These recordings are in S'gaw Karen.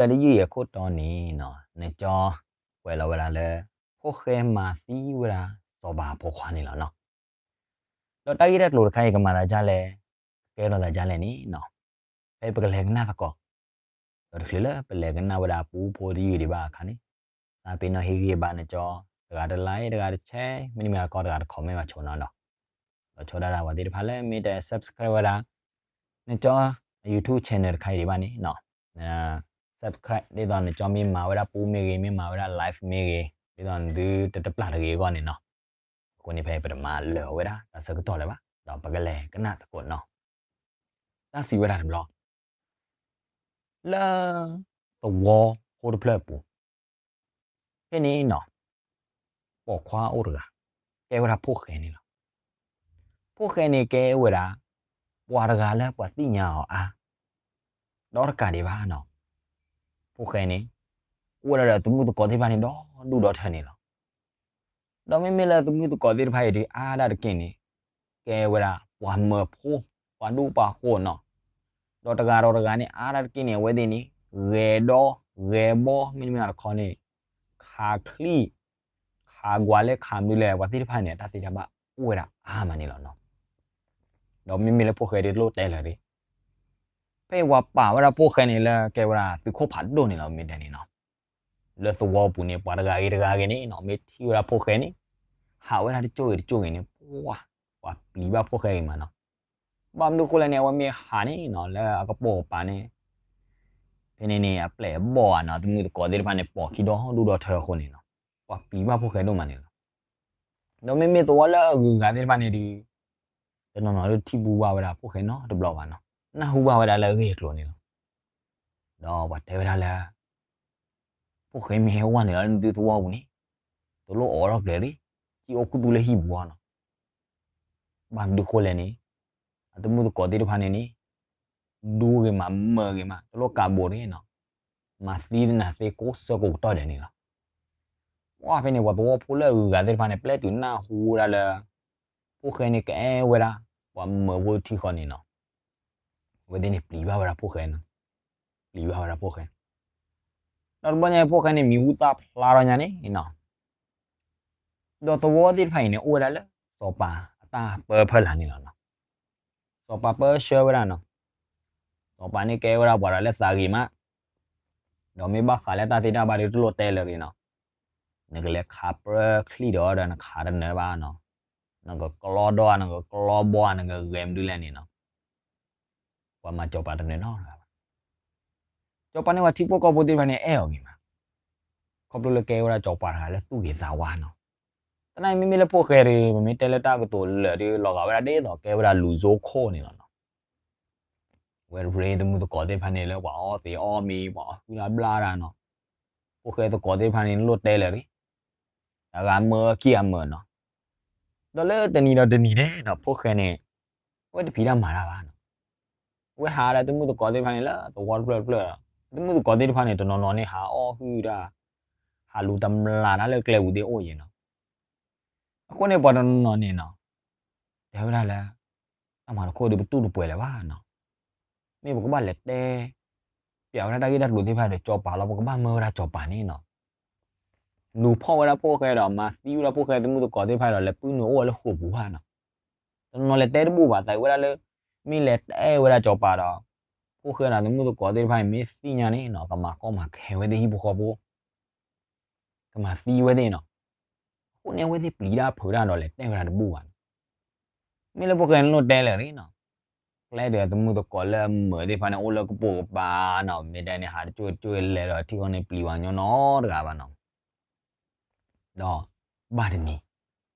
တယုၢ်အံၤအခိၣ်တီန့ၣ်နီၤ နကၠီကွဲးလီၤဝဲဒၣ်လၢ ဖိၣ်ဃဲမၤသံဝဲဒၣ်စီၤပၤအဖိခွါန့ၣ်လီၤနီၤ. ဒီးတၢ်ဂ့ၢ်တၢ်ကျိၤတခါအံၤကမၤသးဒ်လဲၣ်, ကဲထီၣ်သးဒ်လဲၣ်န့ၣ်နီၤ, ဖဲပကလဲၤကနၣ်သကိး, ဒီးတချုးလၢပလဲၤကနၣ်ဝဲဒၣ်ပူဖိတယုၢ်ဒံးဘၣ်အခါန့ၣ်, သးပ့ၤနီၣ်ဟ့ၣ်ဂံၢ်ဘါနကၠီ, တဂၤတlike တဂၤတshare မ့တမ့ၢ်တခီတဂၤတcommentဘၣ်ဆိနီၤဒီး ဒီးဆိဒၣ်တၢ်ပှၤသ့ၣ်တဖၣ်လၢမ့ၢ်တsubscribeဝဲဒၣ် နကၠီ YouTube channel တခါအံၤဒံးဘၣ်န့ၣ်နီၤ, subscribe ဒ်သိးနကၠီမ့ၢ်မၤဝဲဒၣ်ပူမ့ၢ်ဂ့ၤ, မ့ၢ်မၤဝဲဒၣ်liveမ့ၢ်ဂ့ၤ, ဒ်သိးနသုတတပျၢ်တဂ့ၤအဂီၢ်န့ၣ်နီၤ. အဃိန့ၣ်ဖဲပတမၤလၢာ်အီၤဝဲဒၣ်တၢ်ဆၢကတီၢ်လၢၤဘၣ်, ဒီးပကလဲၤကနၣ်သကိးနီၤ. တၢ်စံးဝဲဒၣ်တဘျီ လၢသဝီဖိတဖျၢၣ်အပူၤ, ဖဲန့ၣ်နီၤ, ပိာ်ခွါအိၣ်တဂၤ, ကဲဝဲဒၣ်ဖိၣ်ဃဲန့ၣ်လီၤ. ဖိၣ်ဃဲန့ၣ်ကဲဝဲဒၣ် ပှၤတဂၤလၢပှၤသ့ၣ်ညါအီၤအါ ဒီးတကးဒံးဘၣ်နီၤ, ဖိၣ်ဃဲန့ၣ် အိၣ်ဝဲဒၣ်ဒီးသမုၣ်သကိးသ့ၣ်တဖၣ်န့ၣ်ဒီဒူၣ်ဒီထၢန့ၣ်လီၤ. ဒီးမ့မ့ၢ်လၢသမုၣ်သကိးသ့ၣ်တဖၣ်အံၤဒုးအါဒၣ်တက့ၢ်န့ၣ်, ကဲဝဲဒၣ်ပှၤမၢဖိ, ပှၤဒိၣ်ပှၤဃိးနီၤ, ဒီးတဂၤဒီးတဂၤန့ၣ် အါဒၣ်တက့ၢ်န့ၣ် အဝဲသ့ၣ်န့ၣ် ဂဲၤဒီဂဲၤဘီ မ့တမ့ၢ်တခီန့ၣ် ခးချံၣ် ခးကွၢ်လဲၣ်ခးမနုၤလဲၣ် ပှၤသ့ၣ်တဖၣ်န့ၣ် အတၢ်သ့တၢ်ဘၣ်အိၣ်ဝဲဒၣ်အါမးန့ၣ်လီၤနီၤ. ဒီးမ့မ့ၢ်လၢဖိၣ်ဃဲဒုးတလိၣ်တဲလၢၤဒံး, ဖဲအံၤပှၤပာ်ဝဲဒၣ်ဖိၣ်ဃဲန့ၣ်လၢကဲဝဲဒၣ်သုးခိၣ်ဖးဒိၣ်န့ၣ်လီၤ မ့ၢ်တဲန့ၣ်နီၤ. လၢသဝီပူၤန့ၣ် ပှၤတဂၤဂ့ၤတဂၤဂ့ၤန့ၣ်နီၤ မ့ၢ်ထံၣ်ဝဲဒၣ်ဖိၣ်ဃဲန့ၣ်, ဟးဝဲဒၣ်တကၠိၢ်ဂ့ၤတကၠိၢ်ဂ့ၤန့ၣ် ပှၤ, ပှၤပျံၤဘၣ်ဖိၣ်ဃဲဂ့ၤမးနီၤ. ဘၣ်မနုၤအဃိလဲၣ်န့ၣ် အဝဲမ့ၢ်ဟးန့ၣ်နီၤ လၢအကပိာ်ကပၤန့ၣ်, ဖဲန့ၣ်န့ၣ် အပျဲၢ်အဘီၣ်ဧါနီၤ သမုၣ်သကိးသ့ၣ်တဖၣ်န့ၣ် ပိာ်ခံဒီဒူၣ်ဒီထၢအဃိန့ၣ်နီၤ, ပှၤပျံၤဘၣ်ဖိၣ်ဃဲဒိၣ်မးန့ၣ်လီၤ. ဒီးမ့မ့ၢ်သဝီလၢအဂုၤအဂၤသ့ၣ်တဖၣ်န့ၣ်ဒုး, တနီၤနီၤဒုးထံၣ်ဘူးဘၣ်ဝဲဒၣ်ဖိၣ်ဃဲနီတဘျီဘၣ်နီၤ, နၢ်ဟူဘၣ်ဝဲဒၣ်လၢအဂ့ၢ်အကျိၤန့ၣ်လီၤ. ဒီးပှၤတဲဝဲဒၣ်လၢ ဖိၣ်ဃဲမ့ၢ်ဟဲဝဲန့ၣ်လီၤ လၢနသုသဝီပူၤန့ၣ်, တလိၣ်အိးထီၣ်ကျဲၤလံ, ထံၣ်အိၣ်ခူသူၣ်လၢဟံၣ်ပူၤအီၤနီၤ. ဘၣ်မနုၤဃိလဲၣ်န့ၣ်, အသမုၣ်သကိးသ့ၣ်တဖၣ်န့ၣ်န့ၣ်, ဒူဂ့ၤမးမၢဂ့ၤမး တလိၣ်ကးဘိးတဂ့ၤနီၤ, မၤသံတနၤသ့ကိးဆၢကိးကတီၢ်ဒဲးန့ၣ်လီၤ. ပှၢ်ဖဲန့ၣ် ပှၤသဝီဖိလၢအဂုၤအဂၤသ့ၣ်တဖၣ်န့ၣ် ပျဲတုၤနၢ်ဟူဝဲဒၣ်လၢ ဖိၣ်ဃဲန့ၣ်ကအဲၣ်ဝဲဒၣ် ပှၤမၢဖိထံဃီန့ၣ်နီၤ, အဝဲသ့ၣ်န့ၣ်ပျံၤဘၣ်ဝဲဒၣ်ဖိၣ်ဃဲနီၤ, ပျံၤဘၣ်ဝဲဒၣ်ဖိၣ်ဃဲ ဒီးတဘျီညါအံၤဖိၣ်ဃဲန့ၣ်မံၤဟူသၣ်ဖျါထီၣ်ညါန့ၣ်နီၤ, ဒီးသဝီသ့ၣ်တဖၣ်အံၤန့ၣ် အိၣ်ဝဲဒၣ်လၢစီၤပၤအတၢ်ပၢဖၢလာ်န့ၣ်လီၤနီၤ. စီၤပၤပၢဆှၢဝဲဒၣ်နီၤ, စီၤပၤန့ၣ်ကဲဝဲဒၣ်ပှၤတဂၤလၢသးဂ့ၤမး, ဒီးမ့ၢ်ဘၣ်ဃးလၢတၢ်သ့တၢ်ဘၣ်ဒီးတလိၣ်တဲလၢၤဒံးနီၤ, နကလဲၤခးပြၢချံၣ်ဒီးဒီးနခးတနၢၤဘၣ်နီၤ, နကကျီဒီး နကကျီဘီ နကဂဲၤမနုၤလဲၣ်န့ၣ်နီၤ ပှၤမၤစီၤပၤတနၢၤနီတဂၤဘၣ်. စီၤပၤန့ၣ်ပှၤထံဖိကီၢ်ဖိသ့ၣ်တဖၣ်န့ၣ်အဲၣ်အီၤဂ့ၤမး, ခီဖျိလၢကဲဝဲဒၣ်စီၤပၤတဂၤလၢသူၣ်ဂ့ၤသးဝါနီၤ. သနာ်က့မ့မ့ၢ်လၢဖိၣ်ဃဲဒီး ပမ့ၢ်တဲလၢတၢ်ကတိၤလၢာ်ဒီး လီၤဂာ်ဝဲဒၣ်ဒ်သိးကဲဝဲဒၣ်လူၤစိခိၣ်န့ၣ်လီၤနီၤ. ဝဲရ့သမုၣ်သကိးသ့ၣ်တဖၣ်န့ၣ်လၢပှၤအီသံးအီမံၤ ပှၤအီဟုၣ်တၢ်ဘျၣ်တၢ်နီၤ. ဖိၣ်ဃဲသကိးသ့ၣ်တဖၣ်န့ၣ်လိၣ်တဲလၢာ်ရ့, တဂၤမၢခံဂၤမၢနီၤ. ဒီးလၢတနံၤဒီးတနံၤန့ၣ်နီၤ ဖိၣ်ဃဲန့ၣ် အဝဲတဖံးတၢ်မၤတၢ်ဘၣ်နီၤ. အဝဲဟးဒီးသမုၣ်သကိးသ့ၣ်တဖၣ်န့ၣ်လၢသဝီတဖျၢၣ်တဖျၢၣ်ဒီး သမုၣ်သကိးသ့ၣ်တဖၣ်န့ၣ် တနီၤနီၤန့ၣ်ဟးအီၣ်ဟုၣ်တၢ်, ဟးလူၤတမျးတၢ်လၢကျဲပူၤသ့ၣ်အိၣ်ယံၤနီၤ. အဃိန့ၣ်ပှၤတနီၤနီၤန့ၣ်နီၤ တဲဝဲဒၣ်လၢ တၢ်မၤတခီဒီးပတူၢ်တပှဲၤလၢၤဘၣ်နီၤ. မ့ၢ်ပကဘၣ်လဲၤတဲ ပျးဝဲဒၣ်တၢ်ဂ့ၢ်တၢ်ကျိၤသ့ၣ်တဖၣ်ဒီးစီၤပၤလီၤ ပကဘၣ်မၢဝဲဒၣ်စီၤပၤန့ၣ်နီၤ. လူၤဖီၣ်ဝဲဒၣ်ဖိၣ်ဃဲဒီး မၤသံဝဲဒၣ်ဖိၣ်ဃဲသမုၣ်သကိးသ့ၣ်တဖၣ်ဒီး လဲၤပုၢ်နုာ်အိၣ်ဝဲလၢဃိာ်ပူၤဘၣ်နီၤ. တနီၤလဲၤတဲတဘူၣ်ဘၣ် သးဝဲဒၣ်လၢ မ့ၢ်လဲၤတဲဝဲဒၣ်စီၤပၤဒီး ဖိၣ်ဃဲဒီးသမုၣ်သကိးသ့ၣ်တဖၣ်အံၤမ့ၢ်သ့ၣ်ညါန့ၣ်နီၤ ကမၤကီမၤခဲဝဲသ့ၣ်ဟံၣ်ဖိဃီဖိ ကမၤသံဝဲသ့ၣ်နီၤ. အဃိန့ၣ် အဝဲသ့ၣ်ပျံၤတၢ်ဖုးတၢ်ဒီးလဲၤတဲဝဲဒၣ်တဘူၣ်ဘၣ်နီၤ. မ့ၢ်လၢဖိၣ်ဃဲန့ၣ်လိၣ်တဲလၢာ်ရ့နီၤ. ကျဲဒီးသမုၣ်သကိးလၢအမၢသ့ၣ်တဖၣ်န့ၣ် အိၣ်လၢကပိာ်ကပၤနီၤ မ့ၢ်တဲန့ၣ် ဟးတကၠိၢ်တကၠိၢ်လဲၤဒီးထံဃီန့ၣ်ပျံၤဝဲညီနီတဂၤဘၣ်နီၤ. ဒီးဘၣ်တနံၤ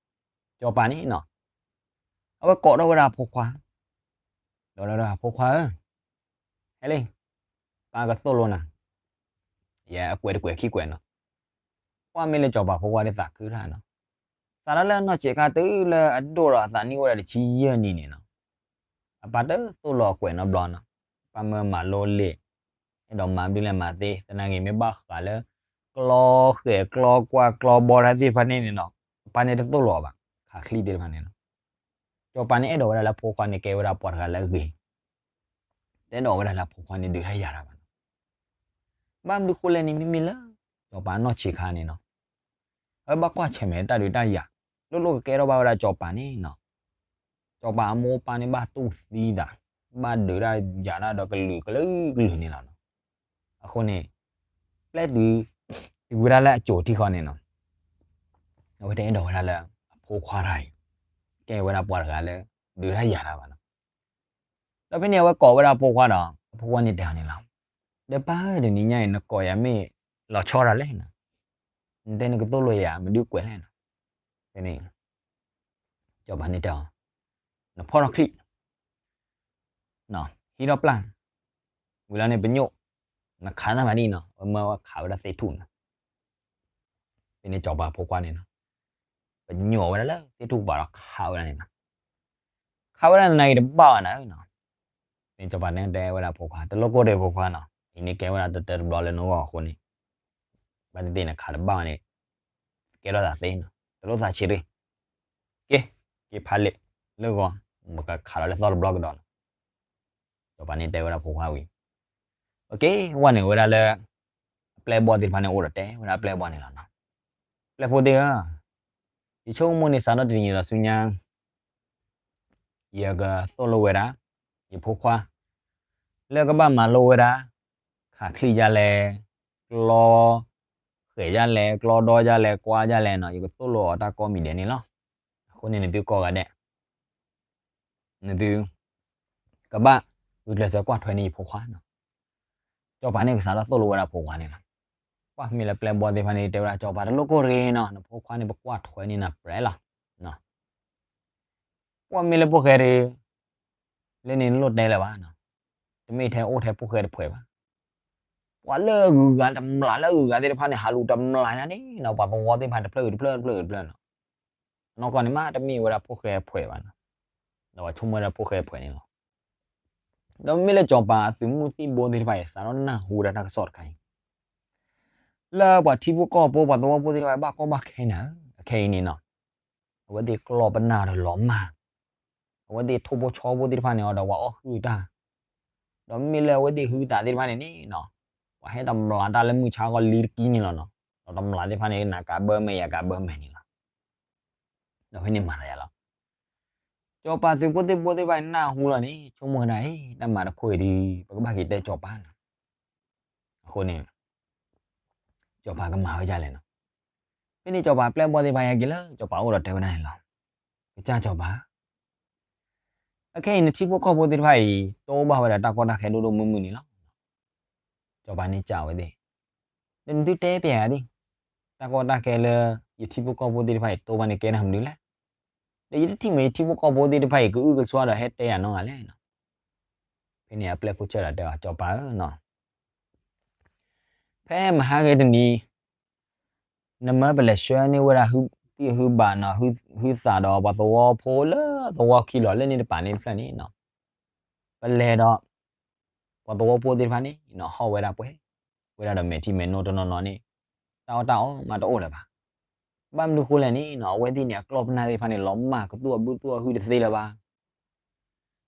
စီၤပၤန့ၣ်နီၤ အဝဲကိးထီၣ်ဝဲဒၣ်အဖိခွါ, ဒီးတဲဝဲဒၣ် ဖိခွါဧၢ, ဟဲလံ, ပၢ်ကသိၣ်လိနၤ, ယဲအကွဲးတကွဲးခံကွဲးနီၤ. ပှၢ်မ့ၢ်လၢစီၤပၤဖိခွါဒီးသးခုတၢ်နီၤ. စးထီၣ်လၢအနီၢ်ဆံးခါတုၤလၢအဒိၣ်ဒီးအသးနံၣ်အိၣ်ဝဲဒၣ်တဆံယဲၢ်နံၣ်န့ၣ်နီၤ အပၢ်တသိၣ်လိအကွဲးနီတဘျီနီၤ. ပၢ်မၢမၤလိလံာ်, အဲၣ်ဒိးမၤမနုၤလဲၣ်မၤသ့, သနာ်က့မ့ၢ်ဘၣ်ဃးလၢ ကျီဃဲၤကျီကွၢ်ကျီဘီတၢ်သ့ၣ်တဖၣ်န့ၣ်န့ၣ်နီၤ အပၢ်န့ၣ်တသိၣ်လိအီၤဘၣ်, ခးချံသ့ၣ်တဖၣ်န့ၣ်နီၤ. စီၤပၤန့ၣ်အဲၣ်ဒိးဝဲဒၣ်လၢအဖိခွါန့ၣ်ကဲဝဲဒၣ်ပှၤတဂၤလၢအဂ့ၤ, တအဲၣ်ဒိးဝဲဒၣ်လၢအဖိခွါန့ၣ်ဒုးတၢ်ယၤတၢ်ဘၣ်နီၤ. ဘၣ်မနုၤဃိလဲၣ်န့ၣ် မ့မ့ၢ်လၢ စီၤပၤအနီၢ်ဆံးခါန့ၣ်နီၤ, အဝဲဘၣ်ကွၢ်ဆၢၣ်မဲာ်တၢ်ဒုးတၢ်ယၤ, လိၣ်လိၣ်ကကဲထီၣ်ဘၣ်ဝဲဒၣ်စီၤပၤန့ၣ်နီၤ, စီၤပၤအမိၢ်အပၢ်န့ၣ်ဘၣ်တူၢ်သံသး, ဘၣ်ဒုးတၢ်ယၤတၢ်ဒီးကလုာ်ကလုာ်ကလုာ်န့ၣ်လီၤနီၤ. အဃိန့ၣ် ပျဲတုၤ တုၤဝဲဒၣ်လၢအစိၤထံဃီန့ၣ်နီၤ, အဝဲတအဲၣ်ဒိးဝဲဒၣ်လၢ အဖိခွါတဂၤအံၤ ကဲဝဲဒၣ်ပှၤတဂၤလၢ ဒုးတၢ်ယၤတၢ်ဘၣ်နီၤ. ဒီးဖဲန့ၣ်အဝဲကိးဝဲဒၣ်အဖိခွါဒီး အဖိခွါန့ၣ်တဲအီၤန့ၣ်လီၤ, ဒီးပၢ်ဧၢ တနံၤညါအံၤ နကိးယၤမ့ၢ်လီၤဆီတၢ်လဲၣ်နီၤ, နတဲနကသိၣ်လိယၤ မဒုးကွဲးလဲၣ်နီၤ. ဖဲန့ၣ် စီၤပၤန့ၣ်တဲအီၤ, နဖီၣ်ထီၣ်ချံၣ်, ဟံးထီၣ်ပျၢ်, ဝံၤလီၤန့ၣ်ပညိၣ်, နခးတၢ်မၤဒ်နီၤ, အဝဲမၢဝဲခးဝဲဒၣ်သ့ၣ်ထူၣ်နီၤ. ဖဲန့ၣ်စီၤပၤဖိခွါန့ၣ်နီၤ, ပညိၣ်ဝဲဒၣ်လၢသ့ၣ်ထူၣ်ပၤဒီးခးဝဲဒၣ်န့ၣ်နီၤ, ခးဝဲဒၣ်နၤအံၤတဘၣ်ဘၣ်နၤနီၤ. ဖဲန့ၣ်စီၤပၤန့ၣ်တဲဝဲဒၣ်ဖိခွါ, တလိၣ်ကိၢ်တဂ့ၤဖိခွါနီၤ, အံၤန့ၣ်ကဲဝဲဒၣ်တတၢတဘျီလၢနဂီၢ်အဃိန့ၣ်, ဘၣ်သ့ၣ်သ့ၣ်နခးတဘၣ်ဘၣ်န့ၣ် ကဲထီၣ်သးသ့နီၤ, တလိၣ်သးဆံးတဂ့ၤ, က့ၤ, က့ၤဖးလံာ်လၢဂီၤ, ပကခးလီၤလၢသီၣ်တဘျီကဒီးနီၤ. စီၤပၤန့ၣ်တဲဝဲဒၣ်ဖိခွါဝံၤ, အက့ၤဝဲန့ၣ်ဝဲဒၣ်လၢ အပျဲၢ်အဘီၣ်သ့ၣ်တဖၣ်န့ၣ်အိၣ်ဒီးတဲဝဲဒၣ်အပျဲၢ်အဘီၣ်န့ၣ်လီၤနီၤ. ပျဲၢ်ဖိသ့ၣ်ဧၢ, ယဆိကမိၣ်န့ၣ် စးထီၣ်တနံၤဒီးဆူညါ ယကသိၣ်လိဝဲဒၣ် ယဖိခွါ လၢကဘၣ်မၤလိဝဲဒၣ် ခးချံၣ်ဒ်လဲၣ်, ကျီဃဲၤဒ်လဲၣ်, ကျီဒီဒ်လဲၣ်, ကွါဒ်လဲၣ်နီၤ, ယကသိၣ်လိအီၤတၢ်ကိးမံၤဒဲးန့ၣ်လီၤ. အဃိန့ၣ်နသုကိးဂၤဒဲး နသု ကဘၣ်ဂုာ်ကျဲးစၢးကွၢ်ထွဲန့ၢ်ယဖိခွါနီၤ. စီၤပၤန့ၣ်ကစးထီၣ်သိၣ်လိဝဲဒၣ်ဖိခွါန့ၣ်လီၤ. ကွၢ်မ့ၢ်လၢပျဲၢ်ဘီၣ်သ့ၣ်တဖၣ်န့ၣ် တဲဝဲဒၣ်စီၤပၤတလိၣ်ကိၢ်တဂ့ၤနီၤ, နဖိခွါန့ၣ်ပကွၢ်ထွဲန့ၢ်နၤပြဲလီၤ. ကွၢ်မ့ၢ်လၢဖိၣ်ဃဲတဂ့ၤ, လၢန့ၣ်နလိၣ်တဲလၢၤဘၣ်နီၤ, တမ့ၢ်ထဲအိၣ်ထဲဖိၣ်ဃဲတဖှဲးဘၣ်. ပှၤလၢအဂုၤအဂၤ တမျၢ်လၢအဂုၤအဂၤသ့ၣ်တဖၣ်န့ၣ် ဟးလူၤတမျၢ်ညါန့ၣ်နီၤ, ပှၤသဝီသ့ၣ်တဖၣ်တဖျၢၣ်ဂ့ၤတဖျၢၣ်တဖျၢၣ်ဂ့ၤတဖျၢၣ်နီၤ. နီၢ်ကီၢ်န့ၣ်မးတမ့ၢ်ဝဲဒၣ်ဖိၣ်ဃဲအဖှဲးဘၣ်နီၤ, ဒီးပှၤဆိကမိၣ်ဝဲဒၣ်ဖိၣ်ဃဲအဖှဲးန့ၣ်လီၤ. ဒီးမ့ၢ်လၢစီၤပၤအသုးမုၢ်သံၣ်ဘိသ့ၣ်တဖၣ်အံၤ စးထီၣ်နၢ်ဟူဝဲဒၣ်တၢ်ကစီၣ်တခါအံၤ လၢပှၤထံဖိကီၢ်ဖိ ပှၤသဝီဖိသ့ၣ်တဖၣ်ဘၣ်ကီဘၣ်ခဲနၤဧၢ, အခဲအံၤန့ၣ်နီၤ, အဝဲသ့ၣ်ကျီၢ်ပနၢ်ဒီးလီၤမၢ်, အဝဲသ့ၣ်ထိၣ်ဖိဆီဖိသ့ၣ်တဖၣ်န့ၣ်အီၤဒီးပှၤအီၣ်ဟုၣ်တၢ်, ဒီးမ့ၢ်လၢအဝဲသ့ၣ်ဟုသးသ့ၣ်တဖၣ်န့ၣ်န့ၣ်နီၤ, ပှၤဟဲတမျၢ်တၢ်လၢမုၢ်ဆါဂီၤလံတကံန့ၣ်လီၤနီၤ, ဒီးတမျၢ်သ့ၣ်တဖၣ်န့ၣ် နၤကးဘၢမဲာ်ယၤကးဘၢမဲာ်န့ၣ်လီၤ. ဒီးဖဲန့ၣ်မၤသးယၤလီၤ. စီၤပၤသုးဖိသ့ၣ်ဘိသ့ၣ်တဖၣ်နၢ်ဟူလီၤန့ၣ် ဆိကမိၣ်ဝဲဒၣ် တၢ်မၤတခီအံၤဒီး ပကဘၣ်က့ၤတဲစီၤပၤနီၤ. အဃိန့ၣ် စီၤပၤကမၤဝဲဒ်လဲၣ်နီၤ. ဖဲန့ၣ်စီၤပၤပျဲၢ်ဘီၣ်သ့ၣ်တဖၣ်ဟဲက့ၤလၢစီၤပၤအိၣ်ဒီးတဲဝဲဒၣ်န့ၣ်လီၤ. ကစၢ်စီၤပၤ အခဲအံၤနထံဖိကီၢ်ဖိသ့ၣ်တဖၣ်အံၤ တိဘၣ်ဝဲဒၣ်တၢ်ကီတၢ်ခဲဒိၣ်ဒိၣ်မုၢ်မုၢ်န့ၣ်လီၤ. စီၤပၤန့ၣ်စံးဝဲသ့ၣ်, ဒီးနသုတဲပျဲယၤဒၣ်, တၢ်ကီတၢ်ခဲလၢ ယထံဖိကီၢ်ဖိသ့ၣ်တဖၣ်အံၤ တိဘၣ်န့ၣ်ကဲထီၣ်မနုၤလဲၣ်. ဒီးယတထံၣ်မ့ၢ်ယထံဖိကီၢ်ဖိသ့ၣ်တဖၣ်အံၤ ကအုၣ်ကဆူၣ်ဒီးဟဲတဲယၤနီတဂၤလဲၣ်နီၤ. ဖဲန့ၣ်အပျဲၢ်ခိၣ်ဆၢၣ်ဒီးတဲအီၤ, စီၤပၤဧၢနီၤ, ဖဲမဟါဂ့ၤတနံၤ နမၢပလဲၤဆှၢန့ၢ်ဝဲဒၣ်ဟုသံၣ်ဟုဘၣ်နီၤ, ဟုသးဒီးပှၤသဝီဖိလၢသဝီခံလီၤလၢန့ၣ်တပၤန့ၣ်တဖျၢၣ်န့ၣ်နီၤ, ပလဲၤဒီး ပှၤသဝီဖိသ့ၣ်တဖၣ်န့ၣ်နီၤ ဟီၣ်ဝဲဒၣ်ပှဲၤ, ဝဲဒၣ်ဒီးမဲာ်ထံမဲာ်နိတနီၤနီၤန့ၣ် တၢ်အီၣ်တၢ်အီမးတအိၣ်လၢၤဘၣ်. ဘၣ်မနုၤဃိလဲၣ်န့ၣ်နီၤ, အဝဲသ့ၣ်န့ၣ် အကျီၢ်ပနၢ်သ့ၣ်တဖၣ်န့ၣ် လီၤမၢ်ကသူၣ်အဘုသူၣ်အဟုတသ့လၢၤဘၣ်.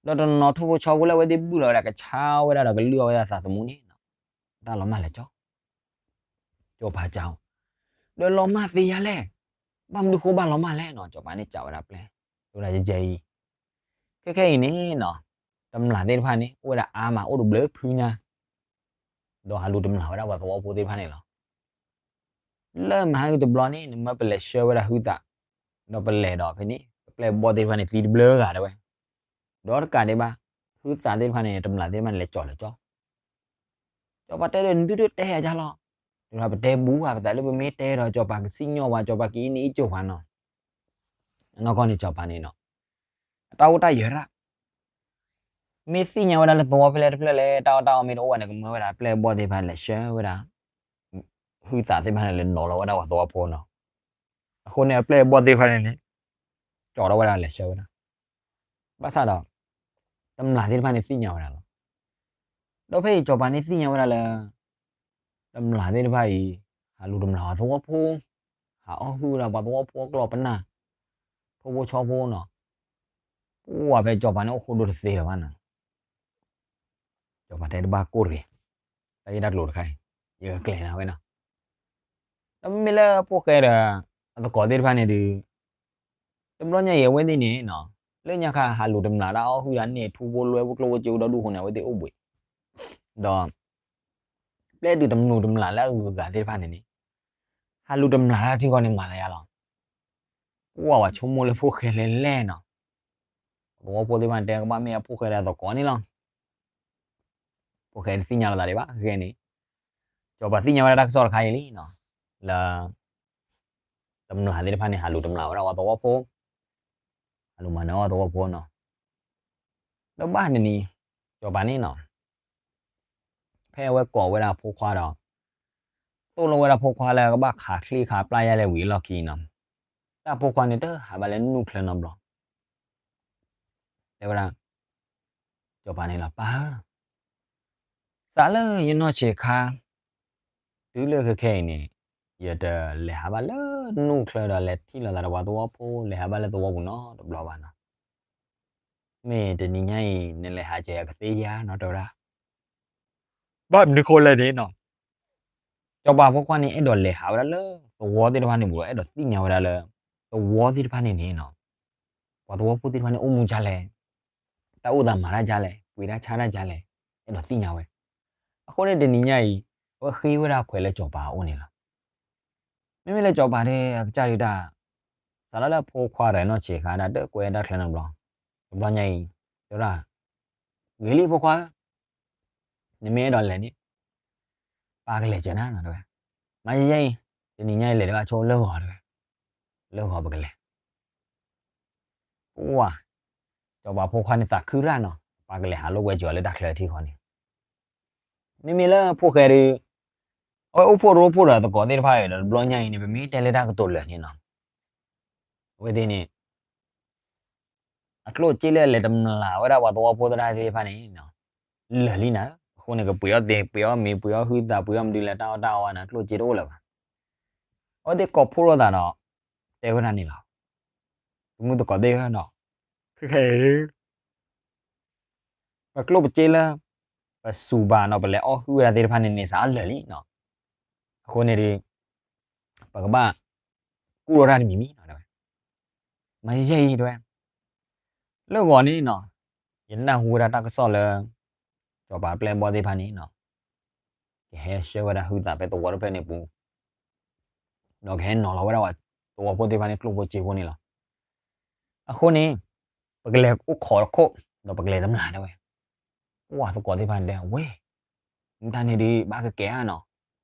ဒီးတနီၤနီၤထိၣ်ဖိဆီဖိလၢအဝဲသ့ၣ်ဘုၣ်လီၤဝဲဒၣ် ကဆါဝဲဒၣ်ဒီးကလုၢ်အီၣ်ဝဲဒၣ်သးသမူန့ၣ်နီၤ, တၢ်လီၤမၢ်လဲၤကၠီ စီၤပၤစံးအီၤ, ဒီးလီၤမၢ်သ့ယၤလဲၣ်, ဘၣ်မနုၤဃိဘၣ်လီၤမၢ်လဲၣ်နီၤ, စီၤပၤန့ၣ်စံးဝဲဒၣ်ပျဲၢ်, တဲဝဲဒၣ်ယဲအံၤ, ခဲခဲအံၤန့ၣ်နီၤ, တမျၢ်သ့ၣ်တဖၣ်န့ၣ် အိၣ်ဝဲဒၣ်အါမး အိၣ်တဘျုးဖုညါ, ဒီးဟးလူၤတမျၢ်ဝဲဒၣ်ပှၤသဝီဖိသ့ၣ်တဖၣ်န့ၣ်လီၤ. လၢမဟါဂ့ၤတဘျီန့ၣ် နမၢပလဲၤဆှၢဝဲဒၣ်ဟုသး, ဒီးပလဲၤဒီးဖဲန့ၣ် ပပျဲၢ်ဘီၣ်သ့ၣ်တဖၣ်န့ၣ် သံတဘျုးဂၤတဲဝဲ, ဒီးတကးဒံးဘၣ်, ဟုသးသ့ၣ်တဖၣ်န့ၣ် တမျၢ်သ့ၣ်တဖၣ်န့ၣ် လဲၤကၠီၤလဲၤကၠီ စီၤပၤတဲဒီး နသုတတဲယၤကၢ်လီၤ, ဒီးပတဲဘူးဧါ ပသးလၢပမ့ၢ်တဲဒီး စီၤပၤကစံၣ်ညီၣ်ဝဲ စီၤပၤကအံးန့ၢ်အံးကၠိၤပှၤနီၤ. နီၢ်ကီၢ်န့ၣ်စီၤပၤန့ၣ်နီၤ, အတၢ်အိၣ်တၢ်ယၢၤဒၣ်, မ့ၢ်သ့ၣ်ညါဝဲဒၣ်လၢသဝီဖဲလဲၣ်တဖျၢၣ်လဲၣ် တၢ်အီၣ်တၢ်အီမ့ၢ်တအိၣ်ဘၣ်န့ၣ် ကမၢဝဲဒၣ်ပျဲၢ်ဘီၣ်သ့ၣ်တဖၣ်လဲၤဆှၢဝဲဒၣ် ဟုသးသ့ၣ်တဖၣ်န့ၣ် လဲၤနီၤလီၤဝဲဒၣ်ပှၤသဝီဖိနီၤ. အဃိန့ၣ် အပျဲၢ်အဘီၣ်သ့ၣ်တဖၣ်န့ၣ်န့ၣ် ကၠီၤထီၣ်ဝဲဒၣ်လဲၤဆှၢဝဲဒၣ်, ဘၣ်ဆၣ်ဒီး တမျၢ်သ့ၣ်တဖၣ်န့ၣ်သ့ၣ်ညါဝဲဒၣ်လီၤ. ဒီးဖဲအံၤစီၤပၤန့ၣ်သ့ၣ်ညါဝဲဒၣ်လၢ တမျၢ်သ့ၣ်တဖၣ်အံၤ ဟးလူၤတမျၢ်ပှၤသဝီဖိ, ဟးအီၣ်ဟုၣ်ဝဲဒၣ်ပှၤသဝီဖိအကျီၢ်ပနၢ်, ထိၣ်ဖိဆီဖိနီၤ, ပှၢ်ဖဲစီၤပၤန့ၣ်အိၣ်ဃိဒိၣ်တသ့လၢၤဘၣ်နီၤ. စီၤပၤတဲတဘၣ်ကိၢ်တဂ့ၤ, တၢ်ဂ့ၢ်တၢ်ကျိၤတခါအံၤ, ယကကျဲၤနၤဝဲနီၤ. ဒီးမ့မ့ၢ်လၢဖိၣ်ဃဲဒီး အသကိးသ့ၣ်တဖၣ်န့ၣ်ဒီး တဘျီညါအံၤအဝဲသ့ၣ်န့ၣ်နီၤ လၢညါခါ ဟးလူၤတမျၢ်တၢ်အီၣ်ဟုၣ်တၢ်န့ၣ် ထူဖိလွဲဖိကျိၣ်ဖိစ့ဖိဒီဒူၣ်အဃိန့ၣ် အဝဲသ့ၣ်အိၣ်ဘှံး, ဒီး ပျဲတုၤတမျိာ်တမျၢ်လၢအဂုၤအဂၤသ့ၣ်တဖၣ်န့ၣ်န့ၣ် ဟးလူၤတမျၢ်တၢ်ထံဃီန့ၣ်မၤသးယါလီၤ. ပှၢ်ဝဲဆိကမိၣ်လၢဖိၣ်ဃဲလဲၤလဲၣ်နီၤ, သဝီဖိသ့ၣ်တဖၣ်န့ၣ် တဲကဘၣ်မ့ၢ်အဖိၣ်ဃဲဒီးသကိးန့ၣ်လီၤ. ဖိၣ်ဃဲတသ့ၣ်ညါလိာ်သးဒံးဘၣ် ဂ့ၢ်န့ၣ်, စီၤပၤသ့ၣ်ညါဝဲဒၣ်တၢ်ကစီၣ်တခါအံၤလံနီၤ, လၢ တမျၢ်သ့ၣ်တဖၣ်န့ၣ် ဟးလူၤတမျၢ်ဝဲဒၣ်ပှၤသဝီဖိ, ဟးလူၤမၤနၢၤအီၣ်သဝီဖိနီၤ. ဒီးဘၣ်တနံၤ စီၤပၤန့ၣ်နီၤ ဖဲအဝဲကိးဝဲဒၣ်ဖိခွါဒီး သိၣ်လိဝဲဒၣ်ဖိခွါလၢကဘၣ်ခးချံခးပျၢ်ယါလဲၣ်ဝံၤအလီၢ်ခံနီၤ, တၢ်ဖိခွါန့ၣ်တဟးဘၣ်လၢနူၢ်ချၢနီတဘျီ တဲဝဲဒၣ် စီၤပၤန့ၣ်လီၤ ပၢ်ဧၢ, စးလၢယနီၢ်ဆံးခါ တုၤလၢခဲခဲအံၤန့ၣ် ယတလဲၤဟးဘၣ်လၢနူၢ်ချၢဒီးလဲၤထံၣ်လိာ်သးဒီးပှၤသဝီဖိ လဲၤဟးဘၣ်လၢသဝီပူၤနီတဘျီဘၣ်နီၤ. မ့ၢ်တနံၤညါအံၤ နလဲၤဟးကဲးယၤကသ့ဧါနီၤ တဲဝဲဒၣ်. ဘၣ်မနုၤဃိလဲၣ်န့ၣ်နီၤ, စီၤပၤဖိခွါန့ၣ် အဲၣ်ဒိးလဲၤဟးဝဲဒၣ်လၢသဝီသ့ၣ်တဖၣ်န့ၣ်ပူၤဒီး အဲၣ်ဒိးသ့ၣ်ညါဝဲဒၣ်လၢ သဝီသ့ၣ်တဖၣ်န့ၣ်န့ၣ်နီၤ ပှၤသဝီဖိသ့ၣ်တဖၣ်န့ၣ် အိၣ်မူဒ်လဲၣ်, တၢ်အိၣ်သးမၤတၢ်ဒ်လဲၣ်, ပှ့ၤတၢ်ဆါတၢ်ဒ်လဲၣ်, အဲၣ်ဒိးသ့ၣ်ညါဝဲ. အဃိန့ၣ်တနံၤညါအံၤ အဝဲဃ့ဝဲဒၣ်ခွဲးလၢစီၤပၤအအိၣ်န့ၣ်လီၤ. မ့မ့ၢ်လၢစီၤပၤဒီးအကစၢ်ဒုးတၢ် စးထီၣ်လၢဖိခွါဒီးနီၢ်ဆံးခါဒၣ် တကွဲးတၢ်ချၢနီတဘျီ, တဘျီညါအံၤ တဲဝဲဒၣ် ဂ့ၤလံဖိခွါဧၢ, နမ့ၢ်အဲၣ်ဒိးလဲၤန့ၣ် ပၢ်ကလဲၤကဲးနၤနီၤ တဲဝဲ. မၤယဲယဲအံၤ တနံၤညါအံၤလဲၤဒံးဘၣ်ဆိလၢဂီၤ တဲဝဲ, လၢဂီၤပကလဲၤ. ပှၢ် စီၤပၤဖိခွါန့ၣ်သးခုရၣ်နီၤ ပၢ်ကလဲၤဟးလိာ်ကွဲစၢၤအီၤလၢတၢ်ချၢထံဃီန့ၣ် မ့မ့ၢ်လၢဖိၣ်ဃဲဒီး အဝဲအိၣ်ဖှိၣ်ရိဖှိၣ်ဒီးသကိးသ့ၣ်တဖၣ်အံၤဒီး တဘျီညါအံၤန့ၣ် ပမ့ၢ်တဲလၢတၢ်ကတိၤလၢာ်န့ၣ်နီၤ အဝဲသ့ၣ်န့ၣ် အကျိၣ်စ့လၢအလဲၤတမျၢ်ဝဲဒၣ်ပှၤသဝီဖိသ့ၣ်တဖၣ်န့ၣ် လၢာ်လံနၤ, အဃိန့ၣ် ကပှ့ၤအီၣ်သ့ ပှ့ၤအီၣ်မ့ၤ ပှ့ၤအီၣ်ဟုသး ပှ့ၤအီၣ်မနုၤလဲၣ် တၢ်အီၣ်တၢ်အီနၤ ကျိၣ်စ့တအိၣ်လၢၤဘၣ်. အဝဲသ့ၣ်ကိးဖှိၣ်ထီၣ်သးဒီး တဲဝဲဒၣ်န့ၣ်လီၤ. သမုၢ်သကိးသ့ၣ်ဧၢနီၤ, ခဲခဲအံၤ ပကျိၣ်ပစ့လၢ ပစူၤဘၣ်နီၤ ပလဲၤအီၣ်ဟုၣ်ဝဲဒၣ်သ့ၣ်တဖၣ်န့ၣ်န့ၣ် စးလၢာ်လံနီၤ. အဃိန့ၣ်ဒီး ပကဘၣ် ကူၣ်ထီၣ်တၢ်တမံၤမံၤနီၤ တဲဝဲ. မၤယဲယဲအံၤ တဲဝဲ, လၢဂီၤန့ၣ်နီၤ ယနၢ်ဟူဝဲဒၣ်တၢ်ကစီၣ်လၢ စီၤပၤပျဲၢ်ဘီၣ်သ့ၣ်တဖၣ်န့ၣ်နီၤ ကဟဲဆှၢဝဲဒၣ်ဟုသးဖဲသဝီတဖျၢၣ်န့ၣ်ပူၤ ဒီးကဟဲနီၤလီၤဝဲဒၣ်ပှၤသဝီဖိသ့ၣ်တဖၣ်န့ၣ် ကျိၣ်ဖိစ့ဖိန့ၣ်လီၤ. အဃိန့ၣ် ပကလဲၤအိၣ်ခိးတခိၣ် ဒီးပကလဲၤတမျၢ် တဲဝဲ. ပှၢ်သကိးသ့ၣ်တဖၣ်န့ၣ်တဲ ဝဲ မ့ၢ်တၢ်န့ၣ်ဒီး ဘၣ်ကကဲဧါနီၤ,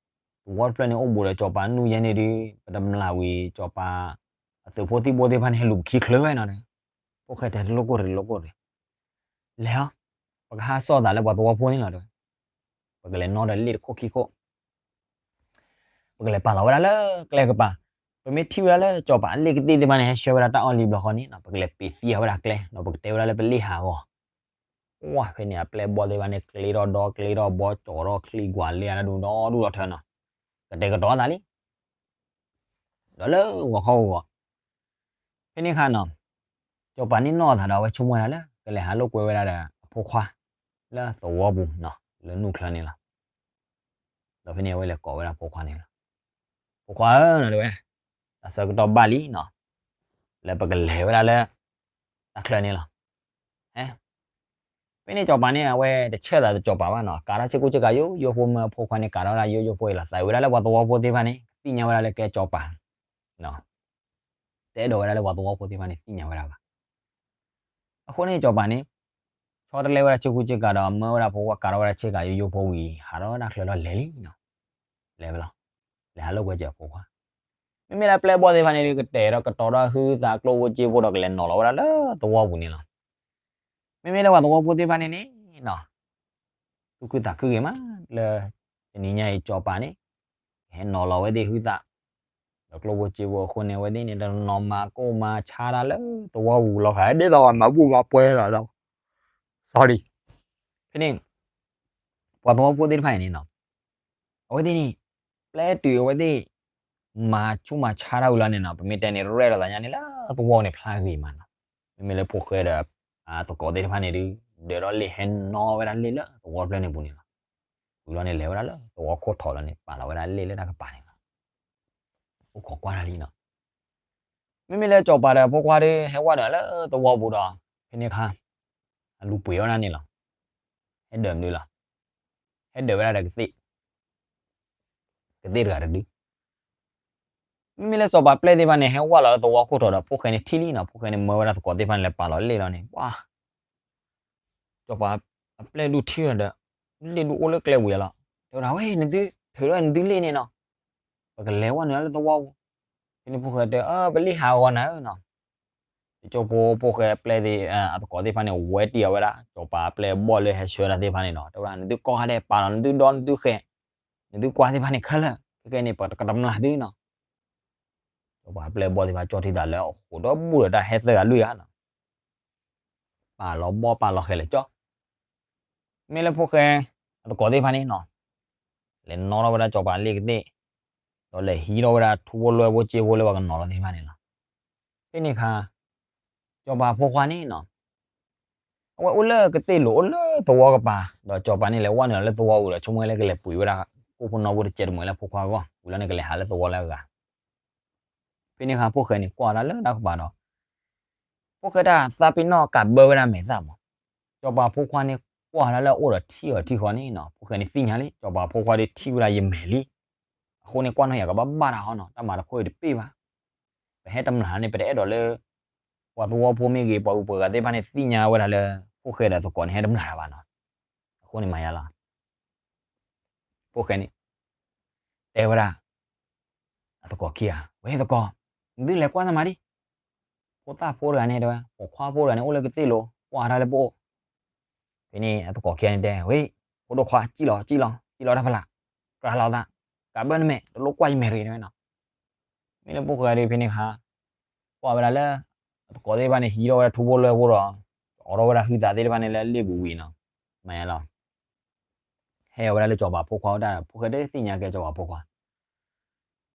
သဝီတဖျၢၣ်န့ၣ်အိၣ်ဘူးဒီးစီၤပၤနူၢ်ယဲန့ၣ်ဒီး ပတမျၢ်ဝံၤ စီၤပၤ အသုးဖိသံၣ်ဘိသ့ၣ်တဖၣ်န့ၣ် ဟဲလူၤပခံချၢဝဲနီၤ. ဖိၣ်ဃဲတဲတလိၣ်ကိၢ်တလိၣ်ကိၢ်တ လဲၤအီၤ ပကဟးစိာ်သးလၢပှၤသဝီဖိန့ၣ်လီၤ တဲဝဲ. ပကလဲၤနီၣ်ဒီးလ့ၣ်တခိၣ်ခံခိၣ် ပကလဲၤပာ်လီၤဝဲဒၣ်လၢကျဲကပၤ, ပမ့ၢ်ထံၣ်ဝဲဒၣ်လၢစီၤပၤအလ့ၣ်ကသ့ၣ်သ့ၣ်တဖၣ်န့ၣ် ဟဲဆှၢဝဲဒၣ်တၢ်အီၣ်လံဘျီဃီန့ၣ် ပကလဲၤပ့ၤသံအီၤဝဲဒၣ်ကျဲ ဒီးပကတဲဝဲဒၣ်လၢပလ့ၣ်ဟးဂီၤ. ပှၢ်ဖဲန့ၣ် အပျဲၢ်ဘီၣ်သ့ၣ်တဖၣ်န့ၣ် ကျ့ထီၣ်ဒီကျ့ထီၣ်ဘီ ကၠီၤထီၣ်ချံကွၢ်လ့အါဒူဒီဒူဒီထၢနီၤ, ကတဲာ်ကတီၤသးလံ ဒီးလၢဂီၤခီဂီၤ ဖဲန့ၣ်အခါနီၤ စီၤပၤန့ၣ်နီၣ်သးဒီးအဝဲဆိကမိၣ်ဝဲဒၣ်လၢ ကလဲၤဟးလိာ်ကွဲဝဲဒၣ်ဒီးအဖိခွါ လၢသဝီပူၤနီၤ လၢနူၢ်ချၢန့ၣ်လီၤ. ဒီးဖဲန့ၣ်အဝဲလဲၤကိးဝဲဒၣ်ဖိခွါန့ၣ်လီၤ. ဖိခွါဧၢနီၤ တဲဝဲ, တၢ်ဆၢကတီၢ်ဘၣ်လံနီၤ လၢပကလဲၤဝဲဒၣ်လၢ တၢ်ချၢန့ၣ်လီၤ. ဟဲ ဖဲန့ၣ်စီၤပၤန့ၣ် အဝဲတဆဲးသးစီၤပၤဘၣ်နီၤ ကးထီၣ်ဆ့ကူဆ့ကၤယိယိဖိ မၢအဖိခွါန့ၣ်ကးထီၣ်ဝဲဒၣ်ယိယိဖိအံၤလီၤ. သးဝဲဒၣ်လၢပှၤသဝီဖိသ့ၣ်တဖၣ်န့ၣ် သ့ၣ်ညါဝဲဒၣ်လၢကဲစီၤပၤ တအဲၣ်ဒိးဝဲဒၣ်လၢပှၤသဝီဖိသ့ၣ်တဖၣ်န့ၣ် သ့ၣ်ညါဝဲဒၣ်ဘၣ်. အဃိန့ၣ်စီၤပၤန့ၣ် ဆီတလဲဝဲဒၣ်ဆ့ကူဆ့ကၤဒီး မၢဝဲဒၣ်ဖိခွါကးထီၣ်ဝဲဒၣ်ဆ့ကၤယိယိဖိဝံၤ ဟးထီၣ်ဝဲဒၣ်ချၢဒီးလဲၤလံနီၤ. လဲၤဝဲလီၤ. လဲၤဟးလိာ်ကွဲစၢၤအဖိခွါ မ့မ့ၢ်လၢပျဲၢ်ဘီၣ်သ့ၣ်တဖၣ်န့ၣ်ဒီး ကတဲာ်ဒီးကတီၤထီၣ်ဟုသးကျိၣ်ဖိစ့ဖိဒီးကလဲၤနီၤလီၤဝဲဒၣ်လၢသဝီပူၤန့ၣ်လီၤ. မ့မ့ၢ်လၢပှၤသဝီဖိသ့ၣ်တဖၣ်န့ၣ်န့ၣ်နီၤ သူၣ်ခုသးခုဂ့ၤမး လၢ တနံၤညါအံၤစီၤပၤန့ၣ် ကဟဲနီၤလီၤဝဲသ့ၣ်ဟုသး ဒီးကျိၣ်ဖိစ့ဖိအဃိန့ၣ် အဝဲသ့ၣ်န့ၣ် တနီၤမၤကိၢ်မၤဆါတၢ်လၢသဝီပူၤလီၤ. ဃးဒ်သိးမၤဘူၣ်မၤပှဲၤလီၤဒီး sorry ဖဲန့ၣ် ပှၤသဝီဖိသ့ၣ်တဖၣ်အံၤန့ၣ်နီၤ အဝဲသ့ၣ်န့ၣ် ပျဲတုၤအဝဲသ့ၣ် မၤဆူၣ်မၤဆါတၢ်ဝံၤလီၤန့ၣ်နီၤ ပမ့ၢ်တဲန့ၣ် ရဲၣ်လီၤသးညါန့ၣ်လၢသဝီန့ၣ်ဖျါဂ့ၤမးနီၤ. မ့မ့ၢ်လၢဖိၣ်ဃဲဒီး သကိးသ့ၣ်တဖၣ်န့ၣ်ဒီး ဒၢးထီၣ်လ့ၣ်ဟဲနီၤဝဲဒၣ်လ့ၣ်လၢသဝီတဖျၢၣ်န့ၣ်ပူၤန့ၣ်လီၤ. ဝံၤလီၤန့ၣ် လဲၤဝဲဒၣ်လၢသဝီခိၣ်ထိးလီၤန့ၣ် ပာ်လီၤဝဲဒၣ်လ့ၣ်လၢတၢ်ကပၤန့ၣ်လီၤ. အိၣ်ခိးကွၢ်တၢ်လံနီၤ. မ့မ့ၢ်လၢစီၤပၤဒီးဖိခွါဒီး ဟဲဝဲနုာ်လၢသဝီပူၤဒီး ဖဲန့ၣ်အခါ အလူၤပှ့ၤဝဲဒၣ်န့ၣ်လီၤ. ဟဲဒၢးမနုၤလီၤ. ဟဲဒၢးဝဲဒၣ်ဒီးကသ့ၣ်, ကသ့ၣ်တဂၤတဒု. မ့မ့ၢ်လၢစီၤပၤပျဲၢ်သ့ၣ်တဖၣ်န့ၣ် ဟဲဝဲလီၤလၢသဝီခိၣ်ထိးဒီး ဖိၣ်ဃဲန့ၣ်ထံၣ်လံနီၤ. ဖိၣ်ဃဲန့ၣ်မၢဝဲဒၣ်သကိးသ့ၣ်တဖၣ်န့ၣ် လဲၤပာ်လီၤလ့ၣ်လီၤန့ၣ် ပှၤ စီၤပၤအပျဲၢ်ဒုးထံၣ်ဝဲဒီး လ့ၣ်ဒုးအိၣ်လၢကျဲဝံၤအလီၤ. တဲဝဲဒၣ် ဝဲ နသုထုးထီၣ်နသုလ့ၣ်န့ၣ်နီၤ, ပကလဲၤဝဲနုာ်လၢသဝီပူၤ. ဖဲန့ၣ်ဖိၣ်ဃဲတဲ အၢ ပလ့ၣ်ဟးဂီၤနၤဧၢနီၤ. တကၠိဖိဖိၣ်ဃဲပျဲၢ်သ့ၣ် အသကိးသ့ၣ်တဖၣ်န့ၣ် ဝဲတံၢ်အီၤဝဲဒၣ် စီၤပၤအပျဲၢ်ဘီၣ်လၢဟဲဆှၢတၢ်သ့ၣ်တဖၣ်န့ၣ်နီၤ. တဲဝဲဒၣ် နသုကိးဂၤဒဲး ပာ်လီၤနသုဒီနသုဃဲၤ, နသုကွၢ်သ့ၣ်တဖၣ်န့ၣ်ခဲလၢာ်, ခဲကနံၣ်အံၤန့ၣ် ပကတမျၢ်သုနီၤ. စီၤပၤအပျဲၢ်ဘီၣ်သ့ၣ်တဖၣ် ကၠီထံသးလၢအဃိးဒီဘူးဒီးတၢ်ဟဲသၢဂၤလွံၢ်ဂၤနီၤ. ပာ်လီၤဘီၣ်ပာ်လီၤဃဲၤလၢာ်ကၠီ. မ့ၢ်လၢဖိၣ်ဃဲအသကိးသ့ၣ်တဖၣ်န့ၣ်နီၤ, လဲၤနီၣ်ထီၣ်ဝဲဒၣ်စီၤပၤလ့ၣ်ကသ့ၣ်, ဒီးလဲၤဟံးထီၣ်ဝဲဒၣ်ထူဖိလွဲဖိစ့ဖိလၢပှၤကနီၤလီၤသ့ၣ်တဖၣ်န့ၣ်လီၤ. ဖဲန့ၣ်အခါ စီၤပၤဖိခွါန့ၣ်နီၤ အဝဲအိၣ်လၢကသ့ၣ်လိၤ အိၣ်လၢသဝီကပၤ, ဒီးစီၤပၤန့ၣ်လဲၤဝဲနုာ်လီၤလၢသဝီပူၤဒီး ဆိကမိၣ်ဝဲလၢကလဲၤပှ့ၤဝဲဒၣ် ကိၣ်ဖိနီၣ်ဖိတစဲးတမှဲၤလၢဖိခွါအဂီၢ်, ဝံၤလီၤန့ၣ်ကလဲၤဟးလၢသဝီလၢအဂၤ. ဖဲန့ၣ်အခါဖိၣ်ဃဲန့ၣ်ကွၢ်ဝဲဒၣ်လၢတၢ်ကပၤဒီး ဖိၣ်ဃဲတၢ်သးပ့ၤနီၣ်ကးဘၢဝဲဒၣ်မဲာ်သၣ်မး, စီၤပၤဖိခွါန့ၣ်ကွၢ်ဝဲဒၣ်လၢအအိၣ်ဒီးထံၣ်အီၤထံၣ်ဃီန့ၣ်နီၤ, ဖိၣ်ဃဲန့ၣ်သ့ၣ်ညါလံ စီၤပၤဖိခွါဒီးထံၣ်ဝဲဒၣ်ယမဲာ်လံ. အဃိန့ၣ်ကွၢ်နီၣ်ယၤကဘၣ်ဘၣ်တၢ်ဟီနီၤ, တၢ်မၤတခီအံၤတပ့ၢ်ဘၣ်. ပဟဲတမျၢ်န့ၣ် ပတအဲၣ်ဒိးလၢ ပှၤသဝီဖိမ့ၢ်ဂ့ၤ ပှၤဂုၤပှၤဂၤသ့ၣ်တဖၣ်န့ၣ်သ့ၣ်ညါဝဲဒၣ်လၢ ဖိၣ်ဃဲဒီးသကိးန့ၣ်ဟဲတမျၢ်တၢ်ဘၣ်နီၤ. အဃိန့ၣ်မၤယါလီၤ. ဖိၣ်ဃဲန့ၣ် တဲဝဲဒၣ် အသကိးခံဂၤ, ဝဲသကိး, နသုလဲၤကွၢ်တၢ်မၤဒံး, ဖိသၣ်ဖိတဂၤန့ၣ်တဲဝဲ ပိာ်ခွါဖိတဂၤန့ၣ် အိၣ်လၢကသ့ၣ်လိၤ ကွၢ်တၢ်လၢပအိၣ်. ဖဲန့ၣ်အသကိးခံဂၤန့ၣ်တဲ ဝဲ ဖိဒိၣ်ခွါ စံၣ်လီၤ စံၣ်လီၤ စံၣ်လီၤတၢ်ဖးလၢ်, ကြၢးလီၤသး, ကးဘၢနမဲာ် တလိၣ်ကွၢ်ယမဲာ်ရ့ၣ်တဲဝဲနီၤ. မ့ၢ်လၢဖိၣ်ဃဲဒီးဖဲန့ၣ်အခါ ကွၢ်ဝဲဒၣ်လၢ အသကိးသ့ၣ်တဖၣ်န့ၣ်ဟံးထီၣ်ဝဲဒၣ်ထူဖိလွဲဖိဒီး အိးထီၣ်ဝဲဒၣ်ဟုသးသ့ၣ်တဖၣ်န့ၣ်လၢလ့ၣ်ပူၤဝံၤနီၤ, မၤယါလီၤ. ဟဲအီၤဝဲဒၣ်လၢစီၤပၤဖိခွါအိၣ်တၢ်ဒီး ဖိၣ်ဃဲတသ့ၣ်ညါကဲစီၤပၤဖိခွါ.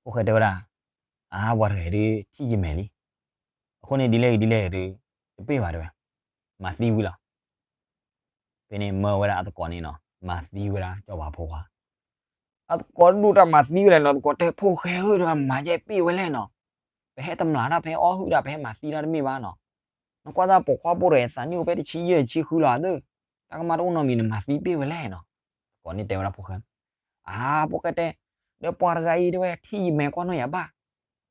ဖိၣ်ဃဲတဲဝဲဒၣ် အါ ပှၤတဂၤအံၤဒုးထံၣ်ယမဲာ်လံ. အဃိန့ၣ်ဒ်လဲၣ်ဂ့ၤဒ်လဲၣ်ဂ့ၤဒုး တပ့ၢ်ဘၣ်တဲဝဲ, မၤသံဝံၤလီၤ. ဖဲန့ၣ်မၢဝဲဒၣ်အသကိးန့ၣ်နီၤ မၤသံဝဲဒၣ်စီၤပၤဖိခွါ. အသကိးဒိၣ်တၢ်မၤသံဝဲလဲၣ်နီၤ, သကိးတဲဖိၣ်ဃဲဧၢ တမၤကဲပ့ၢ်ဝဲလဲၣ်နီၤ. ပဟဲတမျၢ်တၢ် ပဟဲအီၣ်ဟုၣ်တၢ် ပဟဲမၤသံတၢ်တမ့ၢ်ဘၣ်နီၤ. နကွၢ်တၢ်ပိာ်ခွါဖိတဂၤအသးနံၣ်အိၣ်ဖဲတဆံယဲၢ်တဆံဃုလီၤသၢ, တၢ်ကမၣ်တအိၣ်နီတမံၤ နမၤသံပ့ၢ်ဝဲလဲၣ်နီၤ. သကိးန့ၣ်တဲဝဲဒၣ်ဖိၣ်ဃဲ, အါ ဖိၣ်ဃဲတဲ, ဒီးပှၤတဂၤအံၤတဲဝဲ ထံၣ်ယမဲာ်ကွၢ်နီၣ်ယၤဘၣ်,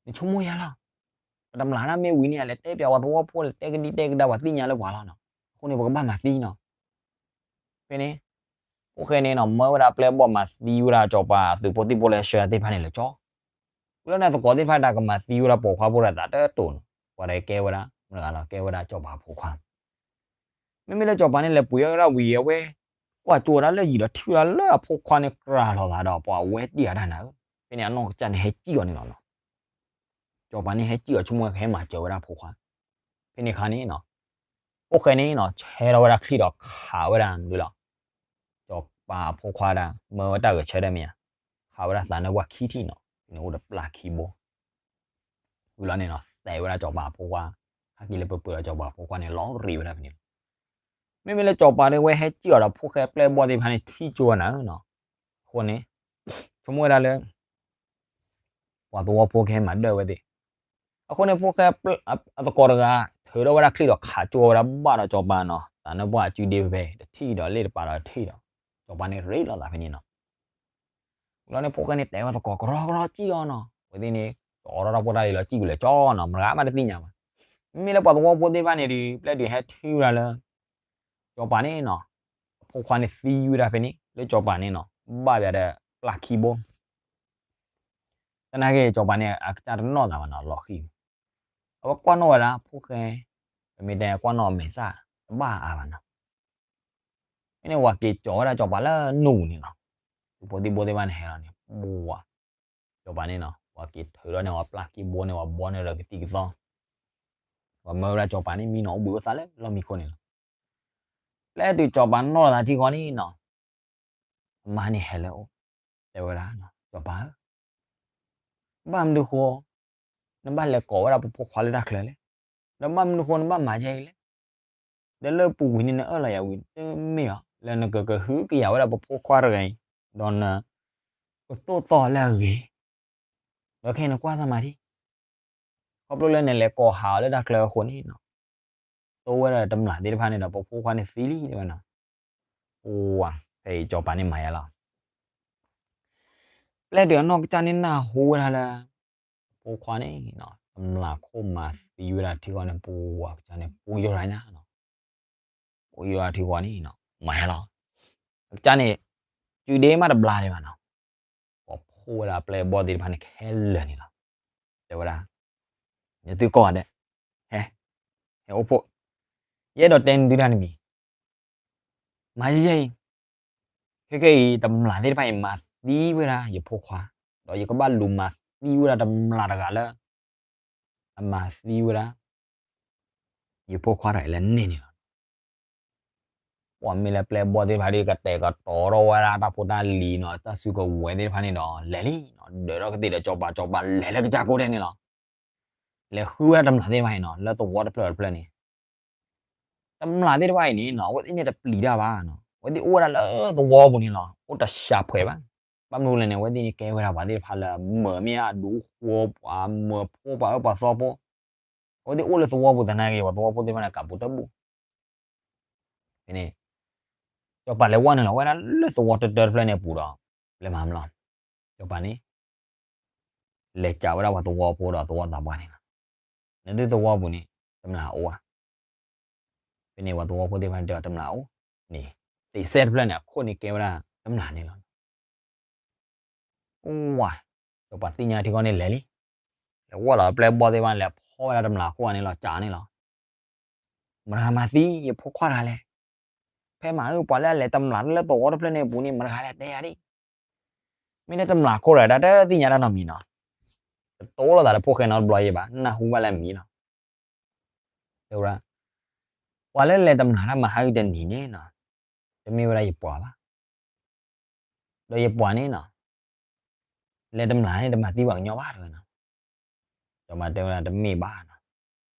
နဆိကမိၣ်ယၤလီၤ. ပတမျၢ်တၢ်မ့ၢ်ဝံၤန့ၣ် အလဲၤတဲပျးပှၤသဝီဖိ လဲၤတဲကဒံတဲကဒါပှၤသ့ၣ်ညါလၢပှၤလီၤနီၤ. အဃိန့ၣ် ပကဘၣ်မၤသံနီၤ. ဖဲန့ၣ် ဖိၣ်ဃဲန့ၣ်နီၤ မၢဝဲဒၣ်ပျဲၢ်ဘီၣ်မၤသံဝဲဒၣ်စီၤပၤသုးဖိသံၣ်ဖိလၢဆှၢသ့ၣ်တဖၣ်န့ၣ်လၢကၠီ. ဝံၤလီၤန့ၣ် သကိးသ့ၣ်တဖၣ်တၢ်ကမၤသံဝဲဒၣ်ပိာ်ခွါဖိဒီးသးတတိာ်နီၤ, ပှၤတကဲဝဲဒၣ် မတၤတဂၤလီၤ ကဲဝဲဒၣ်စီၤပၤဖိခွါ. မ့မ့ၢ်လၢစီၤပၤန့ၣ်လဲၤပှ့ၤအီၣ်ဝဲဒၣ်ဝံၤအဝဲ ကွၢ်ကၠိဝဲဒၣ်လၢယံၤဒီးထံၣ်ဝဲဒၣ်လၢအဖိခွါန့ၣ်ကြၢးလီၤသးဒီး ပှၤအဝဲတံၢ်အတၢ်နၤဧၢ, ဖဲန့ၣ်အနီၢ်ကစၢ်န့ၣ်ဟဲစံၣ်အီၤန့ၣ်လီၤနီၤ. စီၤပၤန့ၣ်ဟဲစံၣ်အီၤဆိကမိၣ်ကဟဲမၤစၢၤဝဲဒၣ်ဖိခွါ. ဖဲန့ၣ်အခါန့ၣ်နီၤ ဖိၣ်ဃဲန့ၣ်နီၤ ဆဲထီၣ်ဝဲဒၣ်ချံၣ်ဒီးခးဝဲဒၣ်မနုၤလီၤ. စီၤပၤအဖိခွါဒၣ် မၢဝဲတၢ်ဂဲၤဆၢထၢၣ်မ့ၢ်ဧါ, ခးဝဲဒၣ်သးနၢပှၢ်ခံထံၣ်နီၤ, န့ၣ်အိၣ်ဒီးပျၢ်ခံဘိ ဝံၤလီၤန့ၣ်နီၤ သဲးဝဲဒၣ်စီၤပၤအဖိခွါ, ဟဲက့ၤလၢပၢၤပၢၤဒီးစီၤပၤအဖိခွါန့ၣ်လီၤရံးဝဲဒၣ်ဖဲန့ၣ်လီၤ. မ့မ့ၢ်လၢစီၤပၤဒီးဝဲဟဲစံၣ်အီၤဒီးဖိၣ်ဃဲပျဲၢ်ဘီၣ်သ့ၣ်တဖၣ်န့ၣ် ထံၣ်ကၠိနၤဧၢနီၤ, အဃိန့ၣ် ဆိကမိၣ်ဝဲဒၣ်လၢ ပှၤသဝီဖိကဟဲမၤဒၢၣ်ဝဲသ့ၣ်. အဃိန့ၣ် ဖိၣ်ဃဲအသကိးတဂၤ ထုးထီၣ်ဝဲဒၣ်ချံၣ်ဒီးခးကၠိဝဲဒၣ်ဘၣ်ဒီးစီၤပၤနီၤ, သးနၢပှၢ်အစုဒ့ဖဲ တထံၣ်ဒီးလ့ၣ်တပာ်ဒီးတထံၣ်ဒီး စီၤပၤန့ၣ်ရ့လိာ်သးဖဲန့ၣ်နီၤ. ဝံၤလီၤန့ၣ် ဖိၣ်ဃဲန့ၣ်တဲဝဲသကိး ကရီကရီစံၣ်အီၤနီၤ, ဝဲသ့ၣ်န့ၣ် ကအိးထီၣ်တၢ်ဖိတၢ်လံၤလီၤ စံၣ်ကွံာ်လၢာ်ကၠီနီၤ, မတၤဂၤမးတသ့ၣ်ညါဘၣ်. မ့မ့ၢ်လၢပှၤသဝီဖိသ့ၣ်တဖၣ်န့ၣ်ဒီး ပျဲၢ်ဒုးဟဲထံၣ်ဝဲဒၣ်လၢ စီၤပၤန့ၣ်နီၤ အဖိခွါန့ၣ်သံဝဲဒၣ်ဖဲန့ၣ် လၢစီၤပၤန့ၣ်နီၤ ဘၣ်ဘၣ်ဒီးပျၢ်ခံဘိ သနာ်က့ စီၤပၤန့ၣ် အကစၢ်တနီၣ်သးဘၣ်နီၤ လီၤဃံၤ, အဝဲကွၢ်နီၣ်ဝဲဒၣ်ဖိၣ်ဃဲ, ပမ့ၢ်တဲကွၢ်နီၣ်အမဲာ်သၣ် တဘၣ်အါဘၣ်နီၤ. ဖဲန့ၣ်ဝၤက့ၤကၠီၤဝဲဒၣ်စီၤပၤလၢနူၢ်ပူၤန့ၣ်နီၤ, သုးဖိသံၣ်ဖိသ့ၣ်တဖၣ်န့ၣ်ဟဲလီၤန့ၣ် ပှၤ စီၤပၤန့ၣ်နီၤ ဝၤက့ၤထုးထီၣ်န့ၢ်ဝဲပျၢ်ခံဘိန့ၣ် ဝၤဘီန့ၢ်ဒီးကသံၣ်ကသီ ဝၤမၢဝဲဒၣ်စီၤပၤန့ၣ် မံနီၤအိၣ်ဘှံးအိၣ်သါလၢလီၢ်မံခိၣ်န့ၣ်လီၤ. ပျဲၢ်တုၤစီၤပၤနီၣ်လီၤသးထံဃီန့ၣ်နီၤ အမါန့ၣ်ဟဲလၢအအိၣ် တဲဝဲဒၣ် စီၤပၤဧၢ, ဘၣ်မနုၤဃိ နဘၣ်လဲၤကိးဝဲဒၣ်ပဖိခွါလၢတၢ်ချၢလဲၣ်, ဒီးဘၣ်မနုၤဃိနဘၣ်မၤဒ်အံၤလဲၣ်. ဒီးလၢပူၤကွံာ်န့ၣ် နအၢၣ်လီၤယၤဝံၤတမ့ၢ်အီၤ လၢနကကဟုကယာ်ဝဲဒၣ်ပဖိခွါတဂၤအံၤ ဒီးနကသိၣ်သီလၢအဂ့ၤ, ဒီးခဲအံၤနကွၢ်သးမၤဒံး, ခီဖျိလၢနလဲၤကိးဟးအီၤလၢတၢ်ချၢအဃိန့ၣ်နီၤ, တိဝဲဒၣ်တမျၢ်သ့ၣ်တဖၣ်န့ၣ်ဒီး ပဖိခွါန့ၣ်သံလံတဲဝဲနီၤ. ပှၤ ဖဲအံၤစီၤပၤန့ၣ်မၤယါလီၤ ပျဲၢ်ဒုးအနီၢ်ကစၢ်န့ၣ်နၢ်ဟူဝဲဒၣ်လၢ ဖိခွါန့ၣ်နီၤ တမျၢ်ခိၣ်မၤသံဝဲဒၣ်ထံဃီန့ၣ် ပှၤကစၢ်န့ၣ် ပူယိၣ်ရၣ်ညါနီၤ, ပူယိၣ်ရၣ်ထံဃီန့ၣ်နီၤ မၤယါလီၤ. အကစၢ်န့ၣ် စုဒ့မးတဘျါဒံးဘၣ်နီၤ, ပှၤဖှိၣ်ဝဲဒၣ်အပျဲၢ်အဘီၣ်သ့ၣ်တဖၣ်န့ၣ်ခဲလၢာ်န့ၣ်လီၤ. တဲဝဲဒၣ် နသုကိးဂၤဒဲး ဟဲ ဟဲအိၣ်ဖှိၣ်, ယအဲၣ်ဒိးတဲနသုတၢ်တမံၤ မၤယဲယဲအံၤ, ခဲကဲအံၤ တမျၢ်သ့ၣ်တဖၣ်အံၤ မၤသံဝဲဒၣ်ယဖိခွါ, ဒီးယကဘၣ်လူၤမၤသံဝဲဒၣ်တမျၢ်တဂၤလၢ အမၤသံဝဲဒၣ် ယဖိခွါတဂၤအံၤလၢန့ၣ်န့ၣ်လီၤ. ပှၤမ့ၢ်လၢပျဲၢ်ဘီၣ်သ့ၣ်တဖၣ်ဒီး ကတဲာ်ကတီၤထီၣ်ဝဲဒၣ်တၢ်ဖိတၢ်လံၤနီၤ, တၢ်စုကဝဲၤသ့ၣ်တဖၣ်န့ၣ်ဒီး လဲၤလံနီၤ, ဒၢးထီၣ်ကသ့ၣ်ဒီးစီၤပၤ, စီၤပၤလဲၤလၢကစၢ်ကိးဒဲးန့ၣ်လီၤ. လဲၤဃုဝဲဒၣ်တမျၢ်သ့ၣ်တဖၣ်အံၤနီၤ လၢသဝီတဖျၢၣ်တဖျၢၣ်န့ၣ် တမျၢ်သ့ၣ်တဖၣ်အံၤန့ၣ်နီၤ အဝဲသ့ၣ်န့ၣ်တပျံၤတၢ်ဘၣ်နီၤ, အဝဲသ့ၣ်အိၣ်ဝဲဒၣ်လၢသဝီပူၤန့ၣ်လီၤ, အိၣ်တစှၤဖှဲးဘၣ်. ဘၣ်မနုၤလဲၣ်န့ၣ် အဝဲသ့ၣ်န့ၣ်ကဲဝဲဒၣ်ပှၤသ့ၣ်တဖၣ်လၢမၢာ်မ့ၢ်အဒူဃိပှၤ, မၢာ်ဖိပှၤအၢပှၤသီဖိ, အဝဲသ့ၣ်အိၣ်လၢသဝီပူၤသနာ်က့ ပှၤသဝီဖိသ့ၣ်တဖၣ်န့ၣ် ကးပူၤတၢ်ဘူၣ် ဖဲန့ၣ် စီၤပၤလဲၤဝဲန့ၣ်လီၤ, ဝဲဒၣ်လၢသဝီတတၢတဖျၢၣ်န့ၣ်အပူၤဒီး လဲၤမၤမလီၤ, စီၤပၤန့ၣ် လဲၤစံးဝဲဒၣ်ပှၤသဝီဖိဒီးသဝီသးပှၢ်န့ၣ်လီၤ, နသုသဝီပူၤန့ၣ် တမျၢ်အိၣ်ဧါ. ဖဲန့ၣ်ပှၤသဝီဖိသ့ၣ်တဖၣ်န့ၣ်တဲအီၤတမျၢ်အိၣ်န့ၣ်, သ့ၣ်စဲတဖျၢၣ်န့ၣ် အခိၣ်န့ၣ်ကဲဝဲဒၣ်တမျၢ်န့ၣ်လီၤ. ဝါ, စီၤပၤသ့ၣ်ညါထံကီၢ်န့ၣ်လဲၤလံ, လဲၤဝဲလီၤ ပျဲၢ်ဘီၣ်သ့ၣ်တဖၣ်န့ၣ် လဲၤဖီၣ်ဝဲဒၣ်တမျၢ်ခိၣ်န့ၣ်လီၤ, စံးန့ၣ်လီၤ, မတၤဂၤမၤသံယဖိခွါတဂၤလဲၣ်. ဖဲမၤအၢပှၤလၢအလဲၤတမျၢ်လၢသဝီတဖျၢၣ်န့ၣ်အပူၤန့ၣ် မတၤဂၤလဲၣ်တဲယၤဒ် မ့ၢ်လၢတမျၢ်ခိၣ်တဂၤ တၢ်တသ့ၣ်ညါတၢ်နီတမံၤနီၤ, တတိလိာ်သးလၢဖိၣ်ဃဲနီတဘျီယဲဘၣ်, နၢ်ဟူဘၣ်လၢအမံၤလီၤ. တဲဝဲဒၣ်, ပှၤလၢလဲၤတမျၢ်တၢ်မၤဟါဂ့ၤတနံၤန့ၣ်နီၤ, တမ့ၢ်ဝဲဒၣ်ယပှၤဘၣ်. ဒီးယပှၤန့ၣ်နီၤ, လဲၤတမျၢ်န့ၣ် တမၤသံပှၤကညီဘၣ်တဲဝဲနီၤ. စီၤပၤတဲဝဲဒၣ်တမ့ၢ်ဘၣ်နီၤ.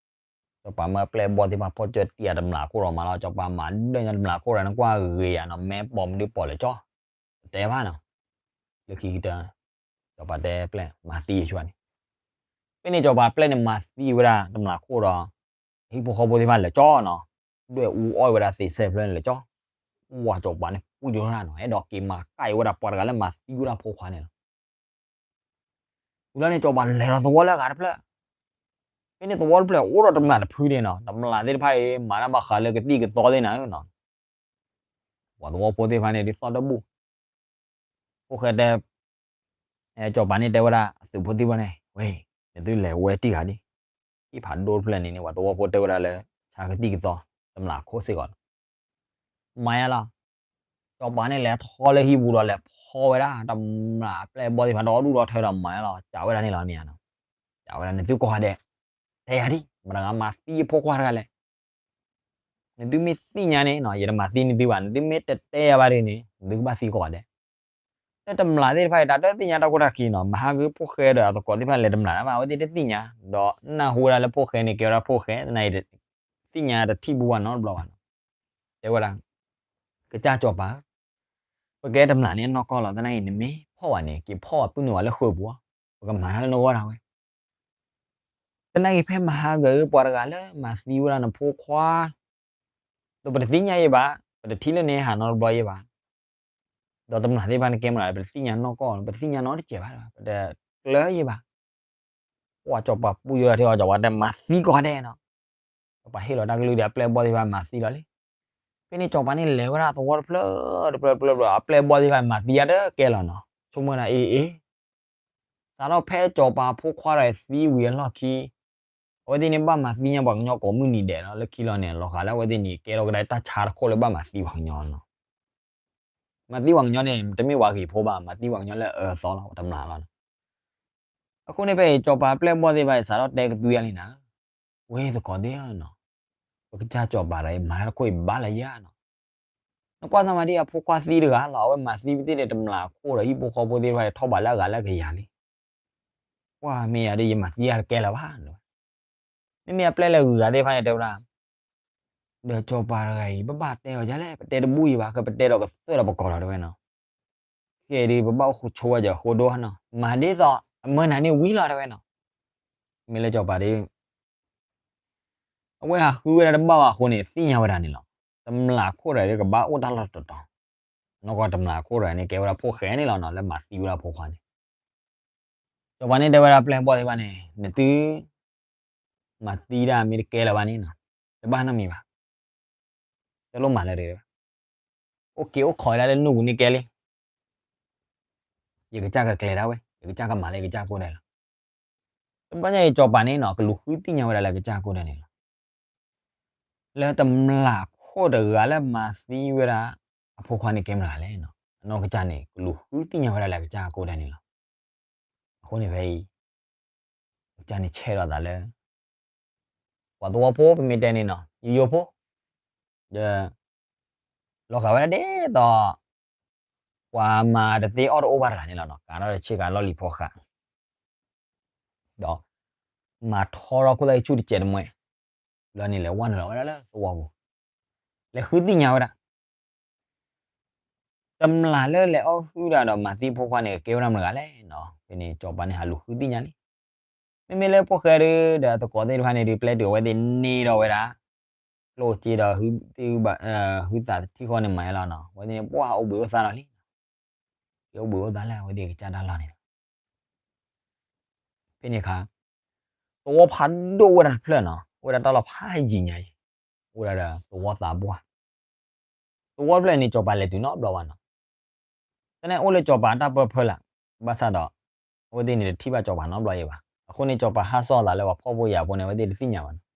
စီၤပၤမၢပျဲၢ်ဘီၣ်သ့ၣ်တဖၣ်ဖီၣ်ကၢတံၢ်အတမျၢ်ခိၣ်ဒီးမးလီၤ, စီၤပၤမၤဒၢၣ်ညါတမျၢ်ခိၣ်ဒီး နကွၢ်ဂ့ၤယၤနီၤ, မဲပီာ်မနုၤပီာ်လၢာ်ကၠီ, တတဲဘၣ်နီၤ. လၢခံကတၢၢ် စီၤပၤတဲပျဲၢ်မၤသံယဆိန့ၣ်, ဖဲန့ၣ်စီၤပၤပျဲၢ်န့ၣ်မၤသံဝဲဒၣ်တမျၢ်ခိၣ်ဒီး ဟံၣ်ဖိဃီဖိသ့ၣ်တဖၣ်လၢာ်ကၠီနီၤ, ဒွဲၣ်အူအီၣ်ဝဲဒၣ်သ့ၣ်စဲတဖျၢၣ်န့ၣ်လၢာ်ကၠီ, ဝါစီၤပၤန့ၣ်ပူယိၣ်ရၣ်နီၤ, အဲၣ်ဒိးက့ၤမၤကၣ်အီၤဝဲဒၣ်ပှၤတဂၤလၢမၤသံဝဲဒၣ်ဖိခွါန့ၣ်လီၤ. ဝံၤလီၤန့ၣ် စီၤပၤလဲၤဒီးသဝီလၢအဂၤတဖျၢၣ်, ဖဲန့ၣ်သဝီတဖျၢၣ်အိၣ်ဒီးတမျၢ်တဖုန့ၣ်နီၤ, တမျၢ်သ့ၣ်တဖၣ်အံၤ မၤတၢ်ဘၣ်ဃးလၢကသံၣ်ကသီသ့ၣ်နၤဧၢနီၤ, ပှၤသဝီဖိသ့ၣ်တဖၣ်န့ၣ် ဒုးသီၣ်တၢ်ဘူၣ်, ဖိၣ်ဃဲတဲ စီၤပၤန့ၣ်တဲဝဲဒၣ်အသုးဖိသံၣ်ဘီန့ၣ် ဝဲ, နသုလဲၤဝဲတံၢ်ဂၤဒ်, ဟံၣ်ဖးဒိၣ်တဖျၢၣ်န့ၣ်န့ၣ် ပှၤသဝီဖိတဲဝဲဒၣ်လၢ ဆါကသံၣ်ကသီ တမျၢ်ခိၣ်စ့ၢ်ကီးလီၤ. မၤယါလီၤ, စီၤပၤန့ၣ်လဲၤထီၣ်လၢဟံၣ်ပူၤဒီးလဲၤဖီၣ်ဝဲဒၣ်တမျၢ်ပျဲၢ်ဘီၣ်သ့ၣ်တဖၣ်ဒီဒူၣ်ဒီထၢဒီးမၤယါလီၤ, စံးဝဲဒၣ်န့ၣ်လီၤမ့ၢ်ဧါနီၤ, စံးဝဲဒၣ်န့ၣ်သုကိးဂၤဒဲး, တဲယၤဒ် မတၤဂၤမၤသံယဖိခွါတဂၤလဲၣ် နသုမ့ၢ်သ့ၣ်ညါန့ၣ်နီၤ ယတမၤသံနသုဘၣ်, နသုမ့ၢ်တတဲယၤဘၣ်ဒ်န့ၣ် နသုကဘၣ်သံကိးဂၤဒဲး. လၢတမျၢ်သ့ၣ်တဖၣ်အံၤ တၢ်တသ့ၣ်ညါတၢ်ခိၣ်တၢ်ခံနီၤ, မဟါက့ၤဖိၣ်ဃဲဒီးအသကိးသ့ၣ်တဖၣ်လဲၤတမျၢ်တၢ်ဘၣ် အဝဲသ့ၣ်တသ့ၣ်ညါ, ဒီးနၢ်ဟူဝဲဒၣ်လၢဖိၣ်ဃဲန့ၣ် ကဲဝဲဒၣ်ဖိၣ်ဃဲ သနာ်က့ သ့ၣ်ညါတထံၣ်ဘူးဘၣ်နီတဘျီဘၣ်နီၤ. တဲဝဲဒၣ်, ကစၢ်စီၤပၤဧၢ, ပကဲတမျၢ်န့ၣ်အနီၢ်ကီၢ်လီၤ, သနာ်က့ နမ့ၢ်ဖီၣ်ဘၣ်န့ၣ် က့ၤဖီၣ်ဘၣ်ပုၢ်နုာ်ဝဲလၢဃုာ်ပူၤ, ပကမၤတၢ်လၢနဂီၢ်ဒၣ်ဝဲ သနာ်က့ဖဲမဟါက့ၤ ပှၤတဂၤလၢမၤသံဝဲဒၣ်နဖိခွါ, ဒီးပတသ့ၣ်ညါယဲဘၣ်, ပတထံၣ်လၢနဟးနီတဘျီယဲဘၣ်, ဒီးတမျၢ်သ့ၣ်တဖၣ်န့ၣ်ကဲမနုၤလဲၣ်, ပတသ့ၣ်ညါနီၢ်ကီၢ်, ပတသ့ၣ်ညါနီတစဲးဘၣ်, ပတကျၢၤယဲဘၣ်. ပှၤစီၤပၤပူယိၣ်ထီၣ်ထံအီၤ စီၤပၤတဲမၤသံကိးဂၤဒဲးနီၤ, စီၤပၤဟ့ၣ်လီၤတၢ်ကလုၢ်ဒီးအပျဲၢ်ဘီၣ်သ့ၣ်တဖၣ်မၤသံလီၤလံ. ဖဲန့ၣ်စီၤပၤန့ၣ်လဲၤဝဲဒၣ်သဝီတဖျၢၣ်တဖျၢၣ်တဖျၢၣ်တဖျၢၣ်ဒီး အပျဲၢ်ဘီၣ်သ့ၣ်တဖၣ်မၤသံယါတကဲလီၤနီၤ, ဆိကမိၣ်ဒၣ်အ့ၣ်အ့ၣ် စးထီၣ်ဖဲစီၤပၤဖိခွါတဂၤသံဝံၤအလီၢ်ခံ, အဝဲသ့ၣ်န့ၣ်ဘၣ်မၤသံညါပှၤကညီကိးမုၢ်နံၤဒဲးလီၤ, လၢခံလီၤန့ၣ် လီၤက်လၢအဝဲသ့ၣ်န့ၣ် ကဲထီၣ်ကဒါတၢ်ဆါတခိၣ်လၢဘၣ်မၤသံပှၤကညီလီၤ. မၤသံပှၤကညီန့ၣ် တမ့ၢ်ပှၤဂ့ၤဖိဘၣ်, မၤသံပှၤကညီလၢအအၢအသီလီၤ, တမျၢ်လီၤ. အဃိန့ၣ်ဖဲအံၤ စီၤပၤပျဲၢ်ဘီၣ်သ့ၣ်တဖၣ်အံၤ စးထီၣ်တဲကသွံအါလံနၤ, ဝဲသကိးသ့ၣ်ဧၢနီၤ, ပကစၢ်စီၤပၤတဂၤအံၤ မၤတၢ်တခိၣ်အံၤဘၣ်လၢယၤနီၤ, နကွၢ်သးမၤဒ်အဖိခွါသံတဂၤလီၤ, အဝဲမၤသံပသ့ၣ်ဒီးတမျၢ်ခိၣ်ဒီးဟံၣ်ဖိဃီဖိသ့ၣ်တဖၣ်အံၤ ထီၣ်ဘးလၢအဂၤလၢကယၤလံ. ပှၤမ့ၢ်ယၤဒီး ယမၤသံယၤတကဲလၢၤဘၣ်, မ့မ့ၢ်အပျဲၢ်လၢဂုၤဂၤသ့ၣ်တဖၣ်န့ၣ်တဲဝဲဒၣ်, ဒီးစီၤပၤတဂၤအံၤ ဘၣ်ဘၣ်တဲအီၤဒ်လဲၣ်, ပတဲတဘူၣ်ယံၤဘၣ်, ခဲပတဲဒီးကသၢၣ်ဒီးပကိးလီၤတဲဝဲနီၤ. ကဲဒုး ပဘၣ်အိၣ်ဃုာ်ဆိဝဲကၢၤဃိဒိနီၤ, မၤဒ်သိးအမၢနၤန့ၣ်ဝံၤလီၤတဲဝဲနီၤ. မ့ၢ်လၢစီၤပၤဒုး အဝဲဟးဃုဝဲဒၣ်တဘၣ်ဘၣ်အဃိန့ၣ် သ့ၣ်ညါဝဲဒၣ်န့ၣ်လီၤ. တမျာ်ခိၣ်တဂၤဒုးကဘၣ်အိၣ်တၢ်လီၢ်တတီၤ, နီၢ်ကီၢ်တမျာ်ခိၣ်တဂၤန့ၣ် ကဲဝဲဒၣ်ဖိၣ်ဃဲန့ၣ်လီၤနီၤ, လၢမၤသံဝဲဒၣ်ဖိခွါန့ၣ်. စီၤပၤန့ၣ်တဲဝဲဒၣ်ပျဲၢ်ဘီၣ်သ့ၣ်တဖၣ်န့ၣ် နသု မၤသံဒၣ်မ့ၢ်တကဲလၢၤဘၣ်န့ၣ်နီၤ, တဘၣ်နီတမံၤဘၣ်. တလိၣ်မၤလၢၤတဂ့ၤဘၣ်. အိၣ်က့ၤအိၣ်ခိးဒၣ်လၢနူၢ်ပူၤန့ၣ်ကဲလံ. ယကစၢ်ကကျဲၤဒၣ်ဝဲ, ယကစၢ်ကမၤလၢယကစၢ်ကိၢ်ဒဲးလီၤ. တဘျီညါအံၤစီၤပၤန့ၣ်နီၤ ကလူၤဃုသ့ၣ်ညါဝဲဒၣ်လၢကစၢ်ကိၢ်ဒဲးန့ၣ်လီၤ. လၢတမျာ်ခိၣ်တဂၤလၢမၤသံဝဲဒၣ် အဖိခွါန့ၣ်ကဲမတၤတဂၤလဲၣ်နီၤ, အနီၢ်ကစၢ်န့ၣ် ကလူၤဃုသ့ၣ်ညါဝဲဒၣ်လၢကစၢ်ကိၢ်ဒဲးန့ၣ်လီၤ. အဃိန့ၣ်ဖဲအံၤ ကစၢ်န့ၣ်ဆဲးထီၣ်သးလၢ ပှၤသဝီဖိ ပမ့ၢ်တဲန့ၣ်နီၤ ယိယိဖိ ဒီး လီၤဂာ်ဝဲဒၣ်ဒ်သိး ပှၤမၤတသ့အီၣ်တအိၣ်ဘၣ်တဂၤန့ၣ်လီၤနီၤ, ကးထီၣ်တဆ့ကၤလီၢ်လံၤဖီဃး ဒီး မၤထီထီၣ်ခိၣ်သၣ်ဆူၣ်တစဲးတမှဲ, ဘျီန့ၣ်လဲၤဝဲနုာ်လီၤဝဲဒၣ်လၢသဝီပူၤ, လဲၤဃုသ့ၣ်ညါဝဲဒၣ် တမျာ်လၢလဲၤအီၣ်ဟုၣ်တၢ်ဒီးမၤသံဖိခွါန့ၣ် ကကဲဝဲဒၣ်မတၤတဂၤလဲၣ်နီၤ, ဖဲန့ၣ်စီၤပၤန့ၣ်ဟးလူၤဃုသ့ၣ်ညါလံ. မ့မ့ၢ်လၢဖိၣ်ဃဲဒုး ဒီးအသကိးသ့ၣ်တဖၣ်န့ၣ်ဒုး ပျဲတုၤအဝဲသ့ၣ်န့ၢ်ဒီးဝဲဒၣ် ကျိၣ်စ့ဒီး ဟုသးတထံၣ်ဃီန့ၣ်မၤလီၤနီၤ, အဝဲသ့ၣ်န့ၣ်ပှၢ်ဟးအိၣ်ဘှံးအိၣ်သါလီၤလံ, ကအိၣ်ဘှံးအိၣ်သါလၢအဝဲသ့ၣ်ကစၢ်တၢ်လီၢ်န့ၣ်လီၤ. ဖဲန့ၣ်အခါ သဝီဖးဒိၣ်အိၣ်ဝဲဒၣ်တဖျၢၣ်နီၤ, အိၣ်ဝဲဒၣ်တၢ်လီၢ်ဖးယံၤညါအံၤ, အိၣ်ဝဲဒၣ်ဒီးသဝီသးပှၢ်, သဝီတဖျၢၣ်န့ၣ် စီၤပၤလဲၤတုၤနီတဘျီဘၣ်နီၤ, တၢ်န့ၣ်အိၣ်လၢစီၤပၤအတၢ်ပၢၢ်ဖၢလၢ်, ဘၣ်ဆၣ်ဒီး အဝဲသ့ၣ်န့ၣ်တထံၣ်ဘၣ်စီၤပၤနီတဘျီအံၤဘၣ်, အဃိန့ၣ်စီၤပၤဟးစီၣ်သးလၢပှၤဖှီၣ်ဖိယာ်ဖိန့ၣ် အဝဲသ့ၣ်တသ့ၣ်ညါဘၣ်နီၤ.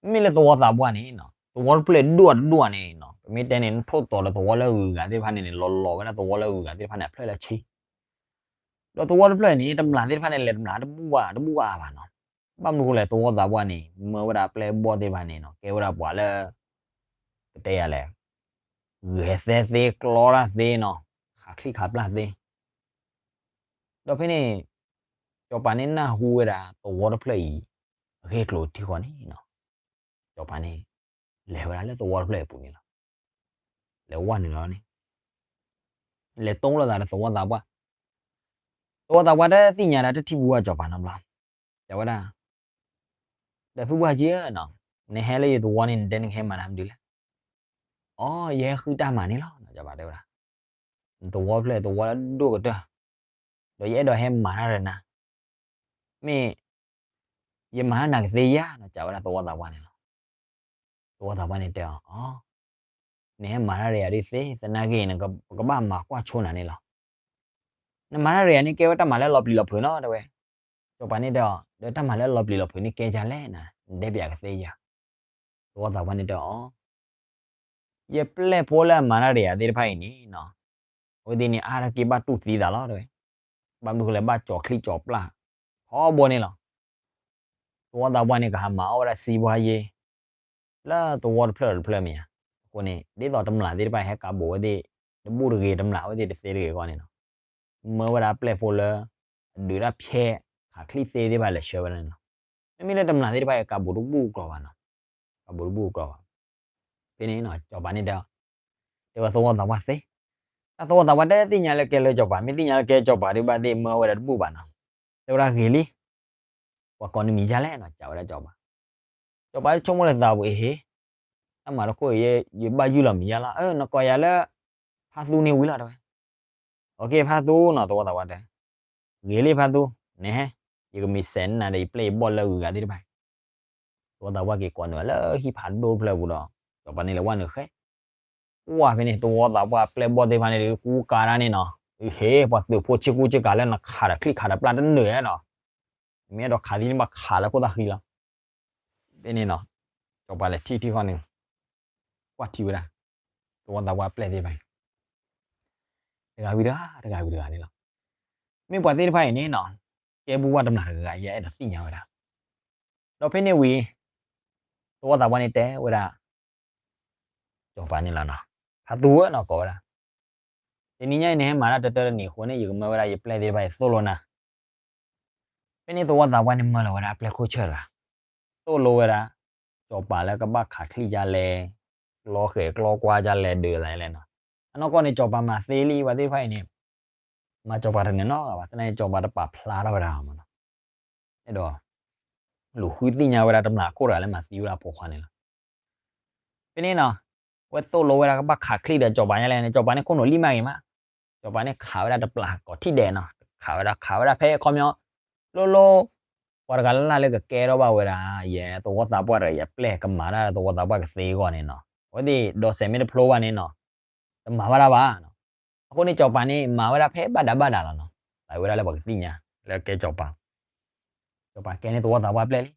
မ့မ့ၢ်လၢသဝီသးပှၢ်န့ၣ်နီၤ, သဝီတဖျၢၣ်ဒိၣ်တဒိၣ်န့ၣ်နီၤ, ပမ့ၢ်တဲန့ၣ် နထိၣ်သီးလၢသဝီလၢအဂုၤအဂၤသ့ၣ်တဖၣ်န့ၣ်န့ၣ် လီၤလီၤဝဲဒၣ်သဝီလၢအဂုၤအဂၤသ့ၣ်တဖၣ်န့ၣ် အဖျၢၣ်လၢဆံ ဒီးသဝီတဖျၢၣ်န့ၣ် တမျာ်သ့ၣ်တဖၣ်န့ၣ် လဲၤတမျာ်တဘူၣ်ဘၣ် တဘူၣ်ဘၣ်အါဘၣ်နီၤ. ဘၣ်မနုၤဃိလဲၣ် သဝီသးပှၢ်န့ၣ် မၢဝဲဒၣ်ပျဲၢ်ဘီၣ်သ့ၣ်တဖၣ်န့ၣ်နီၤ ကဲဝဲဒၣ်ပှၤလၢ ပတဲယၤလဲၣ် ဂဲၤသဲသ့ ကျီတၢ်သ့နီၤ, ခးချံခးပျၢ်သ့. ဒီးဖဲန့ၣ် စီၤပၤန့ၣ်နၢ်ဟူဝဲဒၣ်သဝီတဖျၢၣ်အံၤ အဂ့ၢ်အကျိၤထံဃီန့ၣ်နီၤ, စီၤပၤန့ၣ် လဲၤဝဲဒၣ်လၢသဝီတဖျၢၣ်အံၤအပူၤန့ၣ်လီၤ. လဲၤဝဲနုာ်လီၤန့ၣ် လဲၤတိလိာ်သးဒီးသဝီသးပှၢ်, သဝီသးပှၢ်တသ့ၣ်ညါဒၣ် တထံၣ်ဘၣ်ဝဲစီၤပၤနီတဘျီ, တဲဝဲဒၣ် ဒီးဖုဘၣ်ကံဧၢနီၤ, နဟဲလၢယသဝီန့ၣ် နတဲနကဟဲမၤတၢ်မနုၤလဲၣ်. အိ ယဟဲဃုတၢ်မၤန့ၣ်လီၤ စီၤပၤတဲဝဲဒၣ်. နသဝီဖျၢၣ်သဝီလၢဒိၣ်ကတၢၢ်, ဒီးယအဲၣ်ဒိးဟဲမၤတၢ်ဒီးနၤ, မ့ၢ် ယမၤတၢ်နၤကသ့ဧါနီၤ စံးဝဲဒၣ်သဝီသးပှၢ်န့ၣ်လီၤ. သဝီသးပှၢ်န့ၣ်တဲအီၤ, အိ နဟဲမၤတၢ်ဒီးယၤဒ်သ့, သနာ်က့ ပကဘၣ်မၤကွၢ်ဆိနၤန့ၣ်လီၤ. နမၤတၢ်ဒီးယၤန့ၣ် ကဲဝဲတၢ်မၤလၢလီၤပျံၤလီၤဖုးနီၤ တဲဝဲ. စီၤပၤန့ၣ်တဲအီၤ, ဒီးတၢ်မၤလၢလီၤပျံၤလီၤဖုးန့ၣ်ကဲဒ်လဲၣ်နၤ, နတဲပၠးကသ့ဧါ. သဝီသးပှၢ်န့ၣ်တဲအီၤ, ယပျဲၢ်ဖိလၢအမၤတၢ်ဒီးယၤသ့ၣ်တဖၣ်အံၤန့ၣ်နီၤ, အဝဲသ့ၣ်န့ၣ် အါတက့ၢ်ဘၣ်တူၢ်သံသးလီၤ တဲဝဲ. ဘၣ်မနုၤဃိလဲၣ် ဘၣ်ကၠီၤချံကၠီၤပျၢ် ထီဘိန့ၣ်လီၤ. သဝီသးပှၢ်န့ၣ် ကဟးမၤအီၣ်ဝဲဒၣ်စံဘှါယ့ လၢသဝီတဖျၢၣ်ဒီးတဖျၢၣ်မ့ၢ်ဧါ. အဃိန့ၣ် ဒ်သိးတမျာ်သ့ၣ်တဖၣ်ဟဲကးဘိးဝဲသ့ၣ် တဘူၣ်တဂ့ၤ တမျာ်ဝဲသ့ၣ်တသ့တဂ့ၤအဂီၢ်န့ၣ်လီၤ. မၢဝဲဒၣ်ပျဲၢ်ဖိလၢ အဒုးတၢ်ဖျဲး ခးချံသ့သ့ၣ်တဖၣ်လဲၤဆှၢဝဲဒၣ်န့ၣ်လီၤ. မ့မ့ၢ်လၢတမျာ်သ့ၣ်တဖၣ်အံၤ ကးဘိးတဘူၣ်အကျိၤဘၣ်နီၤ, ကးဘိးတဘူၣ်အကျိၤဘၣ်. ဖဲန့ၣ် စီၤပၤန့ၣ်တဲ တဲဝဲသဝီသးပှၢ်သ့, တၢ်သဝီသးပှၢ်တသ့ၣ်ညါလၢကဲလၢစီၤပၤ, မ့ၢ်သ့ၣ်ညါလၢကဲစီၤပၤဒုးဘၣ်သ့ၣ် မၢဝဲဒၣ်တဘူၣ်ဘၣ်နီၤ. တဲဝဲဒၣ်ဂ့ၤလံ, ပှၤကိးနမံၤဒ်လဲၣ်နီၤ စံးဝဲဒၣ်စီၤပၤ. စီၤပၤဆိကမိၣ်လၢသးပူၤအံၤဟ့ၣ်, တၢ်မၤတခိၣ်အံၤ ယဘၣ်ယုၢ်လီၤမံၤဒ်လီၤ, နကိးယၤလၢ ဖါသူန့ၣ်ဝံၤလီၤ တဲဝဲ. အိၣ်က့ၤ ဖါသူနီၤ သဝီသးပှၢ်တဲ. ဂ့ၤလံဖါသူ, နဟဲ, ယကမ့ၢ်စဲးနၤဒီးယပျဲၢ်ယဘီၣ်လၢအဂုၤအဂၤသ့ၣ်တဖၣ်. သဝီသးပှၢ်က့ၤကိးနုာ်လၢဟံၣ်ဖးဒိၣ်တဖျၢၣ်အပူၤဒီး စီၤပၤန့ၣ်လဲၤဝဲနုာ်ဃဲ ကွၢ်ဖဲန့ၣ် သဝီသးပှၢ်ပျဲၢ်ဘီၣ်သ့ၣ်တဖၣ်န့ၣ်ဒီး ကူကၤတၢ်န့ၣ်နီၤ, ဟ့ၣ် ပှၤသုးဖိဆ့ကူဆ့ကၤလၢနခးဒီးချံခးဒီးပျၢ်တနုာ်ဧါနီၤ, နမ့ၢ်အဲၣ်ဒိးခးသံန့ၣ် ဘၣ်ခးလၢခိၣ်သၣ်ဃံလီၤ. ဖဲန့ၣ်နီၤ, စီၤပၤလဲၤထံၣ်ထံၣ်ဃီန့ၣ် ကွၢ်ထံဝဲဒၣ် သဝီသးပှၢ်ပျဲၢ်သ့ၣ်တဖၣ် တဂၤဝံၤတဂၤ တဂၤဝံၤတဂၤန့ၣ်လီၤ. မ့ၢ်ပှၤသ့ၣ်တဖၣ်အံၤန့ၣ်နီၤ, ကဲဘူၣ်ဘၣ်တမျာ်တဂၤဂၤ ယအဲၣ်ဒိးသ့ၣ်ညါဝဲဒၣ်. ဒီးဖဲန့ၣ်ဝံၤ သဝီသးပှၢ်န့ၣ်တဲဝဲဒၣ် စီၤပၤန့ၣ်လီၤနီၤ, ဖါသူဧၢနီၤ ကိးဝဲဒၣ်, တနံၤညါအံၤန့ၣ် ဟဲမၤတၢ်တၢတၢတနံၤအဃိန့ၣ် ယကမၢဝဲဒၣ်ယပျဲၢ်သ့ၣ်တဖၣ်အံၤသိၣ်လိနၤ. ဖဲန့ၣ်သဝီသးပှၢ်န့ၣ်မၢလီၤဝဲဒၣ်ပျဲၢ်ခိၣ်ဆၢၣ်တဂၤ, သိၣ်လိဝဲဒၣ် စီၤပၤလၢကဘၣ်ခးချံဒ်လဲၣ်, ကျီဃဲၤကျီကွၢ်ဒ်လဲၣ် ဒုးသးဒ်လဲၣ်နီၤ. အနီၢ်ကီၢ်န့ၣ် စီၤပၤမၤသ့လံ ပှၤသ့ၣ်တဖၣ်အံၤန့ၣ် မၤစီၤပၤတန့ၢ်နီတဂၤဘၣ်, သနာ်က့စီၤပၤတပာ်ဖျါထီၣ်ဝဲဒၣ်မနီၤ, အဲၣ်ဒိး လူၤဃုသ့ၣ်ညါဝဲဒၣ်တမျာ်ခိၣ်တဂၤလၢမၤသံဝဲဒၣ်ဖိခွါန့ၣ်လီၤ. ဖဲန့ၣ်နီၤ, အဝဲသိၣ်လိဝဲဒၣ်ကဘၣ်ခးချံၣ်ဒီးစီၤပၤညါလဲၣ်န့ၣ် စီၤပၤန့ၣ်ခိၣ်နူာ်လံၢ်မးဂ့ၤမး, စီၤပၤန့ၣ်ခးဝဲဒၣ်တပျၢ်ကိးထံၣ်ဒဲးနီၤ, ခးဝဲဒၣ်ခးဝဲဒၣ်ဖဲခီပညီ လိၣ်လိၣ် ပှၤတဂၤလၢ်လၢ်လၢကကဲထီၣ်ဘၣ်ဝဲဒၣ် ယဲသဝီသးပှၢ်တဂၤ ယပျဲၢ်ကမၤတၢ်ဒီးသဝီသးပှၢ်ကသ့အဂီၢ်န့ၣ်နီၤ, အဝဲသ့ၣ်ဒီးစဲးမ့ၢ်တဖျိဘၣ်န့ၣ်နီၤ, တမၤဘၣ်တၢ်ဘၣ်နီၤ. အဃိန့ၣ် စီၤပၤန့ၣ် မၤဝဲဒၣ်ဖဲဘၣ်ဒးဘၣ်ဒးလီၤနီၤ, သးဝဲဒၣ်လၢပှၤကသ့ၣ်ညါ လၢကဲစီၤပၤ, စီၤပၤကဲန့ၢ်သဝီသးပှၢ်ပျဲၢ်လံ.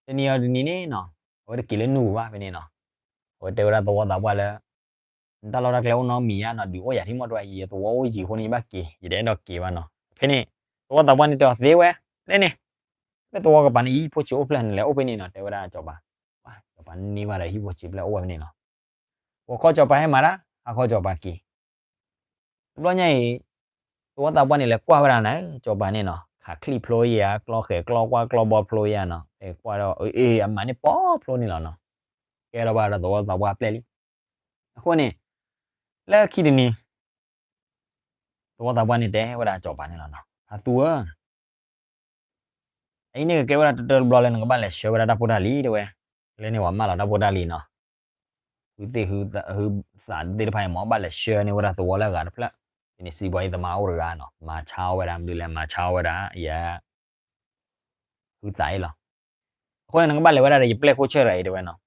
တနံၤအီၤတနံၤန့ၣ်နီၤ, အဝဲတက့ၤလၢနူၢ်ပူၤဘၣ်ဖဲန့ၣ်နီၤ, အဝဲတဲဝဲဒၣ်သဝီသးပှၢ်လၢ နတၢ်လီၢ်တၢ်ကျဲအိၣ်နီတမံၤဧါနီၤ, ဒုးအိၣ်ယၤထံၣ်မီၢ်တဝဲ, ယသဝီအိၣ်ယံၤအဃိန့ၣ် ယဘၣ်က့ၤ, ယတအဲၣ်ဒိးက့ၤဘၣ်နီၤ. ဖဲန့ၣ် သဝီသးပှၢ်န့ၣ်တဲအီၤသ့ဝဲ, လဲၣ်န့ၣ်, လၢသဝီကပၤန့ၣ် ယဟံၣ်ဖိဆံးအိၣ်ဖျဲၣ်န့ၣ်လဲၤအိၣ်ဖဲန့ၣ်နီၤ, တဲဝဲဒၣ်စီၤပၤ, စီၤပၤန့ၢ်ဘၣ်ဒီးဟံၣ်ဖိဆံးဖျဲၣ်အိၣ်ဝဲဖဲန့ၣ်လီၤ. ဂီၤခီစီၤပၤဟဲမၤတၢ်, ဟါခီစီၤပၤက့ၤ တဘျီညါအံၤ သဝီသးပှၢ်န့ၣ်လဲၤကွၢ်ဝဲဒၣ်န့ၣ် စီၤပၤန့ၣ်နီၤ, ခးချံၣ်ဖျိယၤ, ကျီဃဲၤကျီကွၢ်ကျီဘီဖျိယၤနီၤ, ကွၢ်ဒီး အ့ အမၤန့ၢ်ပီဖျိန့ၣ်လီၤနီၤ, ကဲထီၣ်ဘၣ်ဒီးသဝီသးပှၢ်ပျဲၢ်လံ. အဃိန့ၣ် လၢခံတနံၤ သဝီသးပှၢ်န့ၣ်တဲဝဲဒၣ်စီၤပၤန့ၣ်လီၤနီၤ, ဖါသူဧၢ အအံၤန့ၣ်ကကဲဝဲဒၣ်တၢၢ်တဘျီလၢနကဘၣ်လဲၤဆှၢဝဲဒၣ်တၢ်ဖိတၢ်လံၤတဲဝဲ, လၢန့ၣ်ပှၤမၢလီၤတၢ်ဖိတၢ်လံၤနီၤ, ဟုသ့ၣ်ဟုသးသ့ၣ်တဖၣ်အံၤ မ်ဘၣ်လဲၤဆှၢန့ၢ်ဝဲဒၣ်သဝီလၢအဂၤတဖျၢၣ်, ဖဲန့ၣ်စံးဘီအံၤသမါအိၣ်တဂၤနီၤ, မၤဆါအီၣ်ဝဲဒၣ် မနုၤလဲၣ် မၤဆါအီၣ်ဝဲဒၣ် ယ ဟုသးအံၤလီၤ. အဃိန့ၣ် နကဘၣ်လဲၤဝဲဒၣ်ဒီးယပျဲၢ်ခိၣ်ဆၢၣ်တဂၤအံၤတဲဝဲနီၤ,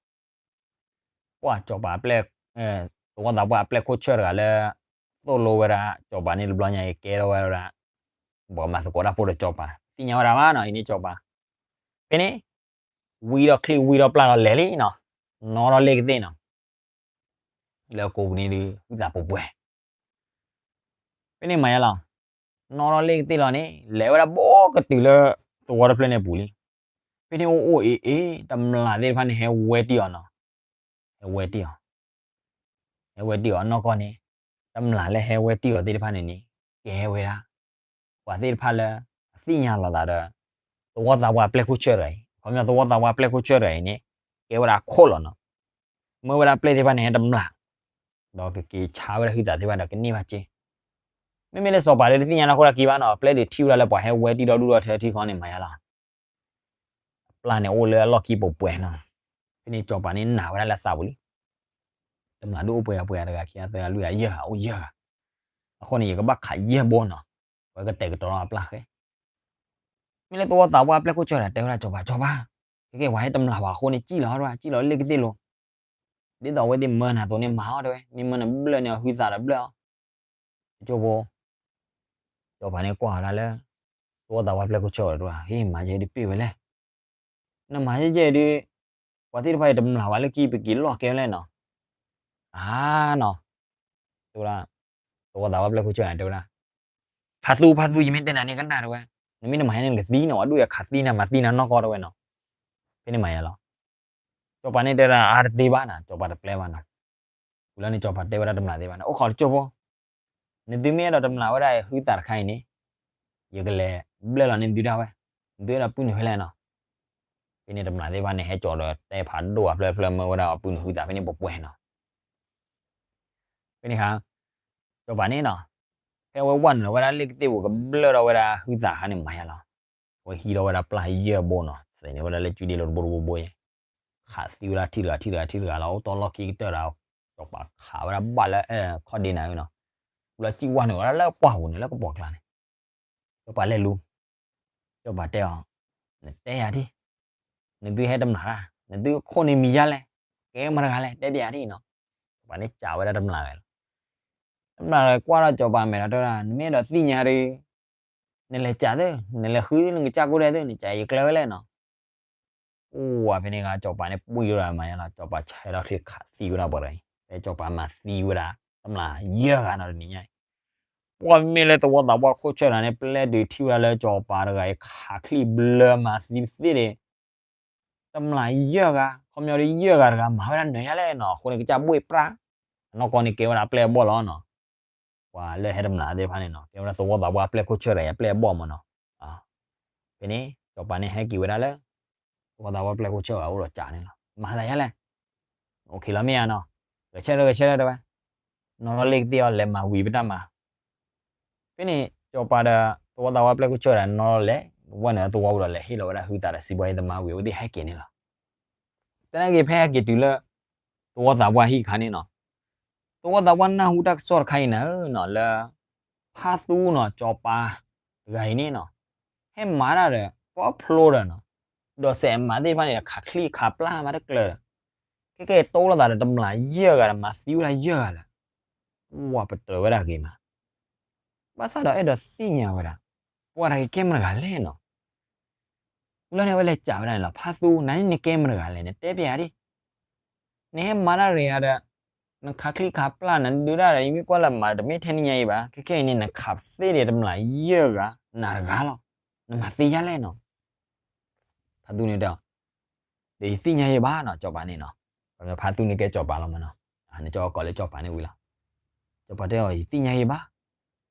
ပှၢ်စီၤပၤအပျဲၢ်, သဝီသးပှၢ်အပျဲၢ်ခိၣ်ဆၢၣ်တဂၤလၢ သိၣ်လိဝဲဒၣ်စီၤပၤန့ၣ်တဘျီညါအံၤ ကဲထီၣ်ဝဲဒၣ် ပှၤမၤသကိးတၢ်ဖိဒီးစီၤပၤ, သ့ၣ်ညါဝဲဒၣ်ဘၣ်နီၤ, အံၤန့ၣ်စီၤပၤ, ဖဲန့ၣ် ဝံထီၣ်ချံၣ်ဝံထီၣ်ပျၢ်ဒီးလဲၤလံနီၤ, နီၣ်ထီၣ်လ့ၣ်ကသ့ၣ်နီၤ, လၢကိးပူၤန့ၣ်ဒုး ဟုသးပှဲၤပှဲၤ ဖဲန့ၣ်မၤယါလီၤ, နီၣ်ထီၣ်လ့ၣ်ကသ့ၣ်လီၤန့ၣ် လဲၤဝဲဒၣ်ဘီကတုၤလၢ သဝီတဖျၢၣ်န့ၣ်ပူၤလံ. ဖဲန့ၣ်အိၣ်အိၣ်အ့ၣ်အ့ၣ် တမျာ်သ့ၣ်တဖၣ်န့ၣ် ဟဲဝဲတံၢ်အီၤနီၤ, ဟဲဝဲတံၢ်အီၤ, ဟဲဝဲတံၢ်အီၤနီၢ်ကီၢ်န့ၣ်, တမျာ်လၢဟဲဝဲတံၢ်အီၤသ့ၣ်တဖၣ်န့ၣ်န့ၣ် ကဲဝဲဒၣ် ပှၤသ့ၣ်တဖၣ်လၢ အသ့ၣ်ညါလီၤသးဒီး သဝီသးပှၢ်ပျဲၢ်ခိၣ်ဆၢၣ်တဂၤအံၤ, ခီပညီသဝီသးပှၢ်ပျဲၢ်ခိၣ်ဆၢၣ်တဂၤအံၤန့ၣ် ကဲဝဲဒၣ်အခိၣ်လီၤနီၤ. မၢဝဲဒၣ်ပျဲၢ်သ့ၣ်တဖၣ်န့ၣ် ဟဲတမျာ် ဒီးကက့ၤဆါဝဲဒၣ်ဟုသးသ့ၣ်တဖၣ်ဒီးကန့ၢ်ဘၣ်စ့, မ့မ့ၢ်လၢစီၤပၤဒီးတသ့ၣ်ညါတၢ်ခိၣ်တၢ်ခံဘၣ်နီၤ, ပျဲၢ်ဒုးထံၣ်ဝဲဒၣ်လၢပှၤဟဲဝဲတံၢ်ဒီဒူၣ်ဒီထၢထံခီန့ၣ်မၤယါလီၤ. အပျၢ်န့ၣ်အိၣ်လၢအလီၢ်ခံပှဲၤပှဲၤနီၤ. ဖဲန့ၣ်စီၤပၤန့ၣ်နာ်ဝဲဒၣ်လၢသးပူၤလံ. တမျာ်ဒုးအိၣ်ပှဲၤဂၤပှဲၤဂၤတဂၤခံဂၤသၢဂၤလွံၢ်ဂၤယဲၢ်ဂၤအိၣ်ယဲၢ်ဂၤ, အဃိန့ၣ် ယကဘၣ်ခးယဲၢ်ဘိနီၤ, ဝဲကတဲာ်ကတီၤထီၣ်အပျၢ်ဃဲ. မ့ၢ်လၢသဝီသးပှၢ်ပျဲၢ်ခိၣ်ဆၢၣ်တဂၤတဲဝဲဒၣ်စီၤပၤ, စီၤပၤ, ခဲကဲပှၤဟဲတမျာ်ဘၣ်အဃိန့ၣ် စံၣ်လီၤတဝဲ, စံၣ်လီၤလ့ၣ်ကသ့ၣ်လိၤ, ဒ်သိးအဝဲသ့ၣ်မၢနၤအသိးန့ၣ်မၤအီၤတဝဲ, မ့ၢ်မၢနဘျၢၣ်န့ၢ်အီၤဟုသးဒီးဘျၢၣ်အီၤ ကၠိဖိ, စီၤပၤန့ၣ်ကွၢ်ဝဲဒၣ်လၢ သဝီသးပှၢ်ပျဲၢ်ခိၣ်ဆၢၣ်တဂၤ, ဟ့ၣ် မၤယဲဒုးပ့ၢ်ဝဲလဲၣ်, နမၤယဲယဲဒုး, ပှၤသ့ၣ်တဖၣ်အံၤတမျာ်ဘၣ်လၢခံ ပက့ၤလီၢ်ကဲဝဲလဲၣ်နီၤ. အါနီၤ, တဲဝဲဒၣ်, သဝီသးပှၢ်ပျဲၢ်ခိၣ်ဆၢၣ်တဲဝဲဒၣ်, ဖါသူ ဖါသူ ယမ့ၢ်တဲနၤန့ၣ်ကနၣ်တဝဲ, နမ့ၢ်တမၤယဲန့ၣ်နကသံနီၤ, အဒိၣ်ယခးသံနၤမၤသံနၤနီၢ်ကီၢ်တဝဲနီၤ. ဖဲန့ၣ်မၤယါလီၤ စီၤပၤန့ၣ်တဲဒၣ်အါတသ့ဘၣ်နီၤ, စီၤပၤတပျဲဘၣ်နီၤ. ဝံၤလီၤန့ၣ် စီၤပၤတဲဝဲဒၣ်တမျာ်သ့ၣ်တဖၣ်န့ၣ်, အိၣ်ခိးတကၠိဖိ, နသုမ့ၢ်အဲၣ်ဒိးတမျာ်ဝဲဒၣ်ဟုသးတခါအံၤန့ၣ်, ယကလဲၤဘျၢၣ်လီၤန့ၢ်သုဒၣ်ဝဲ, နသုအဲၣ်ဒိးပုၢ်နုာ်ဖဲလဲၣ်နီၤ. ဖဲန့ၣ်တမျာ်သ့ၣ်တဖၣ်န့ၣ် ဟဲကၠီၤဒီးတဲဖးဒိၣ်အဖျၢၣ်ဖျၢၣ် မၢဝဲဒၣ်အပုၢ်နုာ်ဟုသးဖဲန့ၣ်ပှဲၤပှဲၤနီၤ. ဖဲန့ၣ်ခါ စီၤပၤန့ၣ်နီၤ, ဖဲအဝဲဝဲနုာ်လီၤဝဲဒၣ်လ့ၣ်ကသ့ၣ်ပူၤကဘျၢၣ်ထီၣ်ဝဲဒၣ်ဟုသးအခါန့ၣ်မၤယါလီၤ. အဝဲဟံးထီၣ်ဝဲဒၣ်ပျၢ်ယဲၢ်ဘိနီၤ, သန့ၤဝဲဒၣ်လၢကုဒ့လိၤတဘိတဘိဘိအံၤ, ခးသံဝဲဒၣ်ထံၣ်တဂၤထံၣ်တဂၤထံၣ်တဂၤလီၤ, အိၣ်တီလီၢ်ခံကတၢၢ်ဒီး စီၤပၤခးဝဲဒၣ်ဘၣ်လၢခီၣ်ဒ့နၤနီၤ. ဝံၤလီၤစံၣ်ဝါနုာ်ဝဲဒၣ်လၢပှၢ်ပူၤန့ၣ် လၢကပိာ်ကျါန့ၣ်, စီၤပၤလဲၤလူၤ စီၤပၤတဲအီၤ, နတဲယၤထံၣ်, နသုခိၣ်န့ၣ်မံၤယါလဲၣ်, ကဲမတၤတဂၤလဲၣ်, တဲပယၤထံၣ်နီၤ. စီၤပၤန့ၣ်စံးဝဲဒၣ်တမျာ်ဂၤလီၤ. တမျာ်ဂၤကွၢ်ထီၣ်စီၤပၤမဲာ်ဒီးတဲဝဲဒၣ်, နမ့ၢ်အဲၣ်ဒိးသ့ၣ်ညါဒီး နလဲၤစံးသ့, နလဲၤဃုနကစၢ်ကိၣ်ဒဲသ့, နစံးယကျဲဝဲလဲၣ်နီၤ. အိၣ်ဝဲဖဲန့ၣ်ဂၤ စီၤပၤန့ၣ်ပှံၢ်ဝဲဒၣ်မၤယါလီၤ, စီၤပၤဆဲးထီၣ်ချံခးသံဝဲဒၣ်ပှၤတဂၤအံၤ, ဖဲစီၤပၤမၤသံဝဲဒၣ် တမျာ်ယဲၢ်ဂၤနီၤတနံၤညါအံၤ. ပှၤမ့ၢ်လၢသဝီသးပှၢ်ခိၣ်ဆၢၣ်တဂၤန့ၣ် ပျဲဒုးထံၣ်ဝဲဒၣ်လၢစီၤပၤတဂၤအံၤ ခးချံဘျၢမၤသံသ့န့ၣ် တမျာ်ယဲၢ်ဂၤ, ခီပညီဒ်ယဲၢ်ဂၤတဂၤ မၤဝဲဒၣ်နၢၤယါလဲၣ်နီၤ, အဃိန့ၣ် ကစၢ်ဘှ့ၣ်ပြၢ်, အနီၢ်ကီၢ်န့ၣ်ကဲဝဲဒၣ်ပျဲၢ်အဘီၣ်လီၤနီၤ. ပှၤလၢဟဲတမျာ်သ့ၣ်တဖၣ်န့ၣ်နီၤ ကဲဝဲဒၣ်သဝီသးပှၢ်ပျဲၢ်ခိၣ်ဆၢၣ်တဂၤအံၤ ပျဲၢ်အဘီၣ်မးနီၤ. ဖဲန့ၣ် စီၤပၤန့ၣ်ဟဲက့ၤဝဲဒၣ်လၢ သဝီသးပှၢ်ပျဲၢ်ခိၣ်ဆၢၣ်တဂၤအအိၣ်ဒီးစံးန့ၣ်လီၤ, မၤသးယါလဲၣ်, အိၣ်ခ့လီၤမ့ၢ်ဧါနီၤ, ဂဲၤဆၢထၢၣ်ဂဲၤဆၢထၢၣ်တဲဝဲ, နီၣ်ထီၣ်လ့ၣ်ကသ့ၣ်အီၤ လဲၤမၤဝံၤပတၢ်မၤ ပ ဖဲန့ၣ် စီၤပၤဒီး သဝီသးပှၢ်ပျဲၢ်ခိၣ်ဆၢၣ်တၢ်နီၣ်လဲၤ ဝဲနုာ်သဝီပူၤဒီး လဲၤဟ့ၣ်လီၤဝဲဒၣ်ဟုသးဒီးစံးဘှါအံၤသမါဝံၤ အဝဲသ့ၣ်ဟဲက့ၤန့ၣ်လီၤ. တနာ်က့ၤ ဖဲဟဲက့ၤတုၤလၢ သဝီသးပှၢ်ဟံၣ်ခါန့ၣ်နီၤ, သဝီသးပှၢ်နၢ်ဟူတၢ်ကစီၣ်တခါအံၤနၤဧၢနီၤ လၢ ဖါသူနီၤ စီၤပၤတဂၤအံၤန့ၣ်နီၤ ဟဲမၤတၢ်ဒီး ပီဖျိဒီးနီၤ, ဒီးစဲးမၤသ့ၣ်တဖၣ်န့ၣ်ဒီး ခးချံခးပျၢ်မၤတကျၢၤဒီး ခဲကဲအံၤတိၢ်လိာ်သးဒီးတမျးယဲၢ်ဂၤဒီး မၤသံဝဲဒၣ်ယဲၢ်ဂၤလၢာ်, ပှၢ်ပတြၢၤဝဲဒၣ်ဂ့ၤမး, ဘၣ်ဆၣ်ဒီးအဲၣ်ဒိးသ့ၣ်ညါဝဲဒၣ် ပှၤတဂၤကဲမတဂၤလဲၣ်နီၤ. ဝံၤလီၤန့ၣ် အဝဲလဲၤစံးဝဲဒၣ်န့ၣ်လီၤ, ဖါသူ နၤန့ၣ်နကဲမတဂၤလဲၣ် နတဲပျးဒံး, နဟဲမၤတၢ်ရ့ၤဧါဒီး နခးချံခးပျၢ် နဒုးတၢ်ဒီး ယမ့ၢ်ကွၢ်လၢမၤတမ့ၢ်ထဲန့ၣ်ညါအံၤဘၣ်, ခဲကဲအံၤန့ၣ် နခးသ့ၣ်ဒီးတမျးယဲၢ်ဂၤ နၤတဂၤလီၤ, နမၤသ့ယဲၢ်လဲၣ်နီၤ. ဖါသူန့ၣ်တဲအီၤ, ဒီးယသ့ၣ်ညါယဲၢ်ဘၣ်နီၤ စီၤပၤန့ၣ်နီၤ, ဖါသူန့ၣ်ကဲစီၤပၤလီၤမးနီၤ, နကၠီကီးလၢစီၤပၤန့ၣ်ဝံၤလီၤ. စီၤပၤတဲအီၤ ယသ့ၣ်ညါယဲၢ်ဘၣ်,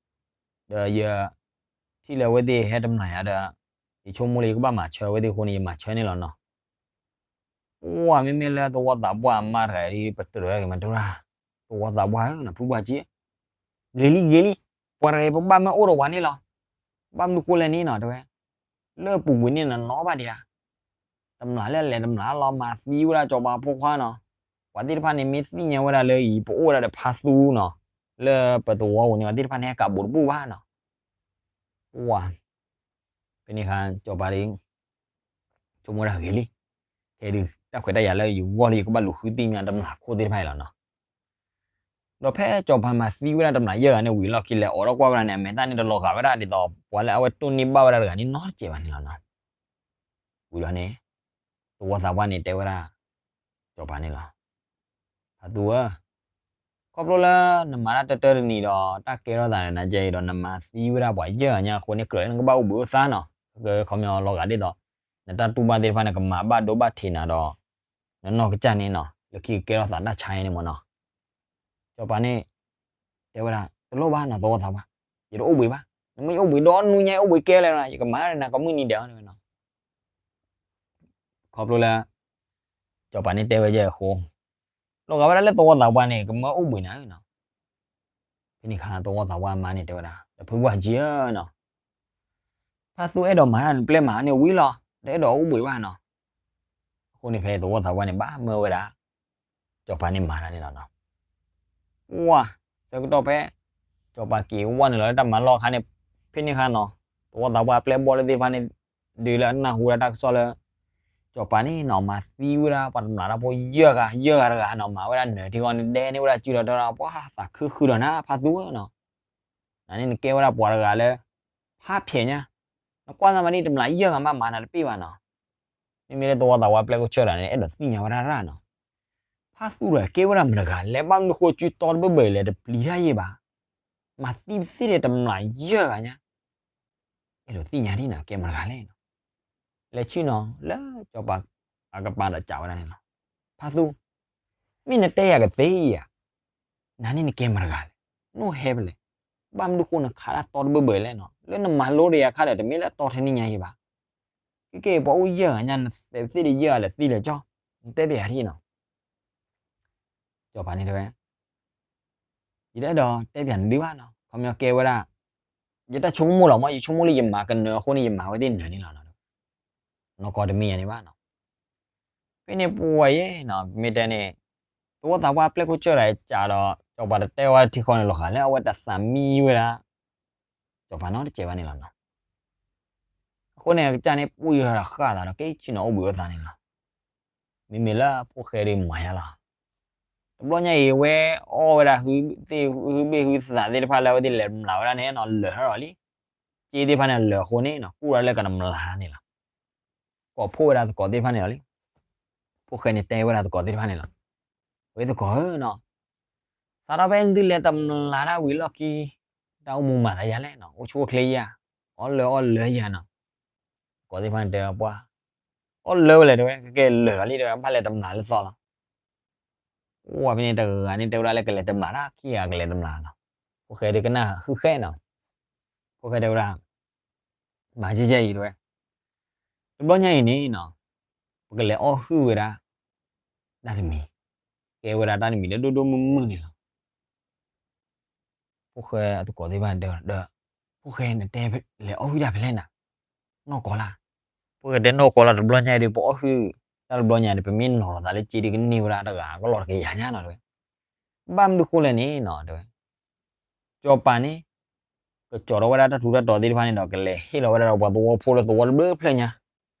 ဒီးယ ထံၣ်လၢအဝဲသ့ၣ်ဟဲတမျးယၤဒီး ယဆိကမိၣ်လၢယကဘၣ်မၤဆၢအဝဲသ့ၣ်အဃိန့ၣ် ယမၤဆၢန့ၣ်လီၤနီၤ. ပှၢ်မ့မ့ၢ်လၢသဝီသးပှၢ်အမါတဂၤအံၤ ပတြၢၤမးတဲဝဲဒၣ်, သဝီသးပှၢ်ဧၢ နဖုပှၢ်ကံ ဂ့ၤလံဂ့ၤလံ, ပှၤတဂၤအံၤပဘၣ်မၢအိၣ်ဒီးပှၤန့ၣ်လီၤ. ဘၣ်မနုၤဃိလဲၣ်န့ၣ်နီၤ တဲဝဲ, လၢပူၤကွံာ်န့ၣ်နနီၢ်ဘၣ်ဒံးဧါ, တမျးလၢအလဲၤတမျးလီၤ မၤသံဝဲဒၣ်စီၤပၤဖိခွါနီၤ, ပှၤသ့ၣ်တဖၣ်န့ၣ်မ့ၢ်သ့ၣ်ညါဝဲဒၣ်လၢအံၤ ပအိၣ်ဝဲဒၣ်ဒီးဖါသူနီၤ, လၢပသဝီပူၤန့ၣ် ပှၤသ့ၣ်တဖၣ်န့ၣ်ဟဲကးဘိးတဘူၣ်ဘၣ်နီၤ. ပှၢ် ဖဲန့ၣ်အခါ စီၤပၤဒီး ဆိကမိၣ်ဝဲဒၣ်ဂ့ၤလံ, ခဲအံၤဒုး တၢ်ခွဲးတၢ်ယာ်လၢယဂီၢ်လၢယကဘၣ်လူၤဃုသ့ၣ်ညါတမျးခိၣ်သ့ၣ်တဖၣ်အံၤလီၤနီၤ. ဒီးဖဲစီၤပၤမၤသံဝဲဒၣ်တမျးယဲၢ်ဂၤန့ၣ်ဝံၤလီၢ်ခံ လဲၤအိးထီၣ်ကွၢ်ဝဲဒၣ်န့ၣ် အမဲာ်သၣ်န့ၣ်တလီၤဂာ်ဝဲဒၣ်ဒ်သိး ပှၤလၢအဝဲတိၢ်န့ၢ်ဘၣ်ဝဲဒၣ်တဂၤန့ၣ်နီတစဲးဘၣ်န့ၣ်လီၤနီၤ. ဝံၤလီၤန့ၣ် သဝီသးပှၢ်န့ၣ်တဲဝဲဒၣ် စီၤပၤန့ၣ်လီၤ, ဖါသူဧၢ, ခီဖျိလၢနမၤတၢ်တၢတၢတနံၤဒီး တၢ်ကဲထီၣ်သးဒီးနၤကဲအံၤဒီး နမၤသံဝဲဒၣ်ပှၤယဲၢ်ဂၤညါအဃိန့ၣ် ကြၢးလၢနကဘၣ်အိၣ်ဘှံးအိၣ်သါနီၤ, ခီပညီလီၤဂာ်ဒ်သိး နတၢ်တူၢ်ဘၣ်သ့ၣ်တဖၣ်န့ၣ် ကမၤဘၣ်ဒိဘၣ်ထံးနၤဒီး နနီၢ်ကစၢ်န့ၣ်နီၤ လၢခံကကဲထီၣ်သးတၢ်ဆါအံၤန့ၣ်မ့ၢ်နီၤ. စီၤပၤန့ၣ် တဲဝဲဒၣ် တလိၣ်ဘၣ်နီၤ သဝီသးပှၢ်, ယတအိၣ်ဘှံးဘၣ်, နမ့ၢ်အိၣ်ဘှံးဒီနွံညါအိၣ်ဘှံးကဲလဲၣ်နီၤ ယကမၤနၤကိးမုၢ်နံၤဒဲးအီၤတဲဝဲနီၤ. ခီဖျိလၢ စီၤပၤန့ၣ်တဲဝဲယဲၢ်အဃိ လီၤဂာ်ဝဲဒၣ်လၢသဝီသးပှၢ်န့ၣ် ကမၢအိၣ်ဘှံးနၤဧၢနီၤ. ဖဲန့ၣ်အခါ သဝီသးပှၢ်အမါန့ၣ်တဲဝဲဒၣ် ဒီးဖုပှၢ်ကံဧၢနီၤ, ဖါသူအဲၣ်ဒိးမၤတၢ်နပျဲၢ်မၤန့ၣ်ဝံၤလီၤ, တအဲၣ်ဒိးအိၣ်ဘှံးဘၣ်နီၤ. အဃိန့ၣ်ဖဲသဝီသးပှၢ်န့ၣ် ဘၣ်မၢဝဲဒၣ် စီၤပၤန့ၣ်မၤတၢ်န့ၣ်လီၤနီၤ. ပှၢ် ဆၢကတီၢ်ဖဲ စီၤပၤက့ၤဝဲနုာ်လီၤလၢတၢ်မၤလီၢ်အခါန့ၣ် ဖဲန့ၣ်အခါနီၤ သဝီသးပှၢ်အပျဲၢ်အဘီၣ်လၢသ့ၣ်တဖၣ်န့ၣ် ဒုးလၢအနၢ်ဟူဝဲဒၣ်တၢ်ကစီၣ်လၢ စီၤပၤန့ၣ်နီၤ မၤသံဝဲဒၣ်ပှၤတမျးတၢ်ဖိယဲၢ်ဂၤ ယဲၢ်ဂၤတဂၤနီၤ မၤဝဲဒၣ်နၢၤထံဃီန့ၣ် ဒဲန့ၢ်ဝဲဒၣ်စုဒီးတဲဝဲဒၣ် ပှၢ်သးခုဃုာ်ဒီးနၤဖါသူဧၢနီၤ, နၤန့ၣ်နကဲဝဲဒၣ်ပှၤတဂၤလၢ ဖးဖျဲးညါ, နကွၢ်သးမးဒ်တမျးယဲၢ်ဂၤမးမၤနၤတပ့ၢ်ဘၣ်နီၤ. မ့မ့ၢ်လၢသဝီသးပှၢ်ပျဲၢ်ခိၣ်ဆၢၣ်တၢ်န့ၣ် အဲၣ်ဒိးသ့ၣ်ညါဝဲဒၣ်ရၣ်နီၤ. ဖါသူဒီးကဲဝဲဒၣ်မတဂၤလဲၣ် ဘၣ်မနုၤဃိစုတီတဘၢၣ်ဘၢၣ်လဲၣ် တပျံၤတၢ်ယဲၢ်ဘၣ်, မၤသံပသ့ၣ်ဒီးတမျးယဲၢ်ဂၤညါ, အဲၣ်ဒိးသ့ၣ်ညါဒ်နီၤ ကဲမတဂၤလဲၣ်နီၤ. လဲၤဆ့ၣ်နီၤလၢစီၤပၤအကပၤဒီးစံးဝဲဒၣ်န့ၣ်လီၤ, ဖါသူ မ့ၢ်နတဲယၤကသ့ဧါ, နၤန့ၣ်နကဲမတဂၤလဲၣ်, နအိၣ်ဟဲဖဲလဲၣ်, ဘၣ်မနုၤဃိနခးတၢ်တီတဘၢၣ်ဘၢၣ်လဲၣ်နီၤ, လၢနမၤလိတယၤခါဒီး တမ့ၢ်လၢအတီထဲန့ၣ်ညါယဲၢ်ဘၣ်. ကဲကဲပှၤအိၣ်ယဲၢ်ဂၤညါ နသဲးပသ့ၣ်ဒီးယဲၢ်ဂၤလဲၣ်သံလဲၣ်ကၠီ, နတဲပယၤထံနီၤ. စီၤပၤန့ၣ်တဲဝဲ ယတအဲၣ်ဒိးတဲပျးနသုဘၣ်နီၤ, ခီပညီကဲဝဲဒၣ် ယတၢ်ဆိကမိၣ်လီၤမး, ယဆိကမိၣ်လၢယမၤကနၢၤအဃိန့ၣ် ယမၤဝဲသ့ၣ်နၢၤန့ၣ်လီၤနီၤ. နီၢ်ကီၢ်တမ့ၢ်ယၤန့ၣ်ဘၣ်နီၤ. ဖဲန့ၣ်ပှၤယဲနီၤ မ့ၢ်တဲန့ၣ် သဝီသးပှၢ်ပျဲၢ်ခိၣ်ဆၢၣ်တၢ်စံးဒီး စီၤပၤတတဲဝဲထံဃီန့ၣ် လီၤဂာ်လၢအဝဲတသးမံဝဲဒၣ် စီၤပၤနီတစဲးဘၣ်န့ၣ်လီၤနီၤ. အဃိန့ၣ် အကစၢ်န့ၣ် ပှံၢ်ထီၣ်ဒီးဃၣ်သးဒီး ကဲဆ့ၣ်နီၤအိၣ်ဘှံးအိၣ်သါန့ၣ်လီၤ. မ့မ့ၢ်လၢဖိၣ်ဃဲဒုးမၤယါလီၤ. တဘျီညါအံၤ ဝဲအီၣ်ဝဲဒၣ် ဟုဘ့ၣ်ဟုသးသ့ၣ်တဖၣ်လၢအဝဲသ့ၣ်လဲၤတမျးဝဲဒၣ်န့ၣ်နီၤ လၢာ်ထီၣ်လီၤလံ. စ့သ့ၣ်တဖၣ်န့ၣ်လၢာ်အဃိန့ၣ်နီၤ ကူၣ်ဒီးလၢကတမျးတၢ်န့ၣ်လီၤ. ကိးဖှိၣ်ဝဲဒၣ်သကိးသ့ၣ်တဖၣ်န့ၣ်လီၤလံ. ဖိၣ်ဃဲန့ၣ်တဲဝဲဒၣ်သကိးသ့ၣ်တဖၣ်န့ၣ်လီၤ. ဝဲသကိးဧၢနီၤ စးထီၣ်ဖဲသုလဲၤတမျးတၢ်ဝံၤလီၢ်ခံ တၢ်အိၣ်မူမၤသးယၤလဲၣ်နီၤ အိၣ်ဆူၣ်အိၣ်ချ့ယၤ အီၣ်လၢအီၣ်လၢယၤနီၤ. သကိးသ့ၣ်တဖၣ်န့ၣ်တဲဝဲပှၢ် အီၣ်လၢဝဲလဲၣ်တဲဝဲ ကဲကဲလၢာ်လီၤလံတဲဝဲ ဘၣ်လဲၤတမျးလၢသီလီၤ. အိၣ်ဝဲဖဲန့ၣ်တဂၤန့ၣ်တဲဝဲဒၣ်လၢကလဲၤတမျးတၢ် ခံဂၤကလဲၤတမျးနီၤ. ဖိၣ်ဃဲဒုးကနၣ်ဃုဃဲနီၤ. ဖိၣ်ဃဲတဲဝဲဒၣ် မၤကဲကဲအံၤတဲဝဲ တဘျီညါအံၤန့ၣ်နီၤ ပကလဲၤအီၣ်ဟုၣ်ဝဲဒၣ် တၢ်တမံၤ ကဲဝဲဒၣ်တၢ်တမံၤလၢဒိၣ်ဒိၣ်မုၢ်မုၢ်န့ၣ်လီၤ. ဖိၣ်ဃဲအသကိးသ့ၣ်တဖၣ်န့ၣ်တဲဝဲဒီး ဖိၣ်ဃဲနတဲလဲၤအီၣ်ဟုၣ်တၢ်ဖဲလဲၣ်နၤ, နီၢ်ကီၢ်လၢ်. ဖိၣ်ဃဲတဲနီၢ်ကီၢ်လၢ် တဘျီညါအံၤဒီး ပအီၣ်ဟုၣ်တၢ်တဘျီညါဒီး ပမ့ၢ်နီၤလီၤသးလၢစ့ဒီး ကန့ၢ်ဝဲဒၣ်တဂၤကလီၢ်တကယၤညါနီၤတဲဝဲ. ဘၣ်မနုၤဃိလဲၣ်န့ၣ်နီၤတဲဝဲ စီၤပၤန့ၣ် ကကၠီၤထီၣ်ဝဲဒၣ်တၢ်ထူးတၢ်တီၤသ့ၣ်တဖၣ်န့ၣ်ဒီး ကလဲၤဟ့ၣ်လီၤဝဲဒၣ်ဒီးပှၤသဝီဖိလၢသဝီတဘျုးဖျၢၣ်ညါ,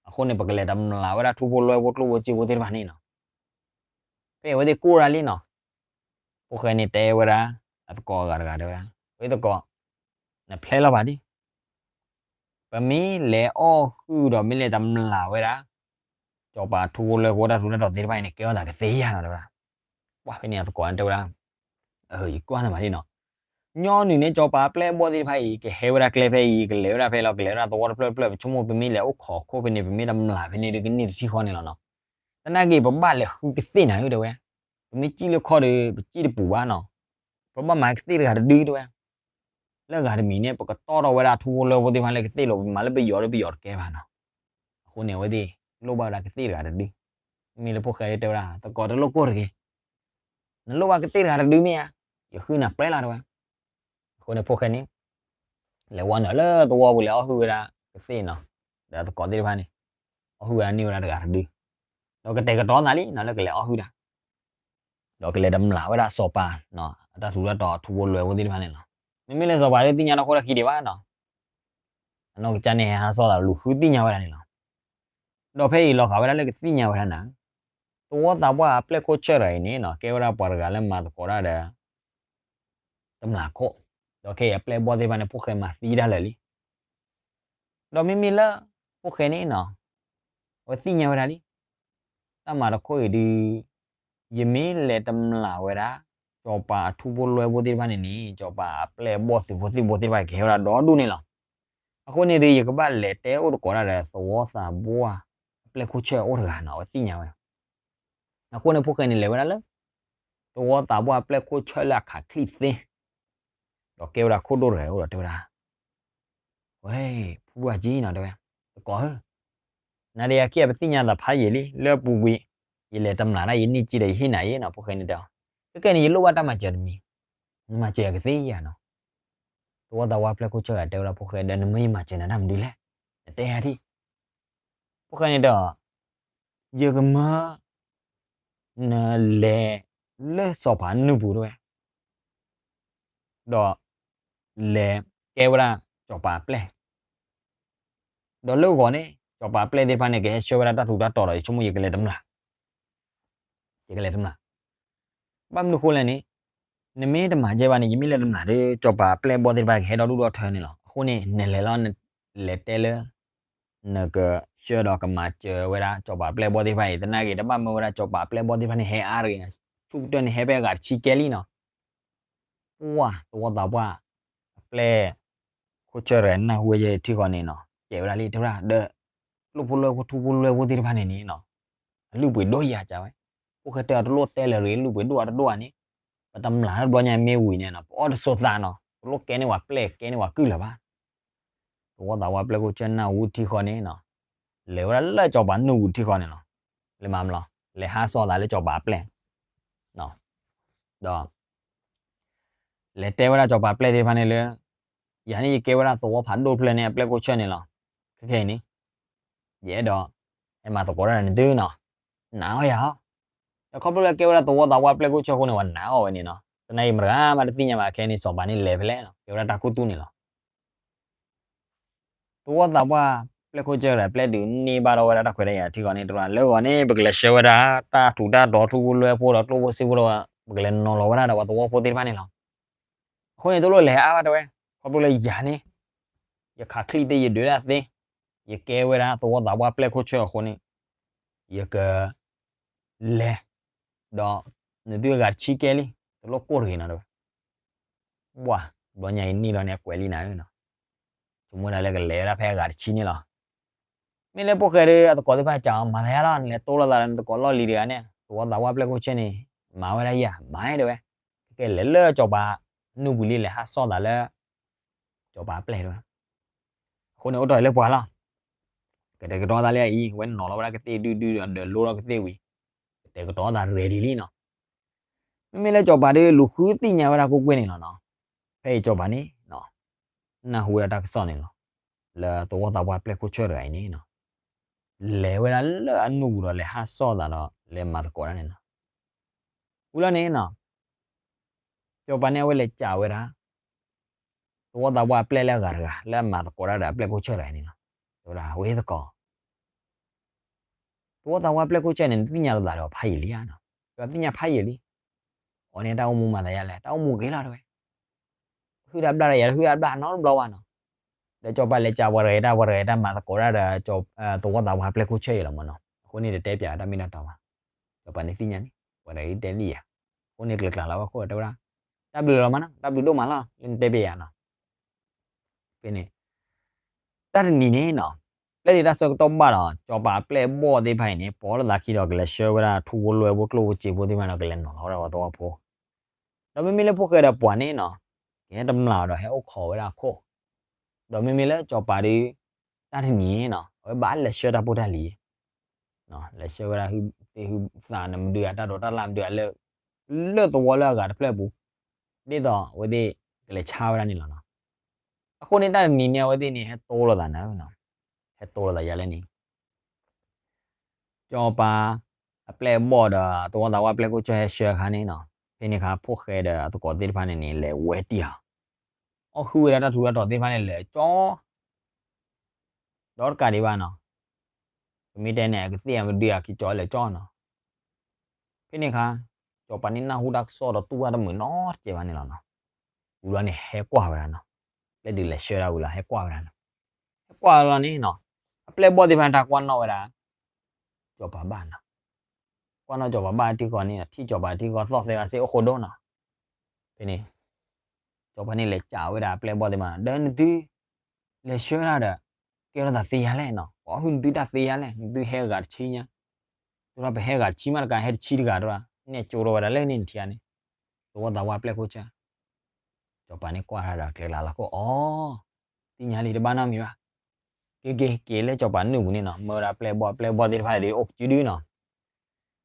အဃိန့ၣ် ပကလဲၤတမျၢ်ဝဲဒၣ်ထူဖိလွဲဖိကျိၣ်ဖိစ့ဖိသ့ၣ်တဖၣ်န့ၣ်နီၤ. ဖဲအဝဲသ့ၣ်ကိၢ်ဒၣ်လံနီၤ, ဖိၣ်ဃဲန့ၣ်တဲဝဲဒၣ် အသကိးအဂၤတဂၤတဲဝဲဒၣ်, ဝဲသကိး, နဖျဲလီၤဘၣ်ဒံး, ပမ့ၢ်လဲၤအီၣ်ဟုၣ်ဒီးမ့ၢ်လဲၤတမျၢ်ဝဲဒၣ် စီၤပၤထူဖိလွဲဖိတၢ်ထူးတၢ်တီၤသ့ၣ်တဖၣ်အံၤန့ၣ် ကဲထီၣ်သးကသ့ဧါနီၤတဲဝဲဒၣ်. ပှၢ်ဖဲန့ၣ်အသကိးန့ၣ်တဲဝဲဒၣ်, ယကွၢ်သးမးဒံးနီၤ, ညီနုၢ်န့ၣ် စီၤပၤအပျဲၢ်အဘီၣ်သ့ၣ်တဖၣ်အံၤ ကဟဲဝဲဒၣ်ကျဲဖဲအံၤ ကလဲၤဝဲဒၣ်ဖဲလီၤ ကလဲၤဝဲဒၣ်သဝီတဖျၢၣ်တဖျၢၣ် ပဆိကမိၣ်ပမ့ၢ်လဲၤအိၣ်ခိးခိၣ်ဖဲန့ၣ် ပမ့ၢ်တမျၢ်ဖဲန့ၣ်ဒီးကန့ၢ်တထံၣ်ဃီန့ၣ်လီၤနီၤ. သနာ်က့ ပဘၣ်လဲၤဃုကသ့ၣ်နၤဧၢတဲဝဲ, ပမ့ၢ်စံၣ်လၢခီၣ်ဒီး ပစံၣ်တပူၤဘၣ်နီၤ, ပဘၣ်မၤကသ့ၣ်တဂၤတဒုတဲဝဲ လၢဂၤတမံၤန့ၣ် ပကတီၢ်ထီၣ်ဝဲဒၣ်ထူဖိလွဲဖိသ့ၣ်တဖၣ်လၢကသ့ၣ်လီၤ ပမၤလၢပယီၤဒီးပယီၤတကဲဘၣ်နီၤ. အဃိန့ၣ် အဝဲသ့ၣ်လိၣ်ဘၣ်ဝဲဒၣ်ကသ့ၣ်တဂၤတဒု, မ့မ့ၢ်လၢဖိၣ်ဃဲတဲဝဲဒၣ် သကိးတလိၣ်ကိၢ်တဂ့ၤ, နလိၣ်ဘၣ်ကသ့ၣ်တဂၤတဒုမ့ၢ်ဧါ, ယဃုနၤပြဲလီၤတဲဝဲ. အဃိန့ၣ်ဖိၣ်ဃဲန့ၣ် လဲၤဝဲနုာ်လၢသဝီပူၤလဲၤအီၣ်ဟုၣ်ဝဲဒၣ်ကသ့ၣ်နီၤ, ဒီးသကိးသ့ၣ်တဖၣ်န့ၣ် အီၣ်ဟုၣ်ဝဲဒၣ်န့ၢ်ဝဲဒၣ်တဂၤတဒု, ဒီးကတဲာ်ကတီၤသးလံနီၤ လၢကလဲၤအီၣ်ဟုၣ်တၢ် ဒီးကလဲၤတမျၢ်ဝဲဒၣ်စီၤပၤ အတၢ်ထူးတၢ်တီၤထူဖိလွဲဖိသ့ၣ်တဖၣ်န့ၣ်လီၤ. မ့မ့ၢ်လၢစီၤပၤဒ်သ့ၣ်ညါတၢ်ဃိတၢ်ခံဒံးဘၣ်နီၤ, အနီၢ်ကစၢ်န့ၣ်ဟဲဟးစီၣ်သးလူၤဃုသ့ၣ်ညါဝဲဒၣ်န့ၣ်လီၤ. ဒီးဖဲအံၤလီၤက်ဝဲဒၣ်လၢကသ့ၣ်ညါဝဲဒၣ်နၤ, သဝီသးပှၢ်အပျဲၢ်ခိၣ်ဆၢၣ်တဂၤအံၤန့ၣ်နီၤ ကဲဝဲဒၣ်ပှၤတဂၤလၢမၤသကိးတၢ်ဒီး တမျၢ်ခိၣ်, ဒီးခဲအံၤအပျဲၢ်အဘီၣ်သ့ၣ်တဖၣ်န့ၣ် ဖိၣ်ဃဲမၤသံတၢ်လၢာ်လံ. ဒီးမ့မ့ၢ်လၢ ဖိၣ်ဃဲန့ၣ်နီၤ အဝဲသ့ၣ်ညါဝဲဒၣ်လံ, တၢ်မၤတခီအံၤဒုး ယမ့ၢ်လဲၤတမျၢ်ဝဲဒၣ် စီၤပၤအထူဖိလွဲဖိသ့ၣ်တဖၣ်န့ၣ်န့ၣ် စီၤပၤအပျဲၢ်အဘီၣ်သုးဖိသံၣ်ဖိသ့ၣ်တဖၣ်ကဟဲဝဲဒၣ်ဒီဒူၣ်န့ၣ်လီၤ. အဃိန့ၣ်ဒီး ယကဘၣ်လဲၤတဲအိၣ်သကိးတၢ်ဒီးသဝီသးပှၢ်အပျဲၢ်ခိၣ်ဆၢၣ်အအိၣ်တဂၤနီၤ အဝဲသ့ၣ်ညါဝဲ အဃိန့ၣ်ဖိၣ်ဃဲန့ၣ်လဲၤဝဲဒၣ်လၢ သဝီသးပှၢ်အပျဲၢ်ခိၣ်ဆၢၣ်လၢအခးချံသ့, ဒီးကဲဝဲဒၣ်ခိၣ်ဒိၣ်တဂၤအအိၣ်ဒီးတဲဝဲဒၣ်, ဝဲ, ဖုဘၣ်ကံနီၤတဲဝဲ, သကိးဧၢ, နၤဒီးယၤခံဂၤပသ့ၣ်ညါသးဖးယံာ်လံ လၢအပူၤကွံာ်, ယလဲၤတမျၢ်ဒၣ်ယန့ၢ်စ့ဒီးယဟ့ၣ်နၤယဲနီၤ ဖိၣ်ဃဲန့ၣ်တဲအီၤ, ခဲကဲန့ၣ် ယလိၣ်ဘၣ်တၢ်မၤစၢၤတမံၤ, နမၤစၢၤယၤကသ့ဧါနီၤ. သဝီသးပှၢ်အပျဲၢ်ခိၣ်ဆၢၣ်ဂၤတဲဝဲဒၣ်ဖိၣ်ဃဲဒီး နမၢယမၤစၢၤနၤတၢ်မနုၤလဲၣ်, နတဲယၤထံၣ် ဖိၣ်ဃဲန့ၣ်တဲအီၤ, ယကမၢ နလဲၤလၢစီၤပၤနုၢ်ပူၤတဲဝဲ, ဒီး လဲၤကဲဝဲဒၣ်စီၤပၤအပျဲၢ်, ဒီးလၢဂီၤန့ၣ် စီၤပၤအပျဲၢ်သ့ၣ်တဖၣ်န့ၣ် ကဟဲဆှၢဝဲဒၣ်တၢ်ထူးတၢ်တီၤဒီး ယဆိကမိၣ်ယကလဲၤတမျၢ် ယကလဲၤတမျၢ်, ဘၣ်မနုၤဃိလဲၣ်န့ၣ်, နမ့ၢ်တမၤကဲဘၣ်န့ၣ် ယမ့ၢ်လဲၤတမျၢ်ဒီး စီၤပၤအပျဲၢ်အဘီၣ်သ့ၣ်တဖၣ်ကဟဲဒီဒူၣ်ဒီထၢန့ၣ်လီၤ. အဃိန့ၣ် နလဲၤလီၤ လဲၤတဲလၢ နကဆှၢဒီးကမၤစၢၤဝဲဒၣ် စီၤပၤအပျဲၢ်အဘီၣ်သ့ၣ်တဖၣ်အံၤ သနာ်က့ တဘၣ်မၢဝဲဒၣ်စီၤပၤအပျဲၢ်အဘီၣ်သ့ၣ်တဖၣ်န့ၣ် ဟဲအါတဂ့ၤ, ဆူၣ်ကတၢၢ်န့ၣ်ဟဲဖဲအဂၤတဆံကဲလံနီၤ. ပှၢ်သဝီသးပှၢ် အပျဲၢ် ခိၣ်ဆၢၣ်တဂၤနၢ်ဟူဝဲယဲထံဃီန့ၣ်နီၤ ကဲဝဲဒၣ်လံ တဲဝဲဒၣ်ဒီး ကျိၣ်ဖိလွဲဖိထူဖိလွဲဖိသ့ၣ်တဖၣ်န့ၣ်န့ၣ်နီၤ အလုၢ်အပှ့ၤဒိၣ်ယၤကဝဲ, ဖိၣ်ဃဲတဲအီၤတလိၣ်တဲလၢၤရ့ လုၢ်ပှ့ၤဒိၣ်အတဒိၣ်ဧါန့ၣ်, ပတမျၢ်တဘျီညါမ့ၢ်ဝံၤန့ၣ်နီၤ ပအီၣ်တစိၤသးနီၤ တလိၣ်ကဲန့ၢ်ဝဲပျဲၢ်ကဲန့ၢ်ဝဲကုၢ်လၢၤဘၣ်. သဝီသးပှၢ်ပျဲၢ်ခိၣ်ဆၢၣ်နၢ်ဟူထံဃီန့ၣ်နီၤ လဲၤဝဲဒၣ်လၢစီၤပၤနုၢ်ပူၤထံဃီန့ၣ်နီၤ လဲၤမၤမလီၤ လဲၤဟးစီၣ်သးလၢစီၤပၤအပျဲၢ် ဒီး လဲၤတဲဝဲဒၣ်စီၤပၤအပျဲၢ်သ့ၣ်တဖၣ်န့ၣ်လၢ ယၤန့ၣ်ယကဲဝဲဒၣ်သဝီဖးဒိၣ်တဖျၢၣ်န့ၣ် အပျဲၢ်ခိၣ်ဆၢၣ်န့ၣ်လီၤ. ခဲခဲအံၤန့ၣ် ယအဲၣ်ဒိး ဟဲမၤသကိးတၢ်ဒီးနသုနီၤ နာ်အီၣ်ယၤဟီ ဒီးခီဖျိလၢကဲဝဲဒၣ်သဝီသးပှၢ်ပျဲၢ်ခိၣ်ဆၢၣ်အဃိန့ၣ် ပှၤနာ်အီၣ်ဝဲန့ၣ်နီၤ သနာ်က့မတဂၤမးတသ့ၣ်ညါဘၣ် ခဲအံၤန့ၣ် စီၤပၤန့ၣ်လဲၤဖဲလဲၣ်နီၤ ကဲဝဲဒၣ်တၢ်ခူသူၣ်န့ၣ်လီၤ. သဝီသးပှၢ်ပျဲၢ်ခိၣ်ဆၢၣ်ဒီးပျဲၢ်ဒုးန့ၢ်ဘၣ်ထီၣ်ဝဲဒၣ်တၢ်ခွဲးတၢ်ယာ်ထံဃီန့ၣ် တရၢလၢဂီၤန့ၣ် ပကလဲၤဆှၢဝဲဒၣ် တၢ်ထူးတၢ်တီၤထူဖိလွဲဖိဒီးကျိၣ်ဖိစ့ဖိဒီး ပကလဲၤနီၤလီၤဝဲဒၣ်ဒီးပှၤသဝီဖိသ့ၣ်တဖၣ်န့ၣ်လီၤ. အဃိန့ၣ် တလိၣ်လဲၤအါဘၣ်တဲဝဲ, ခီဖျိလၢယၤန့ၣ် ယခးချံသ့ ယဒုးဒၣ်သ့, ယကဲဝဲဒၣ်သဝီသးပှၢ်ပျဲၢ်ခိၣ်ဆၢၣ်အဃိန့ၣ် ယက လဲၤ ဒီး နသုအဂၤတဆံကဲလံ, တလိၣ်ကိၢ်တဂ့ၤနီၤတဲဝဲ. ဘၣ် ဘျီညါအံၤန့ၣ်လီၤန့ၣ် အကွဲးလံနၤဧၢနီၤ, ဆိကမိၣ်ဒၣ်လၢကလဲၤဝဲဒၣ်ဖဲအဂၤတဆံန့ၣ်လီၤ. မ့ၢ်လၢဖိၣ်ဃဲဒီးအသကိးသ့ၣ်တဖၣ်စံးအီၤ မၤသးယါလီၤ, နလဲၤတိလီၤသးဒီးနသကိးလီၢ်လံၤတဂၤန့ၣ် သဝီသးပှၢ်ပျဲၢ်ခိၣ်ဆၢၣ်န့ၣ် မၤဝဲဒၣ်ယၤမၤတဲဝဲ, ကဲလဲၤလၢစီၤပၤနုၢ်ပူၤလံ လဲၤဟးစီၣ်သးလၢ စီၤပၤအပျဲၢ်တဲဝဲ. အဃိန့ၣ် အိၣ်တ့ၢ်လၢပှၤလီၤ. ကတဲာ်ကတီၤသးလၢအံၤ ဝဲနီၤလီၤဝဲဒၣ်ကသ့ၣ်ဒုဒုဒီး ဒၢးလိထီၣ်ကသ့ၣ်ဝံၤ ကတဲာ်ကတီၤသး ready လံနီၤ. မ့မ့ၢ်လၢစီၤပၤဒီးလူၤဃုသ့ၣ်ညါဝဲဒၣ်ကွ့ၢ်ကွ့ၢ်န့ၣ်လီၤနီၤ. ဖဲအံၤစီၤပၤန့ၣ် နၢ်ဟူဝဲဒၣ်တၢ်ကစီၣ်န့ၣ်လီၤ. လၢသဝီသးပှၢ်ပျဲၢ်ခိၣ်ဆၢၣ်တဂၤအံၤန့ၣ်နီၤ, လဲၤဝဲဒၣ်လၢအနူၢ်ပူၤဒီး လဲၤဟးစိာ်သးဒီး လဲၤမၤသကိးတၢ်န့ၣ်နီၤ. ဝံၤလီၤန့ၣ်နီၤ, စီၤပၤန့ၣ်အဝဲလဲၤစံးဝဲဒၣ် သဝီသးပှၢ်အပျဲၢ်လၢအဂၤတဂၤ လၢအမၤသကိးတၢ်ဒီးအပျဲၢ်ခိၣ်ဆၢၣ်တဂၤန့ၣ်လီၤ. တဲဝဲဒၣ် ဝဲသကိး, သဝီသးပှၢ်ပျဲၢ်ခိၣ်ဆၢၣ်န့ၣ် နသ့ၣ်ညါလိာ်သးဒီးဖးယံာ်လံဧါနီၤ. တဲဝဲသ့ၣ်ညါဖးယံာ်လံ. အီၤန့ၣ်တၢ်အိၣ်မူမၤသးယါလဲၣ်, တၢ်အိၣ်မူဂ့ၤလီၤတဲဝဲ. ဟုၣ်တၢ်ဘျၣ်ဒီးယၤ ဟုၣ်တၢ်ဘျၣ်နီတဘျီဘၣ်နီၤ. ဒီးစီၤပၤလဲၤစံးပှၤတဂၤအံၤတၢ် ပှၤတဂၤအံၤတၢ်မၤသကိးတၢ်ဒီး သဝီသးပှၢ်ပျဲၢ်ခိၣ်ဆၢၣ်အံၤလီၤမးနီၤ. အဃိန့ၣ်တတဲပၠးတၢ်မ့ၢ်တၢ်တီဘၣ်. စီၤပၤန့ၣ်သ့ၣ်ညါန့ၣ် ပှၤတဂၤအံၤတဲလံဧါ. အဃိန့ၣ်ကျဲၤကျါလီၤဝဲအဃိတဲဝဲဒၣ် တၢ်ဘျုးလီၤမးနီၤ, တၢ်ဘျုးဒိၣ်မးလီၤ လၢနတဲပၠးယၤနီၤ. ဖဲန့ၣ် တၢ်တနံၤန့ၣ်နီၤ, ပျဲၢ်ဒံးတၢ်ဆၢကတီၢ်ဘၣ်ဒီး စီၤပၤအပျဲၢ်အဘီၣ်သ့ၣ်တဖၣ်အံၤန့ၣ် ပိာ်လိာ်သးခံဒီးကလဲၤဆှၢဝဲဒၣ်ထူဖိလွဲဖိကျိၣ်ဖိစ့ဖိသ့ၣ်တဖၣ်ဒီး ကလဲၤနီၤလီၤဝဲဒၣ်ပှၤသဝီဖိ. ဒီးမ့မ့ၢ်လၢဖိၣ်ဃဲဒီးပှၤန့ၣ်နီၤ, ကဟဲတမျၢ်အီၤဒီးဟဲအိၣ်ခိးဝဲဒၣ်အခိၣ်. ဒီးမ့မ့ၢ်လၢစီၤပၤဒီး တၢ်တနံၤန့ၣ်နီၤ အဝဲဘၣ်လဲၤဆှၢတၢ်ဖိတၢ်လံၤ လဲၤဆှၢဝဲဒၣ်ဟုသ့ၣ်ဟုသးန့ၣ် မဒုးအတၢ်ဒိးတၢ်လၢ်မဒုးအလၢ လၢသဝီလၢအဂၤတဖျၢၣ်အပူၤ, ဒ်သိးအဝဲသ့ၣ်ကလဲၤဆါဝဲဒၣ်န့ၣ်လီၤနီၤ. အဃိန့ၣ်တၢ်တနံၤန့ၣ် အဝဲသ့ၣ်န့ၣ် ဟဲတိလိာ်သးန့ၣ်, ဟဲတိလိာ်သးယါလဲၣ်န့ၣ် စီၤပၤအပျဲၢ်အဘီၣ်ဒီး သဝီသးပှၢ်ပျဲၢ်ခိၣ်ဆၢၣ်ဟဲဆှၢအခါန့ၣ်နီၤ, ဖဲန့ၣ်အခါ ဖိၣ်ဃဲဒီးအသကိးသ့ၣ်တဖၣ်န့ၣ်န့ၣ် လဲၤဝဲတံၢ်ဧါ, အီၣ်ဃုဝဲဒၣ်တၢ်ထူးတၢ်တီၤသ့ၣ်တဖၣ်န့ၣ် လဲၤကၠီ ဒီးတကးဒံးဘၣ်နီၤ, ပမ့ၢ်တဲန့ၣ် အကသ့ၣ်အမဒုးအက့ၤကၠီလဲၤကၠီနီၤ. ဖဲန့ၣ်အခါ စီၤပၤန့ၣ်နၢ်ဟူတၢ်ကစီၣ်ဒီးတူၢ်ဘၣ်တမုာ်နီတစဲးဘၣ်န့ၣ်လီၤနီၤ. ဝံၤလီၤန့ၣ် ဟဲကွၢ်ဝဲဒၣ်နီၤ, ပျဲၢ်ဒုးလဲၤဆှၢဒၣ်ဝံၤလီၤ ဟဲကွၢ်ဝဲဒၣ်နီၤ. ဟဲကွၢ်လီၤန့ၣ်နီၤ, အပျဲၢ်ဘီၣ်သ့ၣ်တဖၣ်န့ၣ်တၢ်ကွၢ်နီၣ်ဝဲဒၣ် စီၤပၤဘၣ်နီၤ. ကွၢ်နီၣ်စီၤပၤဘၣ်တံၢ်ဃီန့ၣ် ထံၣ်စီၤပၤတံၢ်ဃီသီၣ်သဲဝဲစ့အိၣ်ဃိဒိၣ်နီၤ. ဖဲန့ၣ် စီၤပၤန့ၣ်လဲၤစံးဝဲဒၣ်အပျဲၢ်ဘီၣ်သ့ၣ်တဖၣ်နီၤ, ဒီးနသု လဲၤဆှၢဒၣ်ဒီး ကဲထီၣ်သးသ့ယါလဲၣ်နီၤ, ပှၤအီၣ်ဟုၣ်နသုတၢ်သ့ယါလဲၣ်, နသုဟဲဂၤတဆံညါ, တဲဒီးပဟဲဂၤတဆံမးတကး ဟဲတဆံတဂၤတဲဒီး နဲၣ်ကၠိထီၣ်ဝဲဒၣ်လၢန့ၣ်နထံၣ်ဧါန့ၣ်, သဝီသးပှၢ်ပျဲၢ်ခိၣ်ဆၢၣ် စီၤပၤန့ၣ်ကွၢ်တၢ်ဒီးကျဲလၢလီၤခိၣ်အီၤ, သ့ၣ်ညါလံတဘၣ်နီတမံၤဘၣ်. က့ၤက့ၤက့ၤလၢစီၤပၤနုၢ်ပူၤန့ၣ်နီၤ, မၢဝဲဒၣ်ပျဲၢ်ဘီၣ် ပျဲၢ်ဘီၣ်သ့ၣ်တဖၣ်ဒ်အိၣ်ကစုဒုနီၤ.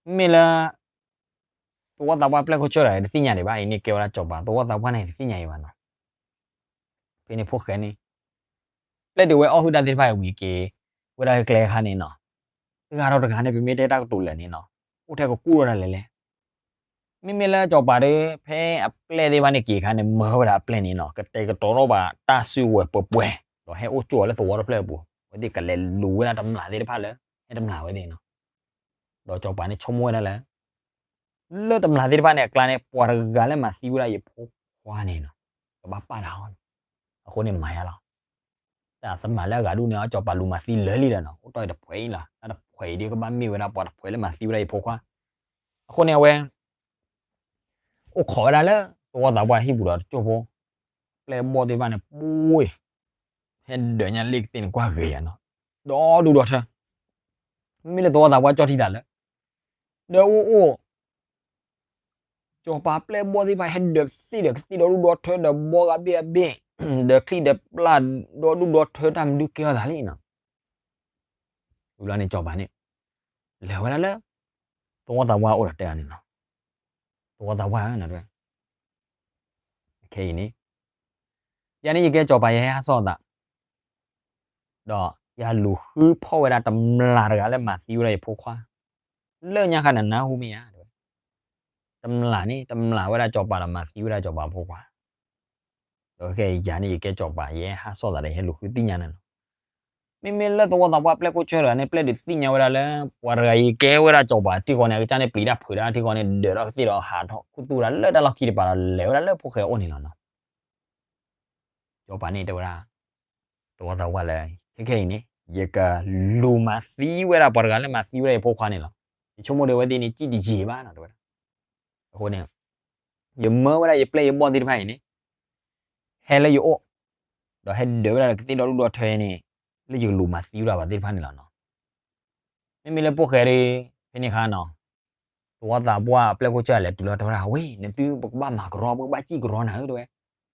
မ့မ့ၢ်လၢ သဝီသးပှၢ်ပျဲၢ်ခိၣ်ဆၢၣ်ဒီးတသ့ၣ်ညါဒံးဘၣ်, အံၤန့ၣ်ကဲဝဲဒၣ်စီၤပၤ, သဝီသးပှၢ်န့ၣ်တသ့ၣ်ညါအံၤဘၣ်နီၤ. ဖဲန့ၣ်ဖိၣ်ဃဲန့ၣ် ပျဲၢ်ဒုးဝဲအီၣ်ဟုၣ်တၢ်သ့ၣ်တဖၣ်အံၤဝံၤက့ၤ ဝဲဒၣ်ကျဲအခါန့ၣ်နီၤ, တဂၤဒီးတဂၤန့ၣ် ပမ့ၢ်တဲတၢ်ကတိၤလၢာ်န့ၣ်နီၤ, အိၣ်ထဲကကူၣ်ထီၣ်ဒၣ်လဲာ်လဲၣ်. မ့မ့ၢ်လၢစီၤပၤဒီး ဖဲအပျဲၢ်သ့ၣ်တဖၣ်န့ၣ်က့ၤအခါန့ၣ် မၢဝဲဒၣ်အပျဲၢ်န့ၣ်နီၤ, ကတဲာ်ကတီၤထီၣ်ဘၣ်တၢ်စုကဝဲၤပှဲၤပှဲၤ, ဒီးဟဲအိၣ်ကၠိအီၤလၢသဝီတဖျၢၣ်အပူၤ, အဝဲသ့ၣ်ကလဲၤလူၤဝဲဒၣ်တမျၢ်သ့ၣ်တဖၣ်လၢ ဟဲတမျၢ်ဝဲသ့ၣ်နီၤ. ဒီးစီၤပၤန့ၣ်ဆိကမိၣ်ဝဲဒၣ်လၢ လၢတမျၢ်သ့ၣ်တဖၣ်န့ၣ်အကျါန့ၣ် ပှၤတဂၤလၢမၤသံဝဲဒၣ်ယဖိခွါန့ၣ်နီၤ, ကဘၣ်ပာ်တၢ်အီၤန့ၣ်, အဃိန့ၣ်မၤယါလီၤ. တၢ်တမျၢ်လၢအဂၤဒူၣ်န့ၣ် အစီၤပၤလူၤမၤသံလၢာ်လံဒီးနီၤ, အိၣ်တီၢ်အံၤတဖှဲးအံၤလီၤ, တၢ်တဖှဲးအံၤဒ်ကဘၣ်မ့ၢ်ဝဲဒၣ်ပှၤတဖှဲးလၢမၤသံဝဲဒၣ်ယဖိခွါ. အဃိန့ၣ်အဝဲ အိၣ်ခိးဝဲဒၣ်လၢ သဝီသးပှၢ်ဟံၣ်ပူၤဒီးတကၠိၢ်ဖိ, ပျဲၢ်ဘီၣ်သ့ၣ်တဖၣ်န့ၣ် ပှ့ၤ ဟဲဒၢးညါလ့ၣ်ကသ့ၣ်န့ၣ်ကွၢ်ဂ့ၤယၤနီၤ, ဒီဒူၣ်ဒီထၢ, မ့မ့ၢ်လၢသဝီသးပှၢ်ကၠီၣ်ထံတၢ်လၢ ဒီးအိၣ်အိၣ် စီၤပၤပျဲၢ်ဘီၣ်သ့ၣ်တဖၣ်ဟဲဒၢးသ့ၣ်ဒီးကသ့ၣ်ဒီဒူၣ်ဒီထၢဒီးဘီဂၤဘ့ၣ်အဘ့ၣ်, ဒီးချံဒီးပျၢ်ဒီဒူၣ်ဒီထၢတၢ်မနုၤကဲထီၣ်သးလံနီၤ. ဝံၤလီၤန့ၣ်စီၤပၤန့ၣ် လဲၤဝဲဒၣ်လၢ သဝီသးပှၢ်အိၣ်ဒီးတဲအီၤန့ၣ်လီၤ. သဝီသးပှၢ်ဧၢ, ခဲအံၤန့ၣ် ယၤန့ၣ်ယကဲစီၤပၤယဟဲဟးစီၣ်သး, ဒီးယလူၤဃုဖီၣ်ဝဲဒၣ်တမျၢ်တဂၤလၢမၤသံဝဲဒၣ်ယဖိခွါ, လၢညါခါနနၢ်ဟူမ့ၢ်ဧါ, တမျၢ်န့ၣ် တမျၢ်ဝဲဒၣ်စီၤပၤဒီးမၤသံဝဲဒၣ်စီၤပၤဖိခွါ, ဒီးခဲအံၤယၤန့ၣ်ယကဲစီၤပၤယဟဲဟးစီၣ်သးဒီးယဟဲလူၤဃုသ့ၣ်ညါန့ၣ်လီၤ. မ့မ့ၢ်လၢသဝီသးပှၢ်ပျဲၢ်ခိၣ်ဆၢၣ်တဂၤန့ၣ် ပျဲၢ်ဒုးသ့ၣ်ညါဝဲဒၣ်လၢ ပှၤတဂၤအံၤကဲဝဲဒၣ်စီၤပၤထံဃီန့ၣ် အကစၢ်န့ၣ်ပျံၤတၢ်ဖုးတၢ်ထံဃီန့ၣ် ဒၢးထီၣ်ကသ့ၣ်ဒီးဟးထီၣ်ခူသူၣ်ဝဲဒၣ်လၢတၢ်လီၢ်ခံတပၤဒီးလဲၤဝဲဒၣ်လၢဖိၣ်ဃဲအအိၣ်န့ၣ်လီၤနီၤ. စီၤပၤန့ၣ်တဲဝဲဒၣ် သဝီသးပှၢ်လၢ ခဲခဲအံၤန့ၣ် ယကလူၤမၤသံဝဲဒၣ်ပှၤတဂၤလၢမၤသံဝဲဒၣ်ယဖိခွါန့ၣ်လီၤ. ယဆိကမိၣ်ဒီးအဝဲသ့ၣ်န့ၣ် စံၣ်တယံာ်ဘၣ်နီၤ တဲဝဲဒၣ်. အဃိန့ၣ် ယမၢဝဲဒၣ်ယပျဲၢ်ယဘီၣ်သ့ၣ်တဖၣ်အံၤန့ၣ် ဟဲလၢယအိၣ်, ဒီးဟဲဒၢးဝဲဒၣ်ကသ့ၣ်ဒီဒူၣ်ဒီထၢန့ၣ် လၢယကလူၤမၤသံဝဲဒၣ်ပှၤသ့ၣ်တဖၣ်န့ၣ်လီၤနီၤ. မ့မ့ၢ်လၢဖိၣ်ဃဲဒီး ဖဲန့ၣ်အခါနီၤ သဝီသးပှၢ်အပျဲၢ်ခိၣ်ဆၢၣ်လဲၤတုၤလီၤတဲဝဲဒၣ် ဝ့ၢ် နသုပကဘၣ်မၤကရီ ပကဘၣ်စံၣ်ကရီနၤဧၢ တဲဝဲ.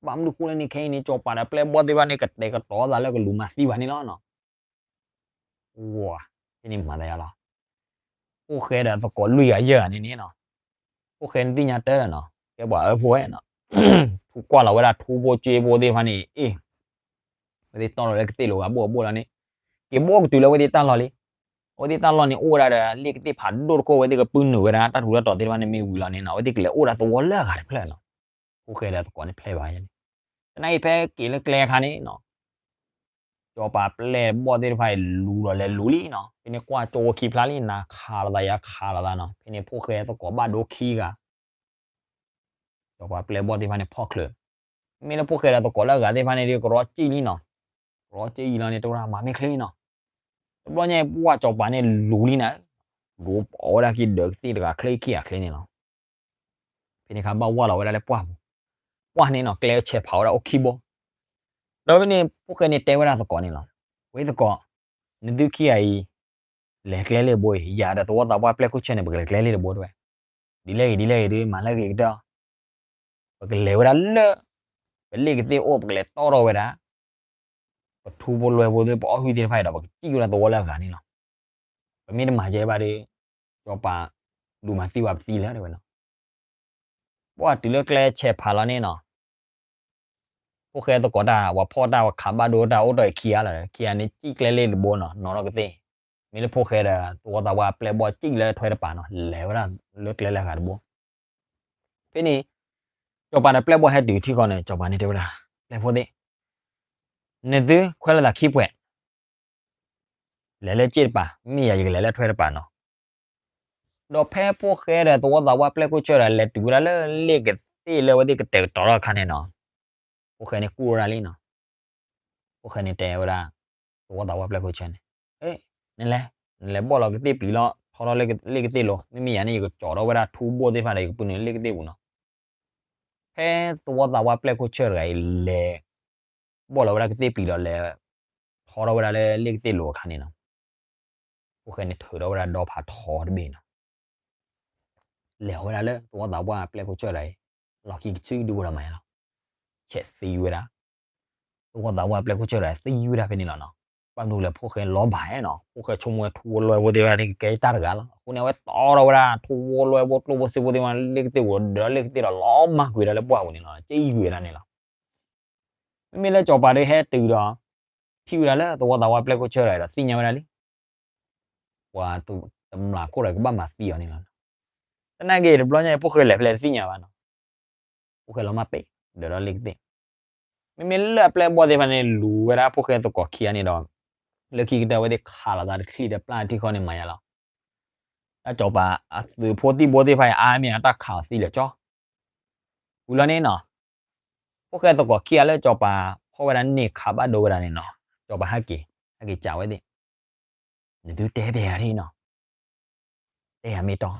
ဘၣ်မနုၤဃိလဲၣ်န့ၣ် ခဲအံၤန့ၣ် စီၤပၤဒီးပျဲၢ်ဘီၣ်သ့ၣ်တဖၣ်န့ၣ် ကတဲာ်ကတီၤသးလၢကလူၤမၤသံပှၤန့ၣ်လီၤနီၤ. ဝၤ ဖဲန့ၣ်မၤသးယါလီၤ. ဖိၣ်ဃဲဒီးသကိးလွံၢ်ဂၤယဲၢ်ဂၤန့ၣ်န့ၣ်နီၤ ဖိၣ်ဃဲန့ၣ်သ့ၣ်ညါတၢ်လီၤနီၤ ကဲပှၤအၢဖိဝဲနီၤ ထူးကွၢ်လီၤဝဲဒၣ်ထူဖိကၠ့ဖိသ့ၣ်တဖၣ်န့ၣ် အ့ၣ် အဝဲသ့ၣ်တီၢ်ထီၣ်လၢကသ့ၣ်လိၤဂၤဘိၣ်အဘိၣ်လီၤန့ၣ်, က့ၤဘိၣ်ကတုၤလၢအဝဲသ့ၣ်တၢ်လီၢ်လံ. အဝဲသ့ၣ်တၢ်လီၢ်န့ၣ် အိၣ်ဝဲဒၣ်ဒီး လ့ၣ်ကသ့ၣ်ဖးဒိၣ်တခိၣ် အဝဲသ့ၣ်ကပုၢ်နုာ်ဝဲဒၣ် တၢ်ထူးတၢ်တီၤသ့ၣ်တဖၣ်န့ၣ်မ့ၢ်ဝံၤလီၤန့ၣ်နီၤ, အဝဲသ့ၣ်ကလဲၤအိၣ်ဒၣ်သဝီလၢအဂၤတဖျၢၣ်နီၤ. ဖိၣ်ဃဲဒီးသကိးန့ၣ်ဖျဲးဘၣ်န့ၣ်, သနာ်က့ဖဲက့ၤလၢကျဲအခါန့ၣ်နီၤ စီၤပၤပျဲၢ်ဘီၣ်သ့ၣ်တဖၣ်အံၤလူၤဒီးလဲၤလူၤလံနီၤ, ဖဲန့ၣ်ကွၢ်ကၠိဖိခံဖျါလံ နၤခးလိာ်သးယၤခးလိာ်သးနီၤ, ဖဲန့ၣ်ဖိၣ်ဃဲသကိးဘၣ်ဒိခံဂၤ စီၤပၤပျဲၢ်ဘီၣ်သ့ၣ်တဖၣ်န့ၣ်ဖီၣ်ချၢး, မ့ၢ်လၢဖိၣ်ဃဲဒီးသကိးလၢအဂၤသ့ၣ်တဖၣ်န့ၣ်ဒီး ကရီကံၣ်လံနီၤ, ကရီကံၣ်လီၤန့ၣ် တဝဲဒၣ်မၤမ့ၢ်ချ့နီၤ, တဘျီညါပှၢ်စီၤပၤန့ၣ်လူၤလံနၤ, ဒိးပိာ်ဝဲဒၣ်က့ၤဒၢးကသ့ၣ်တဂၤချ့ခံဂၤချ့န့ၣ်လီၤ. ဖဲန့ၣ်အခါဘၣ်ဝၢ်လီၤဝဲဒၣ်လၢပှၢ်ပူၤ, ပှၢ်န့ၣ်နီၤ ကျဲဆဲးဖးဝဲဒၣ်အိၣ်ခံဘိ, ဒီးဖဲန့ၣ်ဖိၣ်ဃဲန့ၣ်တဲဝဲဒၣ်သကိးန့ၣ်လီၤ, ဝဲသကိး, နသုခံဂၤအံၤ လဲၤကျဲလ့ၣ်တဘိအံၤ ယၤဒီးသဝီသးပှၢ်ပျဲၢ်ခိၣ်ဆၢၣ်န့ၣ် ပကလဲၤကျဲလ့ၣ်တဘိတဲဝဲ, ဒ်လဲၣ်ဂ့ၤဒ်လဲၣ်ဂ့ၤဒီး မၤလၢဂ့ၤကတၢၢ် ပကလဲၤဝဲဒၣ်လၢ ပလ့ၣ်ကသ့ၣ်အိၣ် ပကလဲၤတီၢ်ထီၣ်ဝဲဒၣ် ပထူဖိလွဲဖိသ့ၣ် ပအီၣ်ဟုၣ်သ့ၣ်တဖၣ်အံၤဒီး ပကစံၣ်ဝဲဒၣ်သဝီလၢအဂၤန့ၣ်လီၤ. ပမ့ၢ်တမၤကဲဘၣ်ဒီး စီၤပၤ ဒုးမၤသံဝဲပသံလၢၤတဲဝဲနီၤ. ပှၢ်တုၤလၢကျဲဆဲးဖးလီၤန့ၣ်နီၤ ဖိၣ်ဃဲသကိးတၢ် ပှၤဖီၣ်တၢ် ပှၤခးဘၣ်ဒိတၢ် အိၣ်တီၢ်အံၤခံဂၤလီၤ, ခံဂၤန့ၣ် စံၣ်ကျဲလ့ၣ်တဘိနီၤ နီၤထီၣ်ကသ့ၣ်, မ့ၢ်လၢဖိၣ်ဃဲဒီး သဝီသးပှၢ်ပျဲၢ်ဘီၣ်စံၣ်လၢထွဲတပၤနီၤ လဲၤဝဲဒၣ်လၢကျဲလၢအဂၤတဘိ. ဖဲန့ၣ် စီၤပၤဒီးပျဲၢ်ဘီၣ်ဟဲတုၤထံဃီန့ၣ် စီၤပၤန့ၣ်တဲဝဲဒၣ် ပျဲၢ်ဖိသ့ၣ် နသုခွဲးလိာ်သးခံပှဲၤ လဲၤလၢစ့ၣ်တပၤ မ့ၢ်ယၤယကလဲၤလၢထွဲတပၤနီၤ. ဒီးဖဲဖိၣ်ဃဲဒီးသဝီသးပှၢ်ပျဲၢ်ခိၣ်ဆၢၣ်ဒီး လဲၤတုၤဝဲဒၣ်လၢလ့ၣ်ကသ့ၣ်လၢအဝဲသ့ၣ်ကတဲာ်ကတီၤထီၣ်အခါန့ၣ်နီၤ, ဖိၣ်ဃဲန့ၣ်ကူၣ်ဝဲဒၣ်လံနီၤ. ဖိၣ်ဃဲန့ၣ်တဲဝဲဒၣ် သဝီသးပှၢ်ပျဲၢ်ခိၣ်ဆၢၣ်န့ၣ်, နလဲၤ နလဲၤဘီၣ်လီၤကသ့ၣ်ပျံၤလီၤ ထီထီၣ်လၢလ့ၣ်ကသ့ၣ်လိၤ, မ့မ့ၢ်ယၤန့ၣ် ယကကၠီၤထီၣ်ဝဲဒၣ်ထူဘိၣ်သ့ၣ်တဖၣ်ဒီး ယကပုၢ်နုာ်လ့ၣ်ကသ့ၣ်ပူၤနီၤ. ဖဲသဝီသးပှၢ်ပျဲၢ်ခိၣ်ဆၢၣ်တဂၤအံၤ လဲၤ ဘီၣ်လီၤဝဲဒၣ်ကသ့ၣ်ပျံၤလီၤ လဲၤ ထီထီၣ်ဝဲဒၣ်လၢလ့ၣ်ကသ့ၣ်လိၤအခါန့ၣ်နီၤ, ဖိၣ်ဃဲန့ၣ်ထုးထီၣ်ဝဲဒၣ်ဒီဖးထီတဘ့ၣ်နီၤ. လဲၤဝဲဒၣ်လၢသဝီသးပှၢ်ပျဲၢ်ခိၣ်ဆၢၣ်တဂၤအံၤ လီၢ်ခံကစုဒုးဝဲဒီးမၤယါလီၤ. ဆဲးသံဝဲဒၣ် သဝီသးပှၢ်ပျဲၢ်ခိၣ်ဆၢၣ်တဂၤအံၤ သံဝဲဒၣ်ဖဲန့ၣ်လီၤနီၤ. ဘၣ်မနုၤလဲၣ် ဖိၣ်ဃဲလီၤဘၣ်နီၤ, ဖိၣ်ဃဲဆိကမိၣ်ဝဲထူဖိလွဲဖိသ့ၣ်တဖၣ်န့ၣ် ကကဲတၢ်တဂၤလီၤ. အဃိန့ၣ် အဝဲတီထီၣ်ဝဲဒၣ်ထူဖိလွဲဖိကျိၣ်ဖိစ့ဖိသ့ၣ်တဖၣ် လ့ၣ်ကသ့ၣ်ပူၤဒီး လ့ၣ်ကသ့ၣ်ဒီးလီၤမၢ်ကွံာ်ဒၣ်လၢပှၢ်ပူၤန့ၣ်လီၤ. က့ယွဲဒၣ်န့ၣ်လီၤ. မ့မ့ၢ်လၢစီၤပၤဒီးဟဲတုၤဒီး ထံၣ်ဝဲဒၣ်လၢသဝီသးပှၢ်ပျဲၢ်ခိၣ်ဆၢၣ်တဂၤဒီး သ့ၣ်ညါဝဲဒၣ်လံ ပှၤတမျၢ်ခိၣ်ဒီးကဘၣ်မၤသံအီၤန့ၣ်လီၤ. သနာ်က့တဘျီညါအံၤ ဖိၣ်ဃဲလဲၤဖဲလဲၣ်တသ့ၣ်ညါဘၣ်နီၤ. ဖိၣ်ဃဲလီၤမၢ်ပ့ၣ် ဒၢးဒီးလ့ၣ်ကသ့ၣ်, မ့မ့ၢ်လၢအပျဲၢ်ဘီၣ်သ့ၣ်တဖၣ်န့ၣ် လူၤဝဲဒၣ်ဖိၣ်ဃဲသကိးခံဂၤန့ၣ်ဒီး လၢခံကတၢၢ်အဝဲသ့ၣ်ခးလိာ်သးတချံၣ်ဒီးပျၢ်ထံဃီန့ၣ်မၤယါလီၤ. တၢ်စီၤပၤအသုးဖိသံၣ်ဘိသ့ၣ်တဖၣ်အံၤ အါမ့ၢ်အတၢ်ခးအီၤသံလၢာ်ကၠီ ဝံၤလီၤန့ၣ်နီၤ, ဖိၣ်ဃဲသကိးခံဂၤလၢစီၤပၤဖီၣ်ဝဲဒၣ်န့ၣ်ခးဘၣ်ဒိဝဲဒၣ်န့ၣ်နီၤ, စီၤပၤဟဲက့ၤ ဟဲက့ၤစံးဝဲသ့ၣ်, နသုတဲပျဲယၤဒ်နီၤ, တဲယၤမ့ၢ်တီ,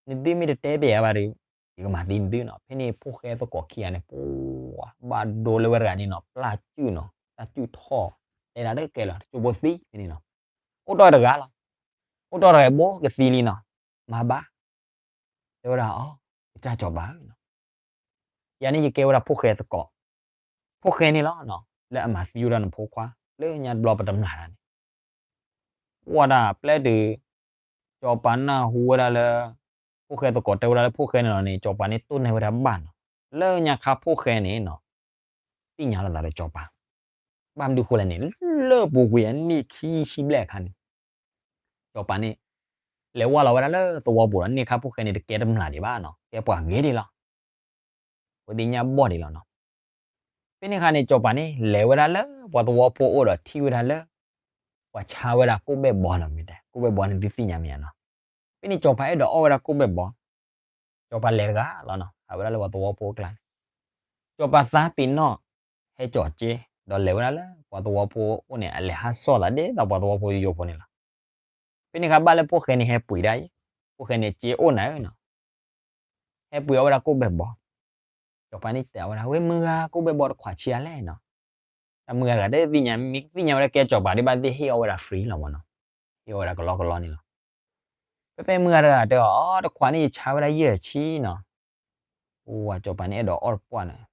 နသုမ့ၢ်တတဲပျဲယၤဘၣ်ဒီး ယကမၤသံနသုနီၤ. ဖဲန့ၣ်ဖိၣ်ဃဲသကိးခံဂၤန့ၣ် ပှၤဘၣ်ဒိလၢဝဲတဂၤန့ၣ်နီၤ ပျၢ်စုၣ်နီၤ တၢ်စုၣ်ထီၣ် တဲဒၣ်တကဲလီၤ တကၠိဖိသံဖဲန့ၣ်နီၤ, အိၣ်တီၢ်တဂၤလီၤ, အိၣ်တီၢ်တဂၤဘိကသံလံနီၤ, မၤဘၣ် တဲဝဲဒၣ်အီၤ, ကစၢ်စီၤပၤဧၢ, ယၤန့ၣ်ယကဲဝဲဒၣ်ဖိၣ်ဃဲသကိး, ဖိၣ်ဃဲန့ၣ်လီၤ, လၢအမၤသံဝဲဒၣ်နဖိခွါ လၢညါတဘျီပတမျၢ်တၢ်န့ၣ်, ပှၤဒၣ်ပျဲတုၤ စီၤပၤနၢ်ဟူဝဲဒၣ်လၢ ဖိၣ်ဃဲသကိးတဲဝဲဒၣ်လၢဖိၣ်ဃဲန့ၣ်လီၤန့ၣ် စီၤပၤန့ၣ်တိၢ်န့ၢ်ဝဲဒၣ်ဘၣ်နီၤ, လၢညါခါဖိၣ်ဃဲန့ၣ်နီၤ သ့ၣ်ညါလိာ်သးဒီးစီၤပၤ, ဘၣ်မနုၤဃိလဲၣ်န့ၣ် လၢပူၤကွံာ်အနံၣ်ခံဆံဘျဲၣ်အခါန့ၣ် စီၤပၤန့ၣ် လဲၤဝၢ်လီၤဝဲဒၣ်လၢသဝီပူၤဒီး န့ၣ်ခါဖိၣ်ဃဲန့ၣ် တကဲတမျၢ်ဒံးဘၣ်နီၤ, ကဲပှၤဂ့ၤဒံးလီၤ, ပှၤသ့ၣ်ညါဘီၣ်ဒံးလီၤနီၤ. ဖဲန့ၣ်ခါန့ၣ် စီၤပၤန့ၣ် လဲၤဝဲဒၣ်လၢပှၤသဝီဖိအအိၣ်ဒီးထံၣ်ဝဲဒၣ်လၢ ပှၤဆါဝဲဒၣ်ကိၣ်ဘဲၣ်ဘီနီၤ, မ့ၢ်တဲ ကိၣ်ဘဲၣ်ဘီန့ၣ်သုသ့ၣ်ညါမ့ၢ်ဧါနီၤ. ဖဲန့ၣ်စီၤပၤအဲၣ်ဒိးအီၣ်ဝဲဒၣ်ကိၣ်ဘဲၣ်ဘီ, စီၤပၤလဲၤတဂၤလီၤနီၤ, ဟးဝဲဒၣ်လၢပှၤသဝီဖိအကျါန့ၣ် စီၤပၤသးပ့ၤနီၣ် ဟဲကၠီၤစ့ ဒီးလဲၤဝဲဒၣ်လၢပှၤသဝီဖိအိၣ်န့ၣ် အလဲၤဟးစီၣ်သးဒ်သိးပှၤသဝီဖိယိယိဖိန့ၣ်လီၤ. ဖဲန့ၣ်ခါဘၣ်လၢဖိၣ်ဃဲန့ၣ်ဟဲပှ့ၤဒၣ်အံၤ, ဖိၣ်ဃဲန့ၣ်စ့အိၣ်နၤဧၢနီၤ, ဟဲပှ့ၤအီၣ်ဝဲဒၣ်ကိၣ်ဘဲၣ်ဘီ, စီၤပၤန့ၣ်တဲဝဲဒၣ် ဝဲမုၢ်ဂၤကိၣ်ဘဲၣ်ဘီတခွးဆံးအါလဲၣ်နီၤ, တၢ်မုၢ်ဂၤတဂၤတသ့ၣ်ညါ, မ့ၢ်သ့ၣ်ညါဝဲဒၣ်ကဲစီၤပၤဒံးဘၣ်သ့ၣ် ဟ့ၣ်အီၣ်ဝဲဒၣ် free လီၤမ့ၢ်နီၤ, ဟ့ၣ်အီၣ်ဝဲဒၣ်ကလီကလီန့ၣ်လီၤ. ဖဲဖဲမုၢ်ဂၤတဂၤတဲအီၤ တခွးန့ၣ်ယဆါဝဲဒၣ်ယဲၢ်ဆံနီၤ, အိၣ်ဝဲစီၤပၤန့ၣ်အဲၣ်ဒိးအီၣ်တပှၢ်န့ၣ်,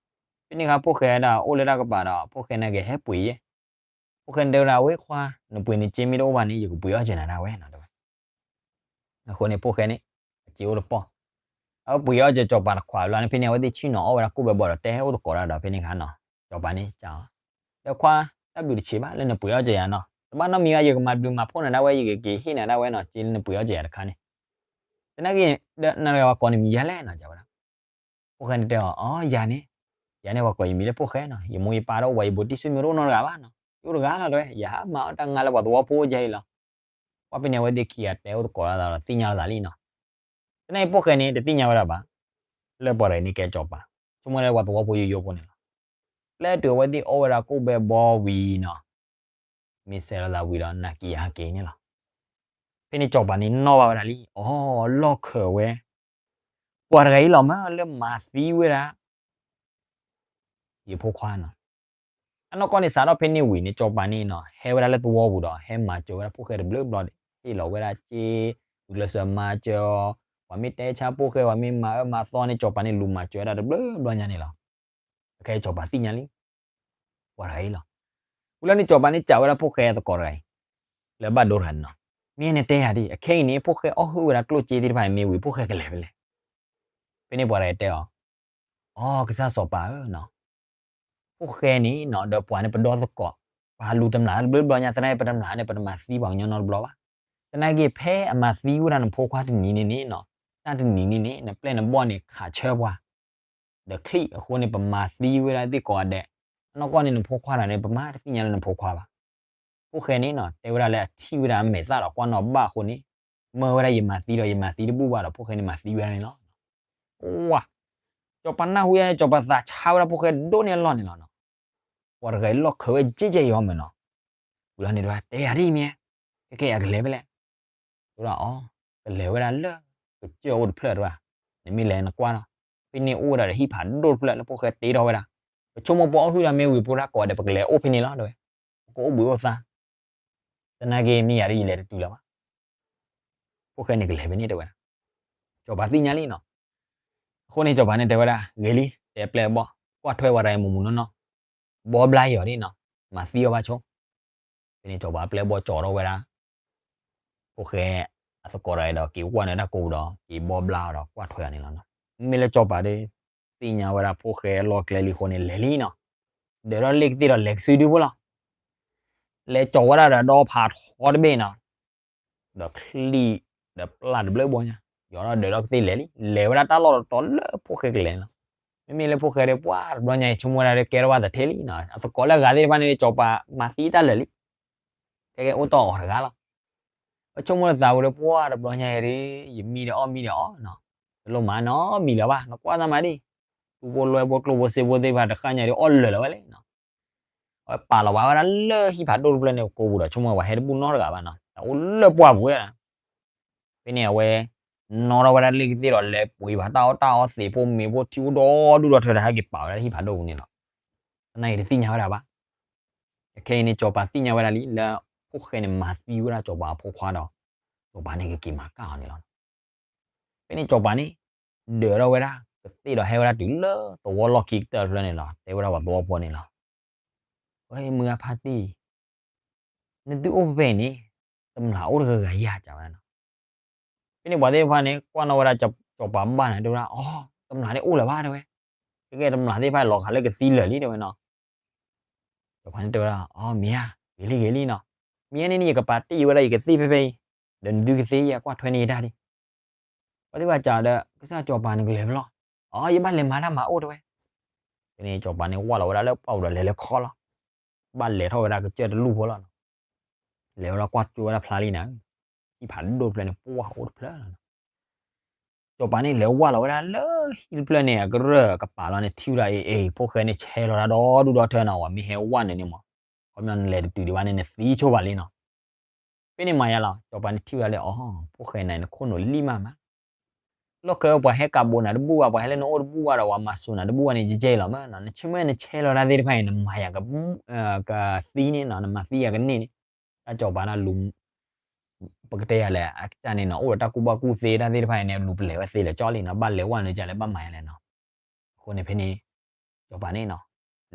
ဖဲန့ၣ်ခါဖိၣ်ဃဲဒၣ်အိၣ်လၢတၢ်ကပၤဒီး ဖိၣ်ဃဲန့ၣ်ကဟဲပှ့ၤယဲၢ်, ဖိၣ်ဃဲန့ၣ်တဲဝဲဒၣ် ဝဲခွါ နပှ့ၤနစ့မ့ၢ်တအိၣ်ဘၣ်န့ၣ် ယကပှ့ၤအီၣ်စၢၤနၤဒၣ်ဝဲနီၤ တဲဝဲ အဃိန့ၣ်ဖိၣ်ဃဲန့ၣ် အစ့အိၣ်တပီၢ်, အဝဲပှ့ၤအီၣ်စၢၤစီၤပၤတခွးလီၤန့ၣ် ဖဲန့ၣ် အဝဲသ့ၣ်ဆ့ၣ်နီၤအီၣ်ဝဲဒၣ်ကိၣ်ဘဲၣ်ဘီဒီးတဲအိၣ်သကိးတၢ်ဒီး ဖဲန့ၣ်ခါနီၤ, စီၤပၤန့ၣ်စံးအီၤ, ဒီးခွါ တၢ်ဘျုးတဆံးဘၣ်လၢနပှ့ၤအီၣ်က့ၤယၤနီၤ, တဘၣ်နီတမံၤဘၣ် ယကမၤဘျုးမၤဖှိၣ်နၤဒၣ်ဝဲ ယကက့ၤဟ့ၣ်နၤဒၣ်ဝဲနီၤ, က့လၢနပှ့ၤအီၣ်က့ၤယၤတခါန့ၣ်, သနာ်က့ ဒီးနၤတဂၤပှၤကိးန့ၣ်မံၤယၤလဲၣ်နီၤ ကဝဲဒၣ်, ဖိၣ်ဃဲန့ၣ်တဲအီၤ အီ ယၤန့ၣ်, ယၤန့ၣ်ပှၤကိးယမံၤလၢဖိၣ်ဃဲနီၤ, ယမိၢ်ယပၢ်ဒီးအိၣ်ဝဲ ယဘူးတံၢ်ဆူမ့ၢ်တအိၣ်နီတဂၤဘၣ်နီၤ, ယအိၣ်တဂၤလီၤတဲဝဲ, ယဟးမၤအီၣ်တၢ်ငါလၢပှၤသဝီဖိကဲအံၤလီၤ, ကွၢ်ဖဲန့ၣ်အဝဲသ့ၣ်ခံဂၤတဲအိၣ်သကိးလိာ်သးဒီးသ့ၣ်ညါလိာ်သးလံနီၤ, သနာ်က့ဖိၣ်ဃဲန့ၣ် တသ့ၣ်ညါဝဲဒၣ်ဘၣ်, လၢပှၤတဂၤန့ၣ်ကဲစီၤပၤ, ဆိကမိၣ်လၢပှၤသဝီဖိယိယိဖိန့ၣ်လီၤ, ပျဲတုၤအဝဲသ့ၣ်အိၣ်ဝဲဒၣ်ကိၣ်ဘဲဘီဝံၤနီၤ မ့ၢ်စဲးလိာ်သးဝံၤဒီး နၤက့ၤယၤက့ၤန့ၣ်လီၤ, ဖဲန့ၣ်စီၤပၤန့ၣ်နီၣ်ဘၣ်ဝဲဒၣ်လံ, အီ လီၢ်ခၢးဝဲ ပှၤတဂၤအံၤလီၤမၢ်လၢမၤသံဝဲဒၣ် ယဖိခွါနီၤ, အနီၢ်ကီၢ်န့ၣ်စးထီၣ်ဖဲန့ၣ်ဝံၤန့ၣ် စီၤပၤန့ၣ်နီၤ ဟဲဝဲဒၣ်လၢသဝီပူၤဒီး ဟဲမၤစၢၤဝဲဒၣ်ဖိၣ်ဃဲတဘျုးဘျီ, ဟ့ၣ်လီၤဝဲဒၣ်စ့, ဂုာ်ကျဲးစၢးမၤစၢၤအီၤ, ပှၤမ့ၢ်တဲဆါဖိၣ်ဃဲ ပှၤမ့ၢ်မၤအၢမၤသီန့ၣ် စီၤပၤန့ၣ်လူၤမၤစၢၤဝဲဒၣ်တဘျုးဘျီညါန့ၣ်လီၤ, အခဲအံၤစီၤပၤသ့ၣ်ညါလံ ပှၤတဂၤအံၤလီၤ, ဝံၤလီၤန့ၣ်စီၤပၤန့ၣ်စံးဝဲဒၣ်ဖိၣ်ဃဲအသကိးတဂၤအံၤ, လၢဘၣ်ဒိတဂၤန့ၣ်နီၤ, မ့ၢ်နတဲယၤဒ်အံၤ, အခဲအံၤန့ၣ် ဖိၣ်ဃဲအီၣ်ဟုၣ်ဝဲဒၣ်ကျိၣ်စ့သ့ၣ်တဖၣ်အံၤမ့ၢ်ဝံၤ ဖိၣ်ဃဲကလဲၤဖဲလဲၣ်, ဖဲန့ၣ်ပှၤတဂၤတဲအီၤ, အီ ကစၢ်စီၤပၤဧၢနီၤ, ဖိၣ်ဃဲန့ၣ်နီၤ ဒီးပှၤန့ၣ်ပဒီသကိး, ပှၤလူၤတမျာ်တဘျုးဘျီညါ သနာ်က့ပတမျာ်န့ၣ် ပတမၤသံပှၤကညီနီတဘျီဘၣ်, သနာ်က့ဖဲအမၤသံဝဲဒၣ်နဖိခွါတနံၤန့ၣ်န့ၣ်နီၤ, တၢ်တနံၤန့ၣ်န့ၣ် နပျဲၢ်နဘီၣ်န့ၣ်ခးဆၢပှၤ ဒီးချံၣ်အဃိန့ၣ် ပမၤသံဝဲဒၣ်သ့ၣ်ကိးဂၤဒဲး, အနီၢ်ကီၢ်န့ၣ်နဖိခွါတဂၤန့ၣ် ပမၤတသ့ၣ်ညါလၢနဖိခွါဘၣ်, ဖိၣ်ဃဲန့ၣ်နီၤ တဲဝဲဒၣ်လၢအထံၣ်ဝဲဒၣ်အမဲာ်သၣ်ဒီးကွၢ်နီၣ်ဘၣ်အဃိန့ၣ်, မၢဝဲဒၣ်ယမၤသံဒီးယမၤသံတဘူၣ်ဘၣ်ဒီး ဖိၣ်ဃဲန့ၣ်မၤသံဝဲဒၣ်န့ၣ်လီၤ, ဝါ, စီၤပၤနၢ်ဟူယၤန့ၣ် စီၤပၤသးဆါဝဲဒၣ်ဖိၣ်ဃဲဒိၣ်န့ၢ်အလီၢ်န့ၣ်လီၤနီၤ, ပှၤတဂၤအံၤလီၢ်ခၢးဝဲကဲကဲအံၤအီၤမ့ၢ်နီၤ, ဝံၤလီၤန့ၣ်တဲယၤဒ်အံၤမ့ၢ်, ကဲကဲအကလဲၤဖဲလဲၣ်, တဲဝဲဒၣ်အီၤ, ကလဲၤဝဲဒၣ်လၢ ကစၢၢ်အိၣ်တဖျၢၣ်တဲဝဲ, နမ့ၢ်လဲၤနကွၢ်လီၤ, ဖဲန့ၣ်အိၣ်ဝဲဒၣ်ဒီးဟံၣ်ဖးဒိၣ်တဖျၢၣ်လၢဖိၣ်ဃဲတ့ထီၣ်ဝဲဒၣ်, ပဆိကမိၣ်ပှၤအီၣ်ဟုၣ်တၢ်မ့ၢ်ဝံၤ ပှၤကိးဂၤဒဲးပကလဲၤအိၣ်ဖဲန့ၣ်လီၤတဲဝဲ, ပကအိၣ်ဘှံးအိၣ်သါ, သနာ်က့မ့ၢ်ယၤဒ်ယလဲၤတတုၤလၢၤဘၣ်, ဖိၣ်ဃဲန့ၣ်ကလဲၤဖဲန့ၣ်တဲဝဲဒၣ်, စီၤပၤသ့ၣ်ညါလံနီၤ, အဃိန့ၣ်စီၤပၤန့ၣ်တဲဝဲဒၣ် ဂ့ၤလံ တဲပျဲၢ်အဘီၣ်, ကွၢ်ထွဲဝဲဒၣ်အံၤမုၢ်မုၢ်နီၢ်နီၢ်, ဘီဘျါယီၤဒ်နီၤ, မၤသံအီၤဘၣ်ဆိ, ဖဲန့ၣ်စီၤပၤပျဲၢ်အဘီၣ်ကၠီၤထီၣ်ဝဲဒၣ် ဖိၣ်ဃဲ အသကိးတဂၤအံၤဒီး က့ၤဝဲနုာ်တၢ်ကိးပူၤဒီး က့ၤဘီဘျါအီၤဒီးကွၢ်ထွဲအီၤန့ၣ်လီၤနီၤ, မ့မ့ၢ်လၢစီၤပၤဒီး သ့ၣ်ညါဝဲဒၣ်ဖိၣ်ဃဲအလီၢ်ကျဲလံအဃိန့ၣ် လဲၤလံနီၤ, ဒၢးထီၣ်လ့ၣ်ကသ့ၣ်ဒီးလဲၤကစုဒုဖိလီၤ, လဲၤကၠီၤဝဲဒၣ်ဒီးဒီဖးထီတဘ့ၣ်နီၤ ဒီးချံၣ်ဒီးပျၢ်တဘျုးဘီညါ, ယီၤထီၣ်ဒၢးထီၣ်ကသ့ၣ်လဲၤလံ, လဲၤဝဲဒၣ်တၢ်လီၢ်တတီၤလၢဖိၣ်ဃဲကလဲၤန့ၣ်လီၤ, မ့မ့ၢ်လၢဖိၣ်ဃဲဒီးပှၤတဘျီညါအံၤ ဆိကမိၣ်ဝဲဒၣ်ဒီးကဲထီၣ်ဘၣ်သထ့လံနီၤ, အသကိးလၢအဂၤသ့ၣ်တဖၣ်န့ၣ် စီၤပၤမၤသံတၢ်လၢာ်လံ, ကဲကဲအိၣ်တီၢ်အီၤတဂၤလီၤ, ပဆိကမိၣ်လၢသးဝဲဒီးပှၤတဘျီညါအံၤဒီး ယမံဒီးအီၣ်မံဒီးအီၣ်နီၤ, တလိၣ်မၤနီတမံၤလၢၤဘၣ်, နကွၢ်သးမးဒ်, ထူဖိလွဲဖိကျိၣ်ဖိစ့ဖိသ့ၣ်တဖၣ်တဃၣ်ညါဒီးအီၣ်လၢာ်လၢၤဝဲလံနီၤ အဝဲပာ်လီၤဝဲဒၣ်လၢဟံၣ်ဖးဒိၣ်တဖျၢၣ်န့ၣ်ကိးပူၤဒီး ဆိကမိၣ်ဝဲဟဲတဘူၣ်နီတဂၤဘၣ်နီၤ, တၢ်အိၣ်လၢပှၢ်ပူၤဝဲဒၣ်, ဖဲန့ၣ်အဝဲ နီၣ်ထီၣ်ဝဲဒၣ်လ့ၣ်ကသ့ၣ်ဒီးလဲၤပှ့ၤဘၣ်တၢ်အီၣ်တၢ်အီ သ့ၣ်ဖိမ့ၤဖိထံဖိဒီဒူၣ်ဒီထၢဒီး ဟဲက့ၤပာ်ဝဲဒၣ်လၢဟံၣ်ဖးဒိၣ်ပူၤန့ၣ်လီၤ, သနာ်က့တသ့ၣ်ညါဝဲဒၣ်ဘၣ်, အခဲအံၤန့ၣ် စီၤပၤသ့ၣ်ညါဝဲဒၣ်လံလၢ ဖိၣ်ဃဲန့ၣ်မၤသံဝဲဒၣ်စီၤပၤအဖိခွါဒီး စီၤပၤန့ၣ်ကက့ၤမၤကၣ်အီၤန့ၣ်လီၤ. ဖဲန့ၣ်စီၤပၤန့ၣ် ဒၢးထီၣ်ဝဲဒၣ်ကသ့ၣ်ဒီးဟဲဝဲဒၣ်တုၤလၢသဝီလီၢ်ခံကတၢၢ်တဖျၢၣ်န့ၣ်လီၤ. တဲဝဲဒၣ်ပှၤသဝီဖိန့ၣ်လီၤ. ဝဲမုၢ်ဂၤဖါတံၢ် နသုအိၣ်ဖဲဖဲအံၤန့ၣ် တမျာ်အိၣ်တဂၤဂၤယၤ စံးဝဲဒၣ်နီၤ. ဖဲန့ၣ်ပှၤသ့ၣ်တဖၣ်န့ၣ် ကွၢ်နီၣ်ဝဲဒၣ်စီၤပၤဘၣ်န့ၣ် တဲဝဲဒၣ် အီ တမျာ်န့ၣ်အိၣ်လၢၤဘၣ်တဲဝဲ, ကဲကဲတမျာ်သ့ၣ်တဖၣ်လီၤဂာ်လၢကသံလၢာ်လံတဲဝဲနီၤ. စီၤပၤန့ၣ်တဲဝဲဒၣ် အီ မ့ၢ်ဧါ, ဂ့ၤလံဂ့ၤလံနီၤ. မ့ၢ်န့ၣ်န့ၣ် ယကပာ်တ့ၢ်ဝဲဒၣ်ယကသ့ၣ်ဖဲဖဲအံၤ, ဒီးနသုကသ့ယကွၢ်ထွဲန့ၢ်ယတၢ်ဒံး. ပှၤသ့ၣ်တဖၣ်စံးဒီး ကစၢ်စီၤပၤနကလဲၤဖဲလဲၣ်. အီ ယဘၣ်လဲၤမၤတၢ်မၤအိၣ်တဲဝဲ. ဖဲန့ၣ်စီၤပၤန့ၣ်ဝၢ်လီၤဝဲဒၣ်လၢပှၢ်ပူၤဒီးလဲၤလၢခီလီၤ. ဘၣ်လဲၤထီၣ်ဝဲဒၣ်ကစၢၢ်တလူၢ်ဖိလီၤ. လဲၤဝဲလီၤကွၢ်ကၠိဝဲဒၣ်ဖျါလံနၤ, ဟံၣ်ဖးဒိၣ်တဖျၢၣ်န့ၣ် ပှၢ်အိၣ်တဖျၢၣ်လီၤ. စီၤပၤန့ၣ်လဲၤဝၢ်လီၤဝဲဒၣ်လၢဟံၣ်တဖျၢၣ်န့ၣ် အကရၢၢ်ကပာ်လီၤန့ၣ် ထံၣ်ဝဲဒၣ်အ့ၣ်အ့ၣ် ဖိၣ်ဃဲန့ၣ်ဆဲးလီၤတၢ်ဒီဒူၣ်ဒီထၢနီၤ, ဝဲမ့ၢ်ဟဲဝၢ်နုာ်န့ၣ်မး, ခီပညီနလဲၤတတုၤဒံးဘၣ်န့ၣ် နသံဆိဘၣ်လံနီၤ. ဖဲန့ၣ်မၤယါလီၤ စီၤပၤန့ၣ်ထံၣ်ဝဲဒၣ်လၢ အီ ဖိၣ်ဃဲနၤအံၤ နခိၣ်နူာ်လံၣ်မးမး လီၢ်ခၢပှၤဟဲကးဘိးနၤတဘူၣ်ဘၣ်, ပှၤဟဲလၢနအိၣ်တဘူၣ်ဘၣ်ဒီး ပှၤမၤစၢၤနၤတဘူၣ်ဘၣ်န့ၣ် ယဲယဲလီၤမးနီၤ. နဆ့ၣ်မ့ၢ်နဆဲးလီၤတၢ်သ့ၣ်တဖၣ်အံၤ နမၤယၤ ကသံန့ၣ်နီၤ, နမၤသံယၤကန့ၢ်န့ၣ်. တၢ်စီၤပၤတၢ်လူၤ ပကတဲယၤလဲၣ် အကစၢ်န့ၣ်နီၤ အိၣ်ဒီးတၢ်ကူၣ်ဘၣ်ကူၣ်သ့တၢ်သ့ၣ်တဖၣ်အံၤန့ၣ် လူၤပလဲၤဝဲသ့လၢာ်ကၠီလံနီၤ, ဘၣ်လဲၤဝၢ်နုာ်ကလဲၣ် ဘၣ်မၤယၤလဲၣ်နီၤ. အဃိန့ၣ်ဖဲန့ၣ် စီၤပၤန့ၣ်နီၤ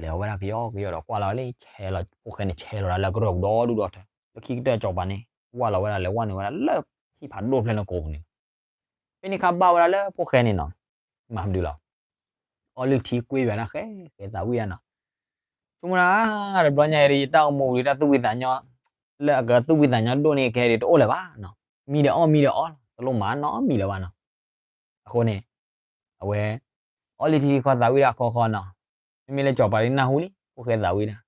လဲၤဝဲဒၣ်ကယီကယီဒီးကွၢ်လီၤလံ ဆဲးလီၤ ဖိၣ်ဃဲန့ၣ်ဆဲးလီၤဒၣ်လၢကရၢၢ်ပူၤဒီဒူၣ်ဒီထၢ. လၢခံကတၢၢ်စီၤပၤန့ၣ် ဝၢ်လီၤဝဲဒၣ် လဲၤဝၢ်နုာ်ဝဲဒၣ်လၢဟံၣ်ဖးဒိၣ်တဖျၢၣ်န့ၣ်ကိးပူၤန့ၣ်. ဖဲန့ၣ်ခါဘၣ်ဝဲဒၣ်လၢဖိၣ်ဃဲန့ၣ်နီၤ မၤမနုၤလီၤ အီလုၢ်ထံကွ့ဝဲဒၣ်ဃဲ ဃဲသးဝံၣ်ဒၣ်နီၤ. ဆိကမိၣ်ဒၣ် တဘျီညါအံၤ ယတၢ်အိၣ်မူဒံး တၢ်သူၣ်ဖှံသးညီ လၢအကသူၣ်ဖှံသးညီဒိၣ်န့ၢ်ကဲဒံး တအိၣ်လၢၤဘၣ်နီၤ. မံဒီးအီၣ် မံဒီးအီလီၤ, တလိၣ်မၤနီတမံၤလၢၤဘၣ်နီၤ. အဃိန့ၣ် အဝဲ အီၣ်လံထံထံဃီ သးဝံၣ်ဒၣ်ခီဃီနီၤ. မ့မ့ၢ်လၢစီၤပၤဒၣ်နၢ်ဟူလံ ဖိၣ်ဃဲသးဝံၣ်ဒၣ်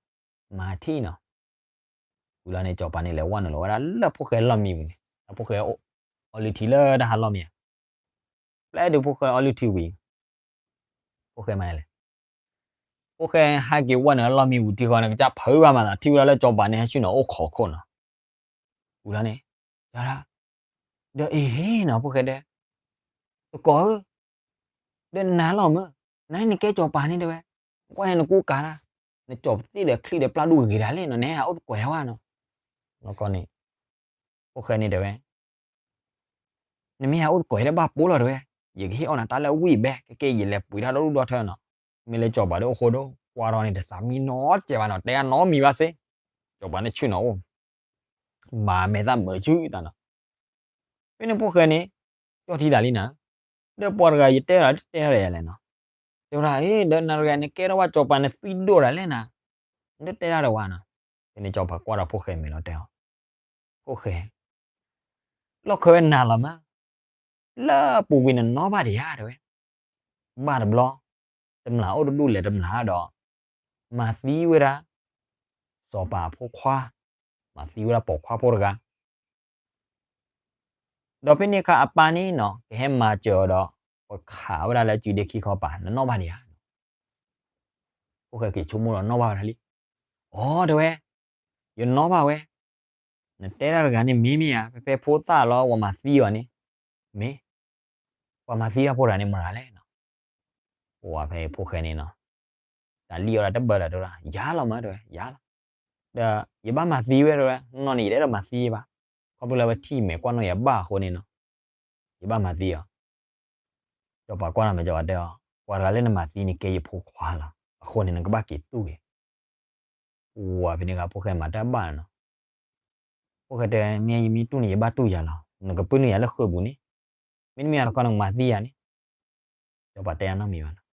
မၤထံၣ်နီၤ. ဝံၤလီၤန့ၣ် စီၤပၤန့ၣ် လဲၤဝဲနုာ်လီၤဝဲဒၣ်လၢဖိၣ်ဃဲလီၢ်မံပူၤန့ၣ်, ဖိၣ်ဃဲအီၣ်လံထံလၢတၢ်ဟးလီၢ်မံဧါ. ပျဲတုၤဖိၣ်ဃဲအီၣ်လံထံဝံၤ ဖိၣ်ဃဲမၤလဲၣ်, ဖိၣ်ဃဲဟဲက့ၤဝဲနုာ်လၢလီၢ်မံပူၤထံဃီန့ၣ် ကစၢ်ဖုးဘၣ်မၤသး ထံၣ်ဝဲဒၣ်လၢစီၤပၤန့ၣ် ဟဲဆူၣ်န့ၣ်အိၣ်ခိးခိၣ်နီၤ. ဝံၤလီၤန့ၣ် တဲဒၣ်, ဒီးအ့ဟ့နီၤ ဖိၣ်ဃဲတဲ, သကိးဧၢ, ဒီးနၤလီၤမၢ, နၤနကဲစီၤပၤန့ၣ်တဲဝဲ, ကွၢ်ဟဲနကူကၤတၢ်, နကၠီၤပသ့ၣ်ဒီးချံဒီးပျၢ်ဒူၣ်ဂ့ၤဒၣ်လဲၣ်နီၤ, နဟဲဟးအိၣ်သကိးယၤဝဲနီၤ. နီၢ်ကီၢ်န့ၣ် ဖိၣ်ဃဲန့ၣ်တဲဝဲ နမ့ၢ်ဟဲအိၣ်သကိးယၤဒီးဘၣ်ပိာ်လီၤတဲဝဲ, ယကဟ့ၣ်အီၣ်နၤတၢ်လၢအဝံၣ်ဘဲ ကကဲယလဲၤပှ့ၤတၢ်ဒီဒူၣ်ဒီထၢနီၤ. မ့ၢ်လၢစီၤပၤဒီးအိၣ်ဃိဒီး ကွၢ်ထီၣ်န့ၣ် တသးမံနီတစဲးဘၣ်နီၤ, တဲအါနီတမံၤဘၣ်စ့ၢ်, စီၤပၤန့ၣ်ဆူၣ်န့ၣ်အိၣ်, မၤမဲာ်သၣ်မုာ်ဆူၣ်တၢ်နီၤ. ဖဲန့ၣ်ဖိၣ်ဃဲန့ၣ် ကၠီၣ်ထံသးလံနၤ, ဒီးပှၤတဂၤယတဲဒီးတတဲထီၣ်ဒီးယၤလဲၣ်နီၤ. တဲဝဲဒၣ် အ့ ဒီးနၤတဂၤနကဲထီၣ်ဘၣ်စီၤပၤနသံဒိၣ်ဒၣ်လဲၣ်နၤ, နတတဲတၢ်ဒီးဝဲနီၤ. ဖဲန့ၣ်စီၤပၤကွၢ်ဒီးဖိၣ်ဃဲမဲာ်လီၤတဲအီၤ, ဖိၣ်ဃဲ လီၢ်ခၢဝဲနၤလီၤမး, လၢအပူၤကွံာ်နနီၣ်ဘၣ်ဒံးဧါတဲဝဲ, ဘၣ်တဘျီ တမျာ်အိၣ်တဒူၣ်လဲၤတမျာ်ဒီး မၤသံဝဲဒၣ် စီၤပၤအဖိခွါ, မၤသံဝဲဒၣ်ပိာ်ခွါဖိတဂၤ ဒီးဖဲန့ၣ်အခါအပၢ်န့ၣ်နီၤ ကဟဲမၤစၢၤအီၤဒီး ပှၤခးဝဲဒၣ်လၢစုဒ့ခံခီပၤ နနီၣ်ဘၣ်ဒံးဧါ. ဖိၣ်ဃဲက့ၤဆိကမိၣ်ဒီးနီၣ်ဘၣ်ဝဲဒၣ်လံ. အိ တဲဝဲ, ယနီၣ်ဘၣ်ဝဲ, နတဲတၢ်တဂၤန့ၣ်မ့ၢ်မ့ၢ်ဧါ, ဖဲဖဲဖိသၣ်လီၤ ပှၤမၤသံအီၤန့ၣ်, မ့ၢ်, ပှၤမၤသံတၢ်ဖိတဂၤန့ၣ်မတၤလဲၣ်နီၤ. အိ ဖဲအံၤဖိၣ်ဃဲန့ၣ်နီၤ တၢ်လံၣ်အီၤဒၣ်တဘၢလၢၤ တဲဝဲဒၣ် ယၤလီၤမး တဲဝဲ ယၤလီၤ. ဒီးယဘၣ်မၤသံဝဲ တဲဝဲ နီၢ်နီၢ်န့ၣ် ယတအဲၣ်ဒိးမၤသံဘၣ်, ခီဖျိလၢအဝဲထံၣ်မဲာ်ကွၢ်နီၣ်ယၤဘၣ်အဃိန့ၣ်နီၤ, ယဘၣ်မၤသံအီၤ. စီၤပၤကွၢ်နီၣ်မဲာ် စီၤပၤတဲအီၤ, ပှၤတဂၤလၢနမၤသံန့ၣ်ကဲယဖိခွါလီၤ, အဃိန့ၣ် နကဘၣ်က့ၤတူၢ်က့ၤ. အိ ဖဲန့ၣ်အခါဖိၣ်ဃဲမၤတၢ်ဘၣ်လီၤနီၤ. ဖိၣ်ဃဲတဲ, မ့ၢ်ယမ့ၢ်တူၢ်န့ၣ် ယဘၣ်တူၢ်ယၤလီၤ, နကပုၢ်န့ၢ်ယၤလၢဃုာ်ပူၤန့ၣ်, မ့တမ့ၢ်တခီနကမၤသံယၤန့ၣ်. စီၤပၤတဲအါနီတမံၤဘၣ်နီၤ.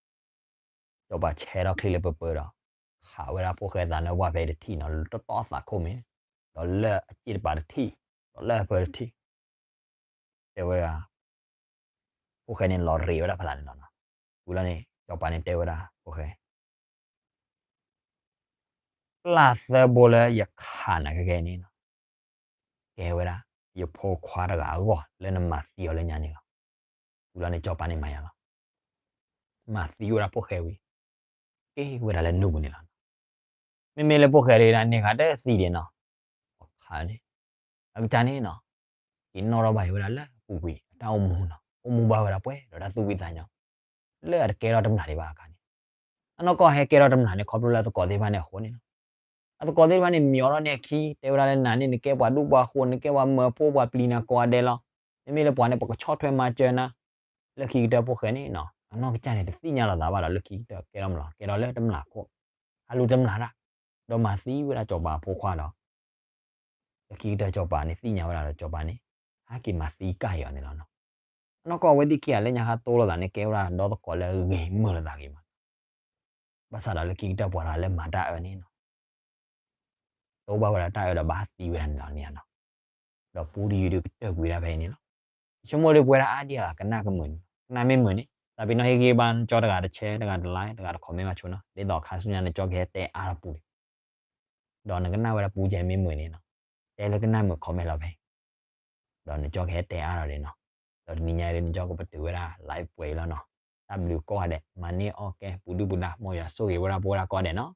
စီၤပၤဆဲးထီၣ်ချံလၢပၢၤပၢၤဒီး ခးဝဲဒၣ်ဖိၣ်ဃဲသးလၢဝၢ်ဖဲတထံၣ်နီၤ, တီတီသးခိၣ်မ့ၢ်, ဒီးလၢအစ့ၣ်တပၤတထံၣ်, ဒီးလၢအဖၢတထံၣ် တဲဝဲဒၣ်, ဖိၣ်ဃဲန့ၣ်လီၤရ့းဝဲဒၣ်ဖဲလၢ်န့ၣ်လီၤနီၤ. ဝံၤလီၤန့ၣ် စီၤပၤန့ၣ်တဲဝဲဒၣ်ဖိၣ်ဃဲ ပျၢ်သၢဘိလၢယခးနၤခဲကနံၣ်အံၤန့ၣ်နီၤ, ကဲဝဲဒၣ် ယဖိခွါတဂၤအဂီၢ်လၢနမၤသံအီၤလၢညါန့ၣ်လီၤ. ဝံၤလီၤန့ၣ်စီၤပၤန့ၣ်မၤယၤလီၤ. မၤသံဝဲဒၣ်ဖိၣ်ဃဲဝံၤ က့ၤဝဲဒၣ်လၢနူၢ်ပူၤန့ၣ်လီၤ. မ့မ့ၢ်လၢဖိၣ်ဃဲဒၣ်န့ၣ် ဂၤတသံဒံးနီၤ, အခါန့ၣ် အကစၢ်န့ၣ်နီၤ က့ၤနီၣ်ထီၣ်ဘၣ်ဝဲဒၣ်လၢအပူၤကွံာ်အတၢ်အိၣ်မူနီၤ, အိၣ်မူဘၣ်ဝဲဒၣ်ပှဲၤဒီးတၢ်သူၣ်ဖှံသးညီ, လၢအတကဲထီၣ်တမျာ်ဒံးဘၣ်အခါန့ၣ်, အနီၢ်ကီၢ်ဟဲကဲထီၣ်တမျာ်န့ၣ် ခီဖျိလၢအသကိးသ့ၣ်တဖၣ်န့ၣ်အဃိန့ၣ်လီၤ. အသကိးသ့ၣ်တဖၣ်န့ၣ် မံၤအီၤထီၣ်န့ၢ်အခံ တဲဝဲဒၣ်လၢနၤန့ၣ် နကဲပှၤဒူၣ်ပှၤဃိး နကဲပှၤမၢဖိပှၤပျံၤနၤကိးဂၤဒဲးလီၤ. မ့မ့ၢ်လၢပှၤန့ၣ် ပကဆီၣ်ထွဲမၤစၢၤနၤ, လၢခံကတၢၢ်ဖိၣ်ဃဲန့ၣ်နီၤ အနီၢ်ကစၢ်န့ၣ် တသ့ၣ်ညါလီၤသးဘၣ်ဒီး လၢခံကတၢၢ်ကဲထီၣ်မလီၤ ကဲထီၣ်လၢတမျာ်ခိၣ်, ဟးလူၤတမျာ်တၢ်, ဒီးမၤသံဝဲဒၣ်စီၤပၤအဖိခွါဒီး လၢခံကတၢၢ်စီၤပၤန့ၣ်သ့ၣ်ညါဝဲဒၣ်ဒီးစီၤပၤန့ၣ် ဟဲက့ၤမၤသံကၢ်အီၤန့ၣ်လီၤနီၤ. အနီၢ်ကီၢ်အဝဲသ့ၣ်ခံဂၤလၢညါခါတိလိာ်သးန့ၣ် ကဲဝဲဒၣ်ဒီသကိးလၢအဂ့ၤမုာ်လိာ်သးဂ့ၤမး, ဘၣ်ဆၣ်ဒီးလၢခံကတၢၢ်ပှၤတဂၤလၢမၤတၢ်အၢန့ၣ်နီၤ တိဘၣ်ဝဲဒၣ်တၢ်အၢဒီးဘၣ်သံဝဲဒၣ်န့ၣ်လီၤန့ၣ်နီၤ. ဒီးပူတယုၢ်ဒုးကတၢၢ်ကွံာ်ဒၣ်ဖဲအံၤန့ၣ်လီၤ. ယဆိကမိၣ်ဒုးပဝဲဒၣ်အါဒံအါဂၤကနၣ်ကမုာ်န့ၣ်, ကနၣ်မ့ၢ်မုာ်န့ၣ် သးပ့ၤနီၣ်ဟ့ၣ်ဂံၢ်ဘါနကၠီတဂၤတ share တဂၤတ like တဂၤတ comment ဘၣ်ဆိနီၤ, ဒ်သိးခါဆူညါနကၠီကဟဲတဲအါထီၣ်ပူၤန့ၣ်, ဒီးနကနၣ်ဝဲဒၣ်ပူကဲမ့ၢ်မုာ်န့ၣ်နီၤ, တဲလၢကနၣ်မုာ် comment လီၤဖဲ ဒီးနကၠီကဟဲတဲအါထီၣ်ဒၣ်နီၤ. ဒီးတနံၤညါဒုးနကၠီကပတုာ်ဝဲဒၣ် live ပှဲၤအံၤလီၤနီၤ. တၢ်ဘျုးကိးဂၤဒဲး မၤန့ၢ်အီၣ်ကဲ ပူၤဒုၣ်ပူၤဒါ မ်ယွၤဆိၣ်ဂ့ၤဝဲဒၣ်ပဝဲဒၣ်ကိးဂၤဒဲးနီၤ.